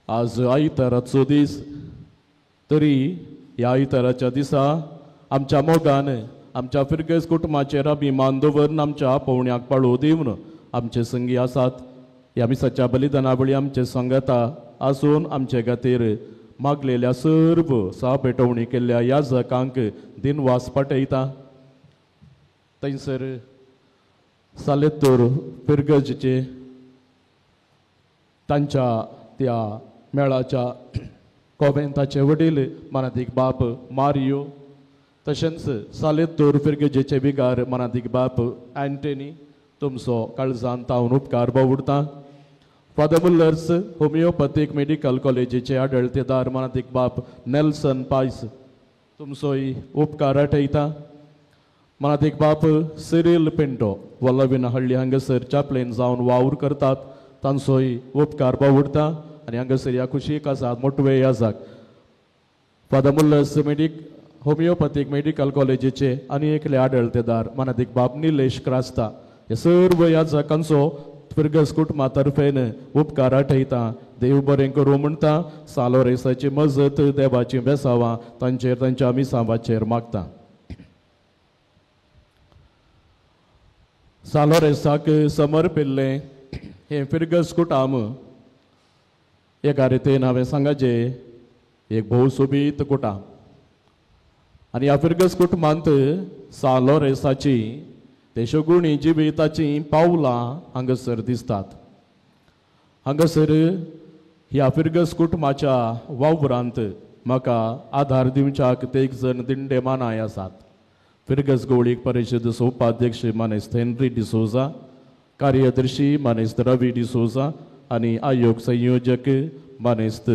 E: आज आयताराचो दीस तरी ह्या आयताराच्या दिसा आमच्या मोगान आमच्या फिरगज कुटुंबाचेर अभिमान दवरून आमच्या पोवण्याक पाळो दिवन आमचे संगी आसात. ह्या मिसाच्या बलिदाना वेळी आमचे संगता आसून आमचे खातीर मागलेल्या सर्व सा पेटवणी केल्ल्या याजकांक दिनवास पाटयता. थंयसर सालेतूर फिरगजचे तांच्या त्या मेळाच्या कोवेंताचे वडील मनादीक बाप मारियो, तशेंच सालेतूर फिरगजेचे बिगार मनादीक बाप अँटनी तुमचो काळजान तावन उपकार बावुडता. फादर मुल्लर्स होमिओपॅथीक मेडिकल कॉलेजीचे आडळतेदार मनादीक बाप नेल्सन पायस तुमचोय उपकार आठयता. मनात एक बाप सिरील पिंटो वल्लवीन हळ्ळी हांगासर चॅपलेन जावन वावर करतात, तांचोय उपकार बावुडटा. आनी हांगासर ह्या खुशीक आसात मोटवे याजाक फादर मुल्लस होमियोपॅथीक मेडिकल कॉलेजीचे आनी एकले आडळतेदार मनात एक बाप निलेश क्रास्ता. हे सर्व याजकांचो फिरगस कुटुंबा तर्फेन उपकार आठयता. देव बरें करूं म्हणटा. सालोरेसाची मजत देवाची बेसावां तांचेर तांच्या मिसांवाचेर मागता. सालोरेसाक समर्पिल्लें हें फिरगस कुटाम एका रितीन हांवें सांगाचें एक भोव सोबीत कुटाम. आनी ह्या फिरगस कुटुंबांत सालोरेसाची देशगुणी जिविताचीं पावलां हांगासर दिसतात. हांगासर ह्या फिरगस कुटुंबाच्या वावरांत म्हाका आधार दिवच्याक तेग जण दिंडे मानाय आसात. फिरगस गवळीक परिशदेचो उपाध्यक्ष मानेस्त हेनरी डिसोजा, कार्यदर्शी मानेस्त रवी डिसोजा आनी आयोग संयोजक मानेस्त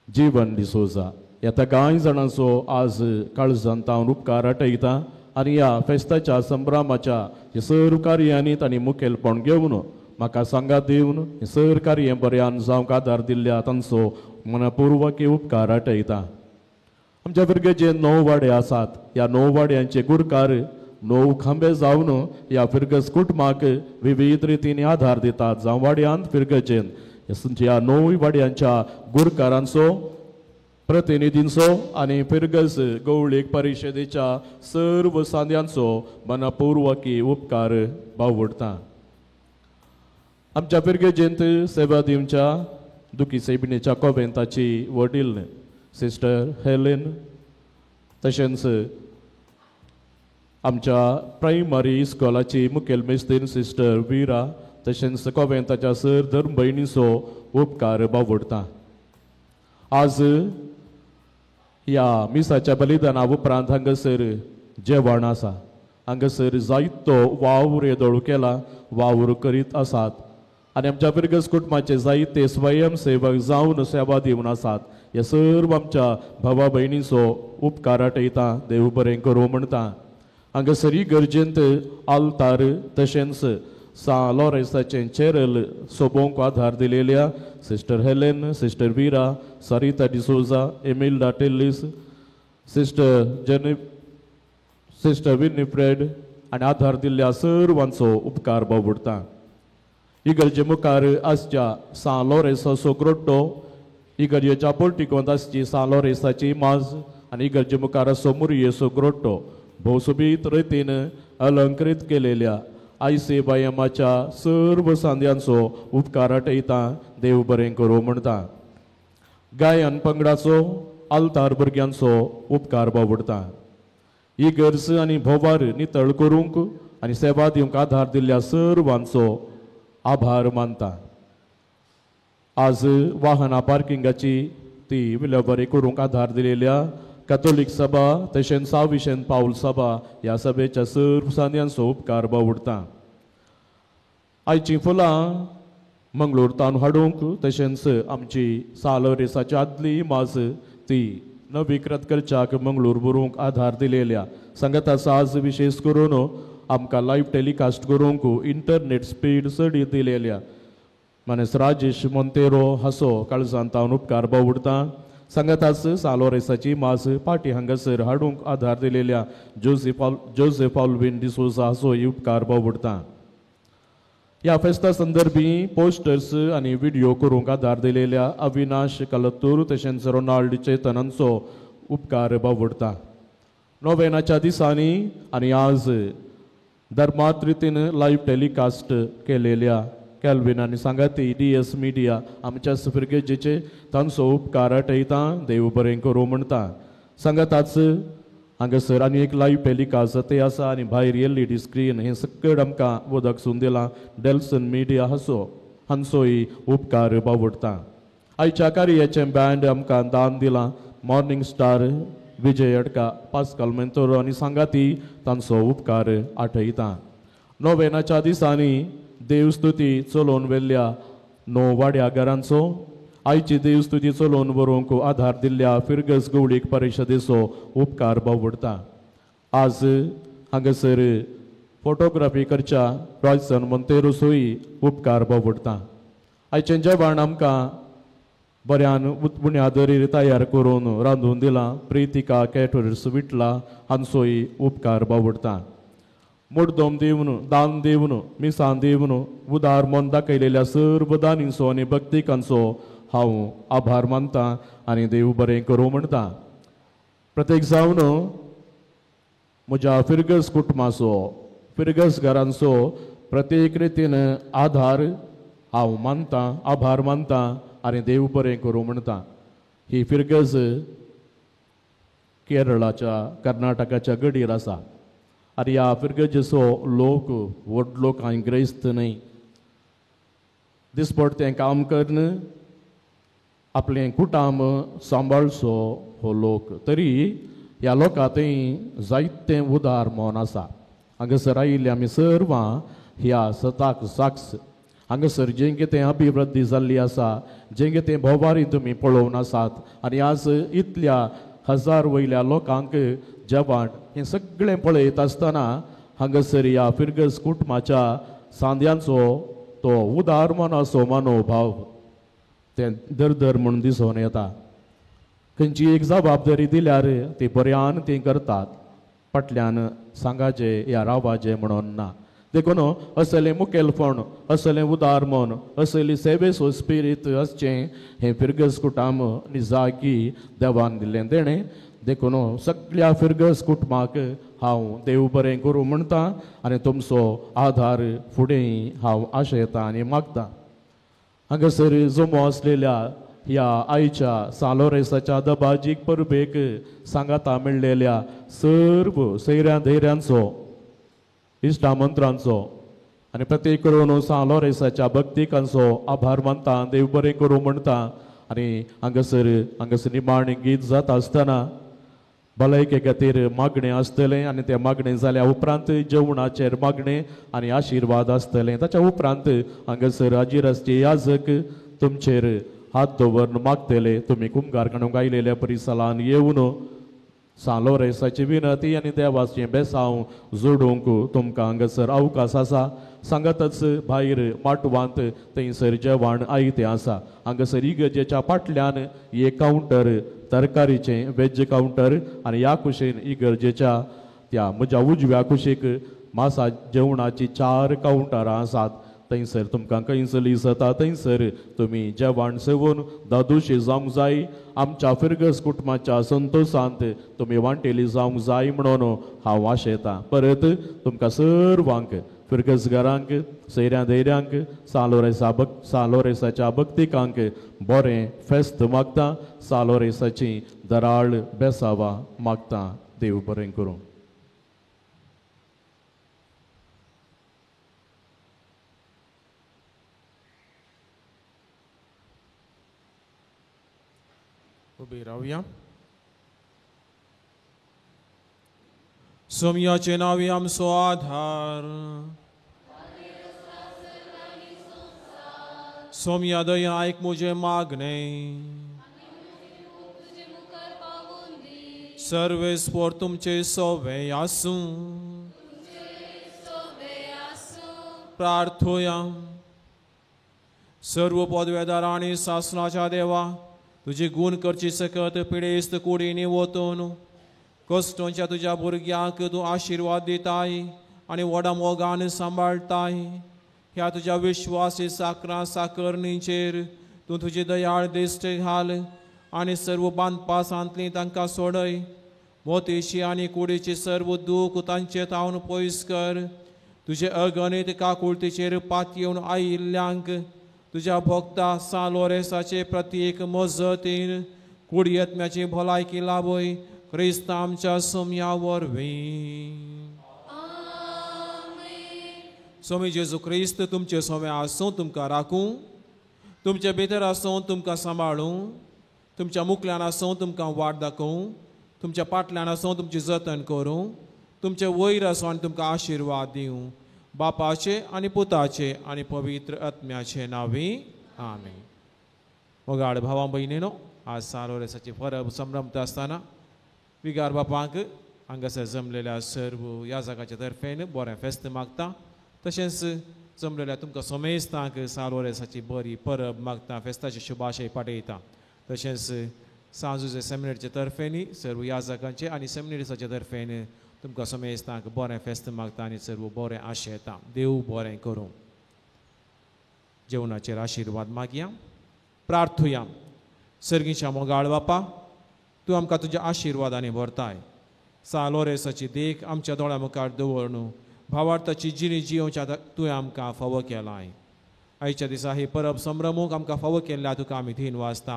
E: जीवन डिसोजा. ह्या कांय जाणांचो आज काळजांत हांव उपकार आठयता. आनी ह्या फेस्ताच्या संभ्रमाच्या हे सर्व कार्यांनी तांणी मुखेलपण घेवन म्हाका सांगात दिवन हे सर्व कार्य बऱ्यान जावंक आदार दिल्ल्या तांचो मनपूर्वक उपकार आठयता. आमच्या फिरगेचे 9 वाडे आसात. ह्या 9 वाड्यांचे गुरकार 9 खांबे जावन ह्या फिरगस कुटुंबाक विविध रितीन आधार दितात. जावं वाड्यांत फिरगजेन ह्या 9 वाड्यांच्या गुरकारांचो प्रतिनिधींचो आनी फिरगस गवळीक परिशदेच्या सर्व सांद्यांचो मनपूर्वकी उपकार बावडटा. आमच्या फिरगेजेंत सेवा दिवच्या दुखी सेबिणेच्या कोवेंताची वडील सिस्टर हेलेन, तशेंच आमच्या प्रायमरी इस्कॉलाची मुखेल मेस्तीन सिस्टर विरा, तशेंच कोवेंताच्या सर धर्म भयणीचो उपकार बावडटा. आज ह्या मिसाच्या बलिदाना उपरांत हांगासर जेवण आसा. हांगासर जायतो वावर येदोळ केला, वावर करीत आसात आनी आमच्या फिरगस कुटुंबाचे जायते स्वयंसेवक जावन सेवा दिवन आसात. हे सर्व आमच्या भावा भयणीचो उपकार आठयता. देव बरें करूं म्हणटा. हांगासर इगर्जेंत आल्तार तशेंच सां लॉरेसाचें चेरल सोबोवंक आधार दिलेल्या sister Helen, sister Vera, Sarita D'Souza, Emilda Tellis, sister Winifred आनी आधार दिल्ल्या सर्वांचो उपकार बावडटा. इगर्जे मुखार आसच्या सां लॉरेसाचो ग्रोट्टो, इगर्जेच्या पोर्टिकोंत आसची सां लॉरेसाची माज आनी इगर्जे मुखार आसचो मुरयेचो ग्रोट्टो भोव सोबीत रितीन अलंकृत केलेल्या आयसी बायमाच्या सर्व सांद्यांचो उपकार आठयता. देव बरें करूं म्हणटा. गायन पंगडाचो आल्तार भुरग्यांचो उपकार बावडटा. इगर्ज आनी भोवार नितळ करूंक आनी सेवा दिवंक आधार दिल्ल्या सर्वांचो आभार मानता. आज वाहनां पार्किंगाची ती विलेवारी करूंक आधार दिलेल्या कॅथोलीक सभा तशेंच साविशेन पावल सभा ह्या सभेच्या सर्व सांद्यांचो उपकार बावडटा. आयचीं फुलां मंगळूर तावन हाडूंक तशेंच आमची सालोरेसाची आदली माज ती नवीकृत करच्याक मंगळूर बरोवंक आधार दिलेल्या सांगाताचो आज विशेष करून आमकां लायव्ह टेलिकास्ट करूंक इंटरनेट स्पीड चड दिलेल्या मानेस राजेश मोंतेरो हासो काळजांत हांव उपकार बावडटा. सांगाताच सालोरेसाची माज पाटी हांगासर हाडूंक आधार दिलेल्या जोसेफ ऑल्विन डिसोजा हाचो उपकार बावडटा. ह्या फेस्ता संदर्भी पोस्टर्स आनी व्हिडियो करूंक आधार दिलेल्या अविनाश कलत्तूर तशेंच रोनाल्ड चेतन हांचो उपकार बावडटा. नोवेनाच्या दिसांनी आनी आज धर्मात रितीन लायव्ह टेलिकास्ट केलेल्या कॅल्विन आनी सांगाती डी एस मिडिया आमच्या फिरगेजेचे तांचो उपकार आठयता. देव बरें करूं म्हणटा. सांगाताच हांगासर आनी एक लायव्ह टेलिकास्ट ते आसा आनी भायर एल ई डी स्क्रीन हें सकड आमकां उदक सून दिलां डेल्सन मिडिया हाचो हांचोय उपकार बावडटा. आयच्या कार्याचें बँड आमकां दान दिलां मॉर्निंग स्टार विजय अडका, पास्कल मेंतोरो आनी सांगाती तांचो उपकार आठयता. नोवेनाच्या दिसांनी देवस्तुती चलोवन व्हेल्ल्या 9 वाड्या घरांचो आयची देवस्तुती चलोवन बरोवंक आधार दिल्ल्या फिरगस गवळीक परिशदेचो उपकार बावडटा. आज हांगासर फोटोग्राफी करच्या रॉयसन मोंतेरोसूय उपकार बावडटा. आयचें जेवण आमकां बऱ्यान बुन्यादरीर तयार करून रांदून दिलां प्रितिका कॅटरर्स विटला हांचोय उपकार बावडटा. मुड्डोम दिवन दान दिवन मिसान दिवन उदार मन दाखयलेल्या सर्व दानींचो आनी भक्तिकांचो हांव आभार मानता आनी देव बरें करूं म्हणटा. प्रत्येक जावन म्हज्या फिरगस कुटुंबाचो फिरगस घरांचो प्रत्येक रितीन आधार हांव मानता, आभार मानता आनी देव बरें करूं म्हणटा. ही फिरगज केरळाच्या कर्नाटकाच्या गडीर आसा आनी ह्या फिरगजेचो लोक व्हडलो कांय ग्रेस्त न्हय. दिसपट तें काम करून आपलें कुटाम सांबाळचो हो लोक, तरी ह्या लोकां थंय जायतें उदार मन आसा. हांगासर आयिल्ली आमी सर्वां ह्या सताक साक्ष. हांगासर जें कितें अभिवृद्धी जाल्ली आसा, जें कितें भोवारी तुमी पळोवन आसात आनी आज इतल्या हजार वयल्या लोकांक जेवण हें सगळें पळयत आसतना हांगासर ह्या फिरगस कुटुंबाच्या सांद्यांचो तो उदार मनाचो मनोभाव तें दरदर म्हूण दिसून येता. खंयची एक जबाबदारी दिल्यार ती बऱ्यान ती करतात, फाटल्यान सांगाचें या रावाचें म्हणून ना. देखून असलें मुखेलपण, असलें उदार मन, असली सेवेचो स्पिरीत आसचें हें फिरगस कुटुंब निजाकी देवान दिल्लें देणें. देखून सगळ्या फिरगस कुटुंबाक हांव देव बरें करूं म्हणटा आनी तुमचो आधार फुडें हांव आशयता आनी मागता. हांगासर जमो आसलेल्या ह्या आयच्या सालोरेसाच्या दबाजीक परबेक सांगाता मेळ्ळेल्या सर्व सैऱ्या धैर्यांचो इश्टामंत्रांचो आनी प्रत्येक करून सालोरेसाच्या भक्तिकांचो आभार मानता, देव बरें करूं म्हणटा. आनी हांगासर हांगासर निमाणें गीत जाता आसतना भलायके खातीर मागणें आसतलें आनी तें मागणें जाल्या उपरांत जेवणाचेर मागणें आनी आशिर्वाद आसतलें. ताच्या उपरांत हांगासर हाजीर आसचे याजक तुमचेर हात दवरून मागतले. तुमी कुमगार काडूंक आयलेल्या परिसरान येवन सालोरेसाची विनती आनी देवाचें बेसांव जोडूंक तुमकां हांगासर अवकाश आसा. सांगातच भायर माटवांत थंयसर जेवण आयतें आसा. हांगासर इगर्जेच्या फाटल्यान एक कावंटर तरकारीचें वेज कावंटर आनी ह्या कुशीन इगर्जेच्या त्या म्हज्या उजव्या कुशीक मासा जेवणाची 4 कावंटरां आसात. थंयसर तुमकां खंयसर दिसता थंयसर तुमी जेवण सेवून दादोशी जावंक जाय. आमच्या फिरगस कुटुंबाच्या संतोशांत तुमी वांटेली जावंक जाय म्हणून हांव आशेतां. परत तुमकां सर्वांक फिरगस घरांक सैऱ्या धैर्यांक सालोरेसाच्या भक्तिकांक बरें फेस्त मागता, सालोरेसाची दराळ बेसावा मागता. देव बरें करूं.
H: उबी रावया. सोमयाचे नांवी आमचो आधार, सोमया दया आयक म्हजें मागणें, सर्वेस्पोर तुमचे सोवे आसूं. प्रार्थोया. सर्व पदवेदार आनी सासणाच्या देवा, तुजी गूण करची सकत पिडेस्त कुडींनी वतून कश्टोंच्या तुज्या भुरग्यांक तूं आशिर्वाद दिताय आनी व्हडा मोगान सांबाळटाय. ह्या तुज्या विश्वासी साकरां साकरणीचेर तूं तुजी दयाळ दिश्ट घाल आनी सर्व बांदपासांतली तांकां सोडय. मोतीची आनी कुडीची सर्व दूख तांचे तावन पयस कर. तुजे अगणीत काकुळतीचेर पातयेवन आयिल्ल्यांक तुज्या भोक्ता सालोरेसाचे प्रत्येक मजतीन कुडयत्म्याची भलायकी लाभय. क्रिस्त आमच्या सोम्या वरवीं. स्वामी जेजू क्रिस्त तुमचे सोमे आसूं, तुमकां राखूं, तुमचे भितर आसूं, तुमकां सांबाळूं, तुमच्या मुखल्यान आसूं, तुमकां वाट दाखोवं, तुमच्या पाटल्यान आसूं, तुमची जतन करूं, तुमचे वयर आसूं आनी तुमकां आशिर्वाद दिवं. बापाचे आनी पुताचे आनी पवित्र आत्म्याचे नांवी आमेन. मोगाळ भावां भयणीनो, आज सालोरेसाची परब संभ्रमता आसतना विगार बापांक हांगासर जमलेल्या सर्व ह्या जागाच्या तर्फेन बरें फेस्त मागता. तशेंच जमलेल्या तुमकां समेस्तांक सालोरेसाची बरी परब मागता, फेस्ताची शुभाशय पाठयता. तशेंच सांजुजे सेमिनेरीचे तर्फेनी सर्व ह्या जागांचे आनी सेमिनेरीसाच्या तर्फेन तुमकां समेस्तांक बरें फेस्त मागता आनी सर्व बरें आशेता. देव बरें करूं. जेवणाचेर आशिर्वाद मागया. प्रार्थुया. सर्गीच्या मोगाळ बापा, तूं आमकां तुज्या आशिर्वादांनी भरताय. सालोरेसाची देख आमच्या दोळ्या मुखार दवरून भावार्थाची जिणी जियोवच्या तुवें आमकां फावो केलाय. आयच्या दिसा ही परब संभ्रमूंक आमकां फावो केल्ल्या तुका आमी धीन वाचता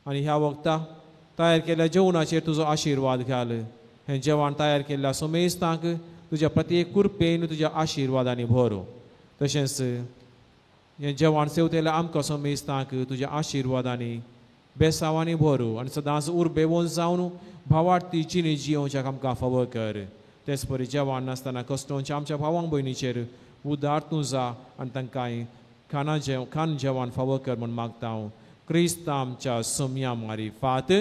H: आनी ह्या वखता तयार केल्ल्या जेवणाचेर तुजो आशिर्वाद घाल. हें जेवण तयार केल्ल्या समेस्तांक तुज्या प्रत्येक कृपेन तुज्या आशिर्वादांनी भर. तशेंच हें जेवण सेवतेल्या आमकां समेस्तांक तुज्या आशिर्वादांनी बेसांवांनी भरू आनी सदांच उर्बेवन जावन भावार्थी जिणी जियोवच्याक आमकां फावो कर. तेच परी जेवण नासतना कश्टोवच्या आमच्या भावां भयणीचेर उदार तूं जा आनी तांकां खाना खान जेवण फावो कर म्हूण मागता हांव क्रिस्त आमच्या सोम्या मारिफात.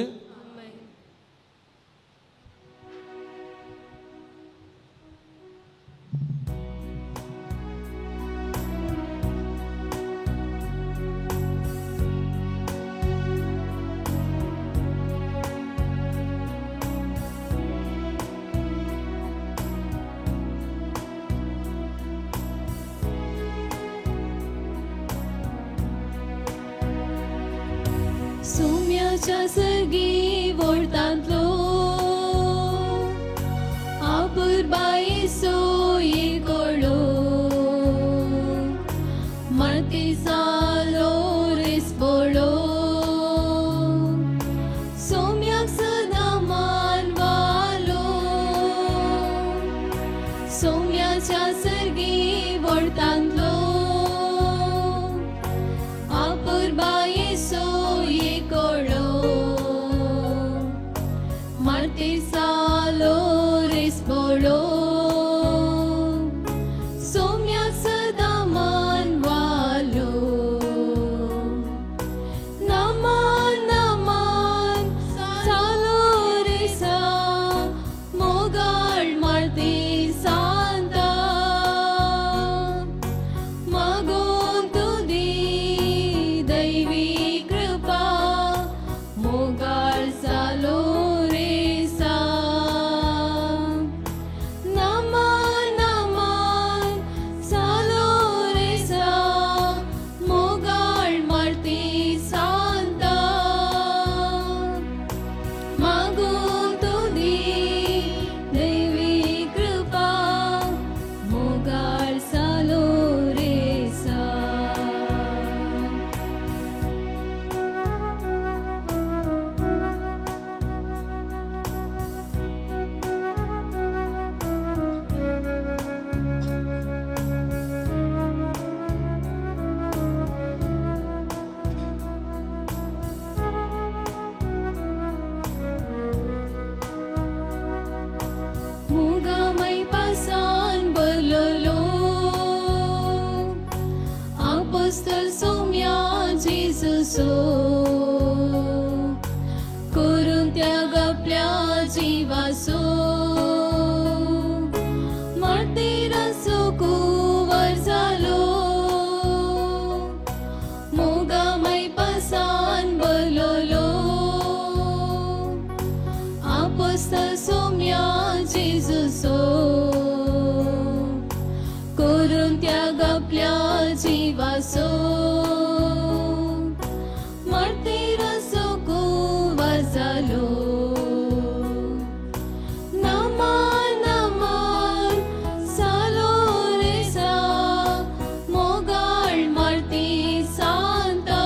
B: सोम्याच्या सर्गी वोर्तांतलो आपुरबाये सोये कोळो माती सालो रिस्पोळो सोम्याक सदां मानवालो. सोम्याच्या सर्गी वोर्तांतलो आपुरबाये सोये कोळो माती सालो रिस्पोळो सोम्याक सदां मानवालो. नमान नमान सालो रिसा मोगाळ मारती सांता मागून तुदी दैवी कृपा मोगाळ सालो रिसा. नमान नमान सालो रिसा मोगाळ मारती सांता मागून तुदी दैवी कृपा मोगाळ सालो रिसा. मुगामय पासान बरलो आपोस्तल सोम्या जेजूसो करून त्याग आपल्या जिवासो मार्तीराचो कुंवर जालो. मोगामय पासान बरलो आपोस्तल सोम्या जेजूसो करून त्याग आपल्या जिवासो मार्तीराचो कुंवर जालो. नमान नमान सालो रिसा मोगाळ मारती सांता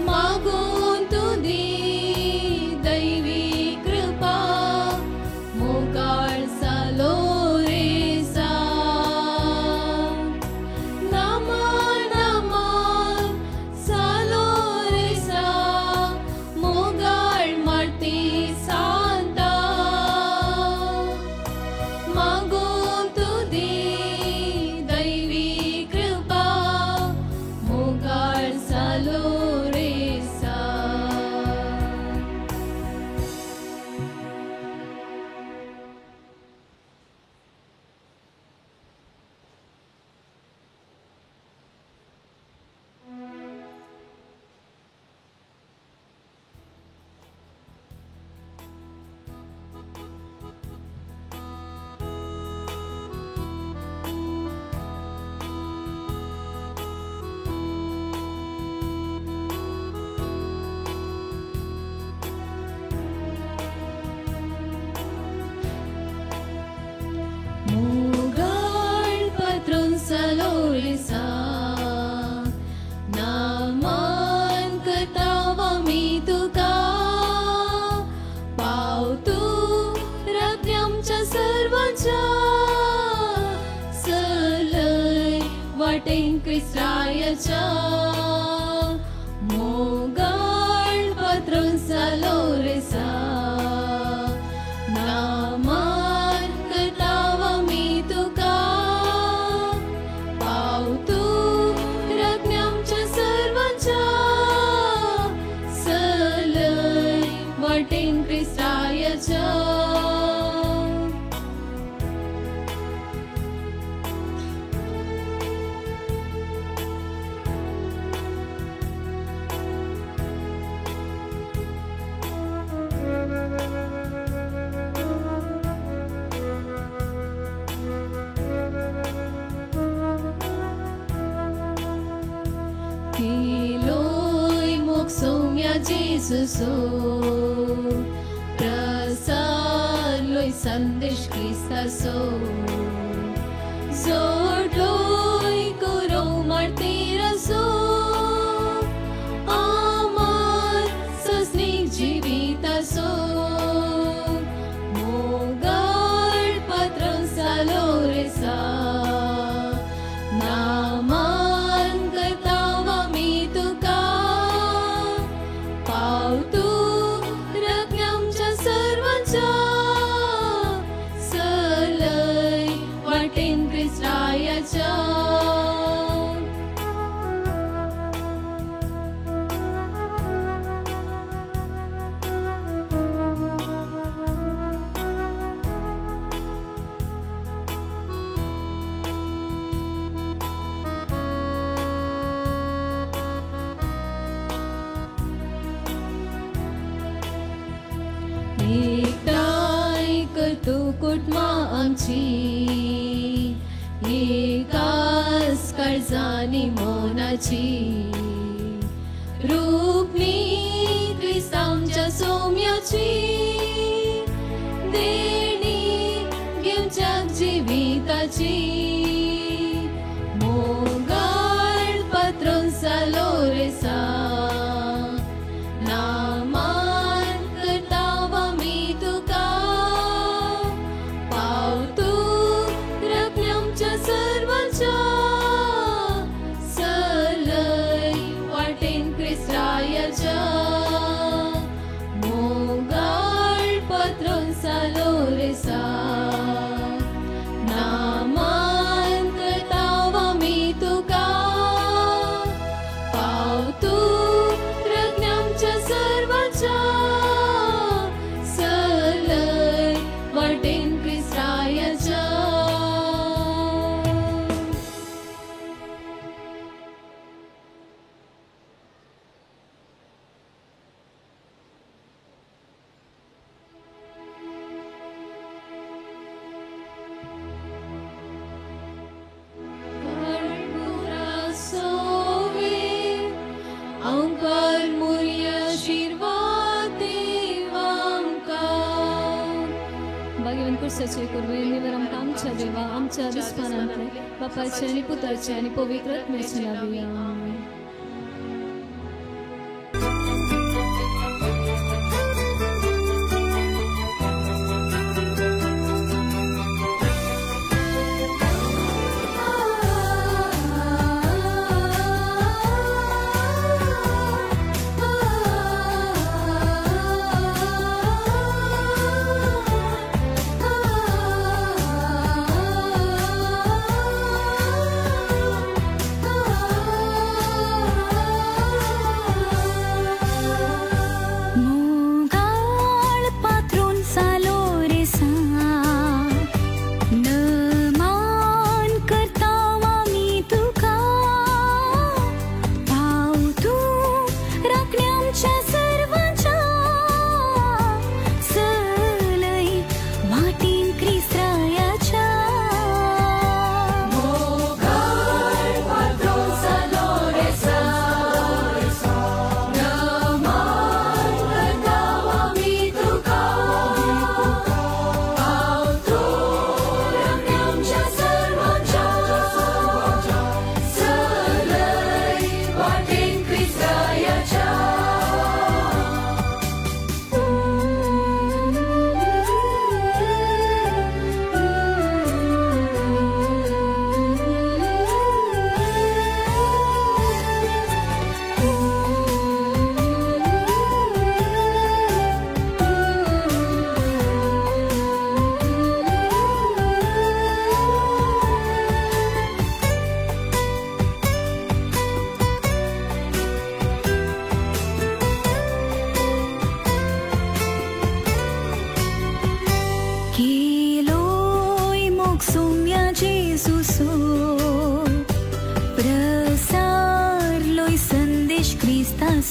B: मागून तुदी दैवी कृपा मोगाळ सालो रिसा. नमान क्रिस्तायाच्या मोगाळ पत्रोन सालो रेसा नामान करताव आमी तुका पाव तूं रत्न्यामच्या सर्वांच्या सलय वाटेन क्रिस्तायाच्या. जेजूसो प्रसारलोय संदेश क्रिस्तासो जोडलोय कुरो मार्तीरसो आमार सजनीक जिवितासो मोगाळ पत्र सालो रेसा नामान करताव आमी तुका आमची एकाच काळजानी मनाची रूपणी क्रिस्तांच्या सोम्याची देणी घेवच्या जिविताची मोगाळ पत्रोन सालो रेसा नामान करताव आमी तुका सर्वांच्या सलय वाटेन क्रिस्तायाच्या मोगाळ पत्रोन सालो रेसा नामान करताव आमी तुका पाव तूं रत्न्यामच्या सर्वांच्या सलय वाटेन क्रिस्तायाच्या.
I: आमच्या देवा आमच्या दुस्मानांतले बापाचे आनी पुताचे आनी पवित्र आत्म्याचे नांवी आमेन.
A: Ah.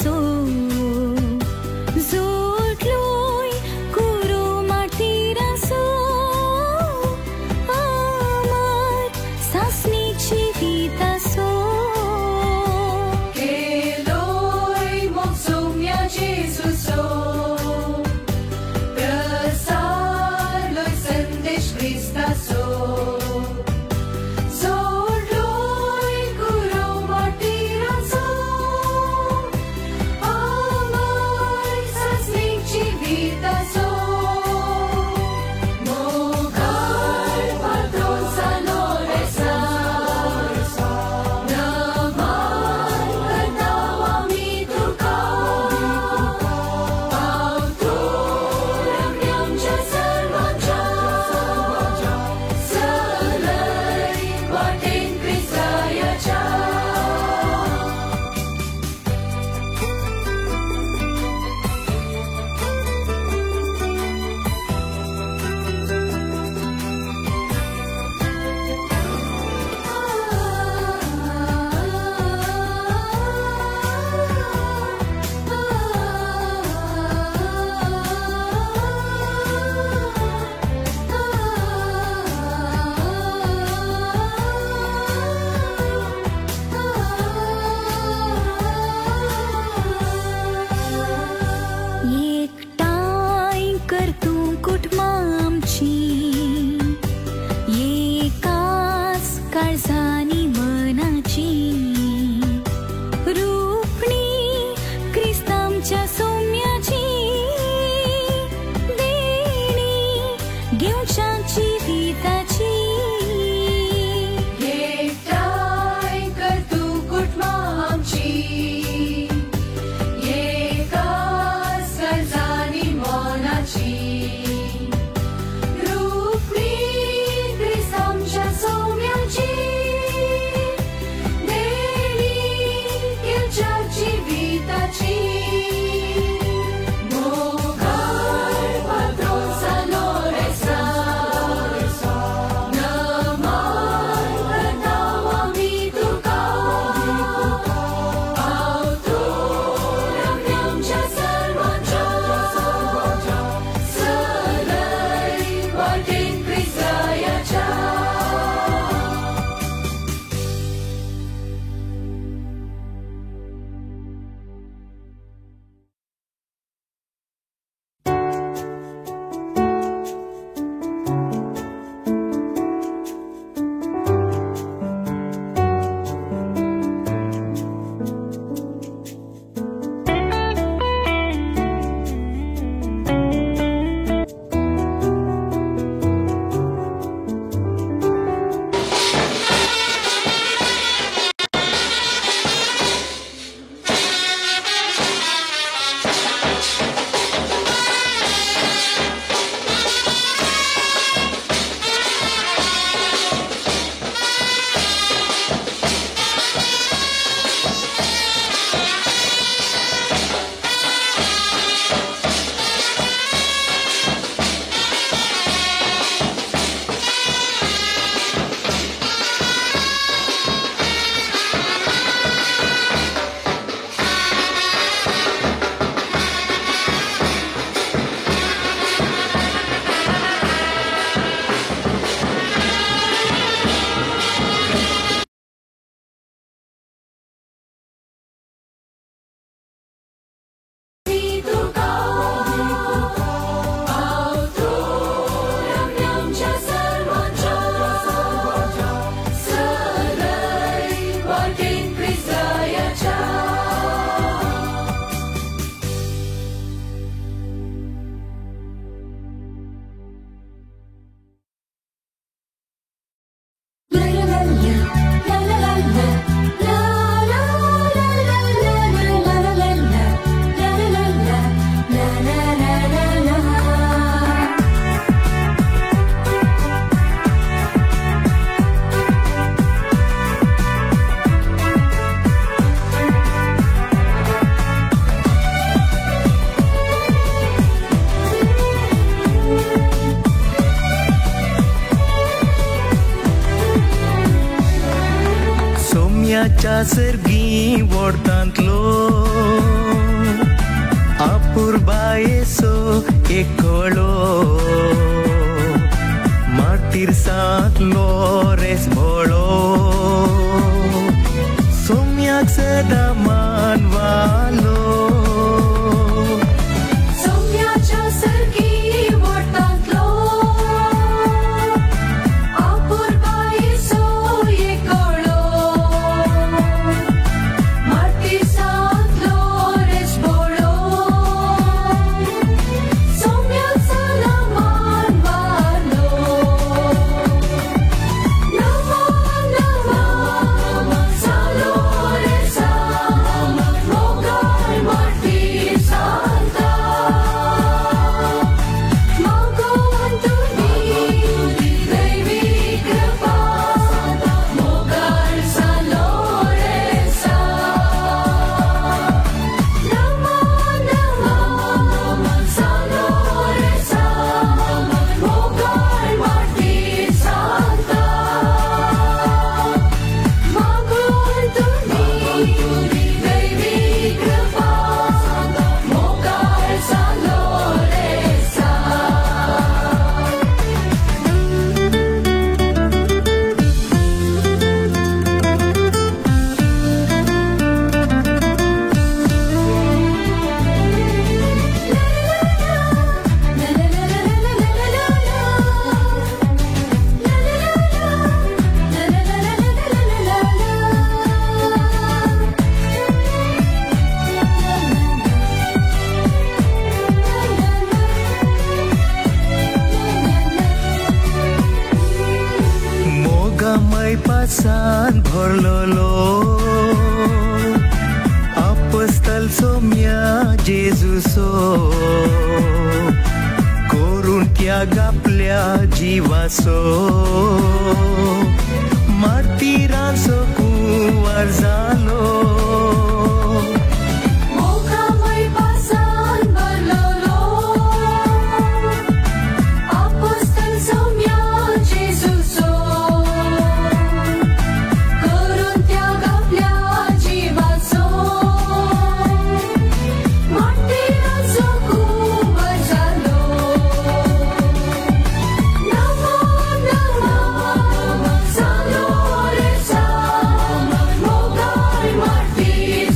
A: क्रिस्तांसो जोडलोय कुरो मार्टिरांसो अमर सासणीक जिवितासो
B: केलोय मोग सोम्या जेजूचो प्रसारलोय संदेश क्रिस्ताचो जोडलोय कुरो मार्टिरांचो अमर सासणीक जिविताचो मोगाळ पात्रोन सालोरेसा नमन करता आमी तुका पावतूर आमच्या सर्वांच्या चलय वाटेन क्रिस्तायाच्या.
A: एकठांय कर तूं कुटुंबां आमची एकाच काळजांनी मनाची रुपणी क्रिस्तांच्या सोम्याची देणी घेवच्या जिविताची
B: एकठांय कर तूं कुटुंबां आमची एकाच काळजांनी मनाची रुपणी क्रिस्तांच्या सोम्याची देणी घेवच्या जिविताची मोगाळ पात्रोन सालोरेसा नमन करता आमी तुका पावतूर आमच्या सर्वांच्या चलय वाटेन क्रिस्तायाच्या. मी तुका पावतूर आमच्या सर्वांच्या चलय वाटेन क्रिस्तायाच्या.
D: सोम्याच्या सर्गी वोडतांतलो. अपुरबायेचो एकळो मार्तीर सांत लोरेस भोळो सोम्याक सदां मानवालो.
B: सोम्याच्या सर्गी वटांतलो अपुरबायेचो एकळो मार्तीर सांत लोरेस भोळो सोम्याक सदां मानवालो. नमो नमो सालोरेसा मोगाळ मार्तीर सांता मागोवन तुमी दैवी कृपा मोगाळ सालोरेसा. नमो नमो सालोरेसा मोगाळ मार्तीर सांता मागोवन तुमी दैवी कृपा मोगाळ सालोरेसा.
D: मोगामय पासान भरलेलो अपस्तल सोम्या जेजूसो करून त्याग आपल्या जिवासो मार्तीरांचो कुंवर जालो.
B: मोगामय पासान भरलेलो आपोस्तल सोम्या जेजूसो करून त्याग आपल्या जिवाचो मार्तीरांचो कुंवर जालो. नमो नमो सालोरेसा मोगाळ मार्तीर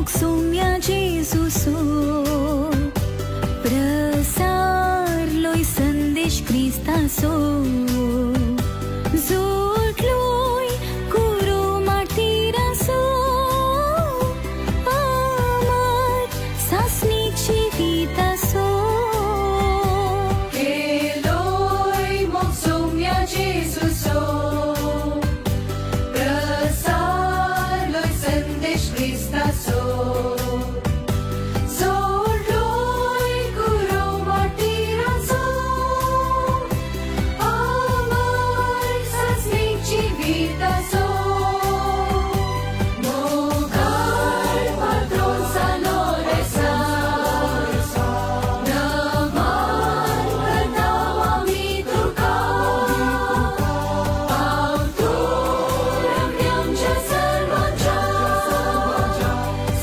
A: मोग सोम्या जेजूसो प्रसारलोय संदेश क्रिस्तासो जोडलोय कुरो मार्टिरांचो अमर सासणीक जिविताचो
B: केलोय मोग सोम्या जेजूसो प्रसारलोय संदेश क्रिस्ताचो जोडलोय कुरो मार्टिरांचो अमर सासणीक जिविताचो मोगाळ पात्रोन सालोरेसा नमन करता आमी तुका पावतूं रम्य आमच्या सर्वांच्या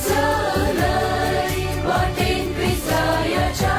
B: सरय वाटेन क्रिस्तायाच्या.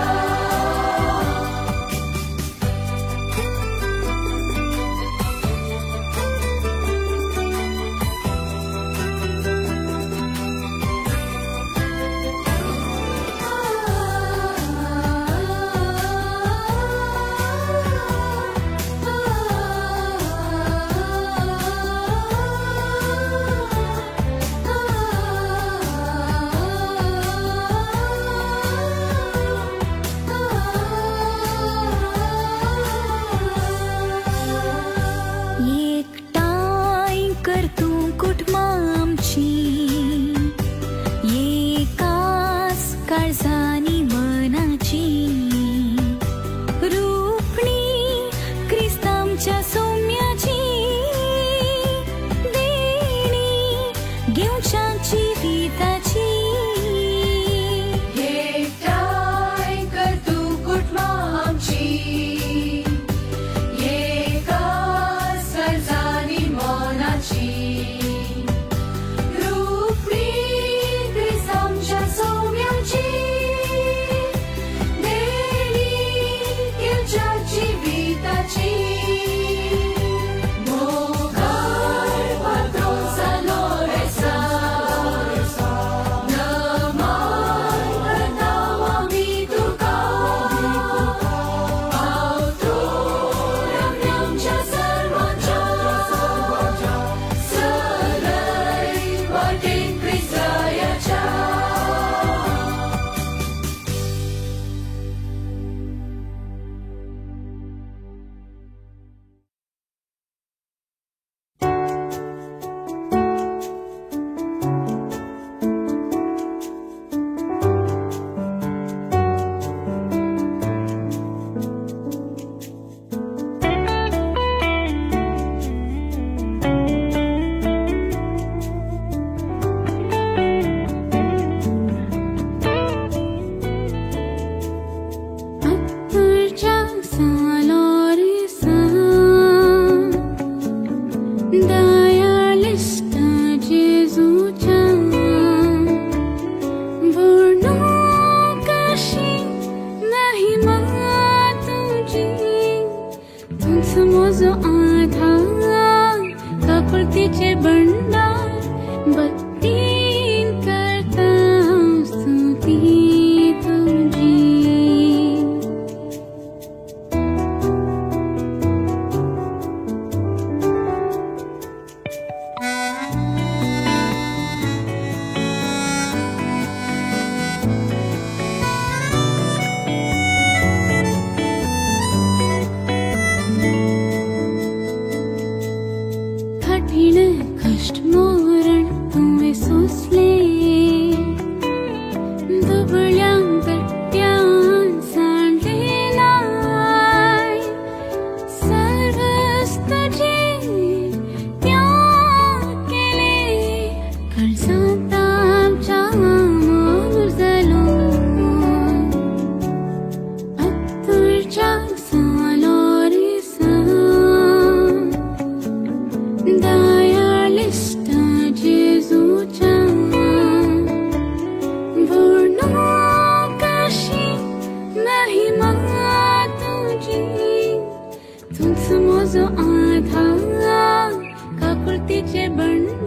A: एकठांय कर तूं कुटुंबां आमची एकाच काळजांनी मनाची रुपणी क्रिस्तांच्या सोम्याची देणी घेवच्या जिविताची.
B: एकठांय कर तूं कुटुंबां आमची एकाच काळजांनी मनाची रुपणी क्रिस्तांच्या सोम्याची देणी घेवच्या जिविताची. मोगाळ पात्रोन सालोरेसा नमन करता आमी तुका पावतूं रम्य आमच्या सर्वांच्या सरय वाटेन क्रिस्तायाच्या.
C: अत्तरच्या सालोरेसा दयालिश्ता जेजूच्या वर्णुकाशी महिमा तुजी तूंच म्हजो आधार काकुळतीचे भंडार भक्तीन करता स्तुती तुजी. कठीण कश्ट मरण तुवें सोंसलें दुबळ्यांक गट्ट्यान सांडलें नाय सर्वस तुजें त्याग केलें काळजांत आमच्या मोग जालो अत्तरच्या सालोरेसा दयालिश्ता जेजूच्या वर्णुकाशी महिमा तुजी तूंच म्हजो आधार काकुळतीचे भंडार.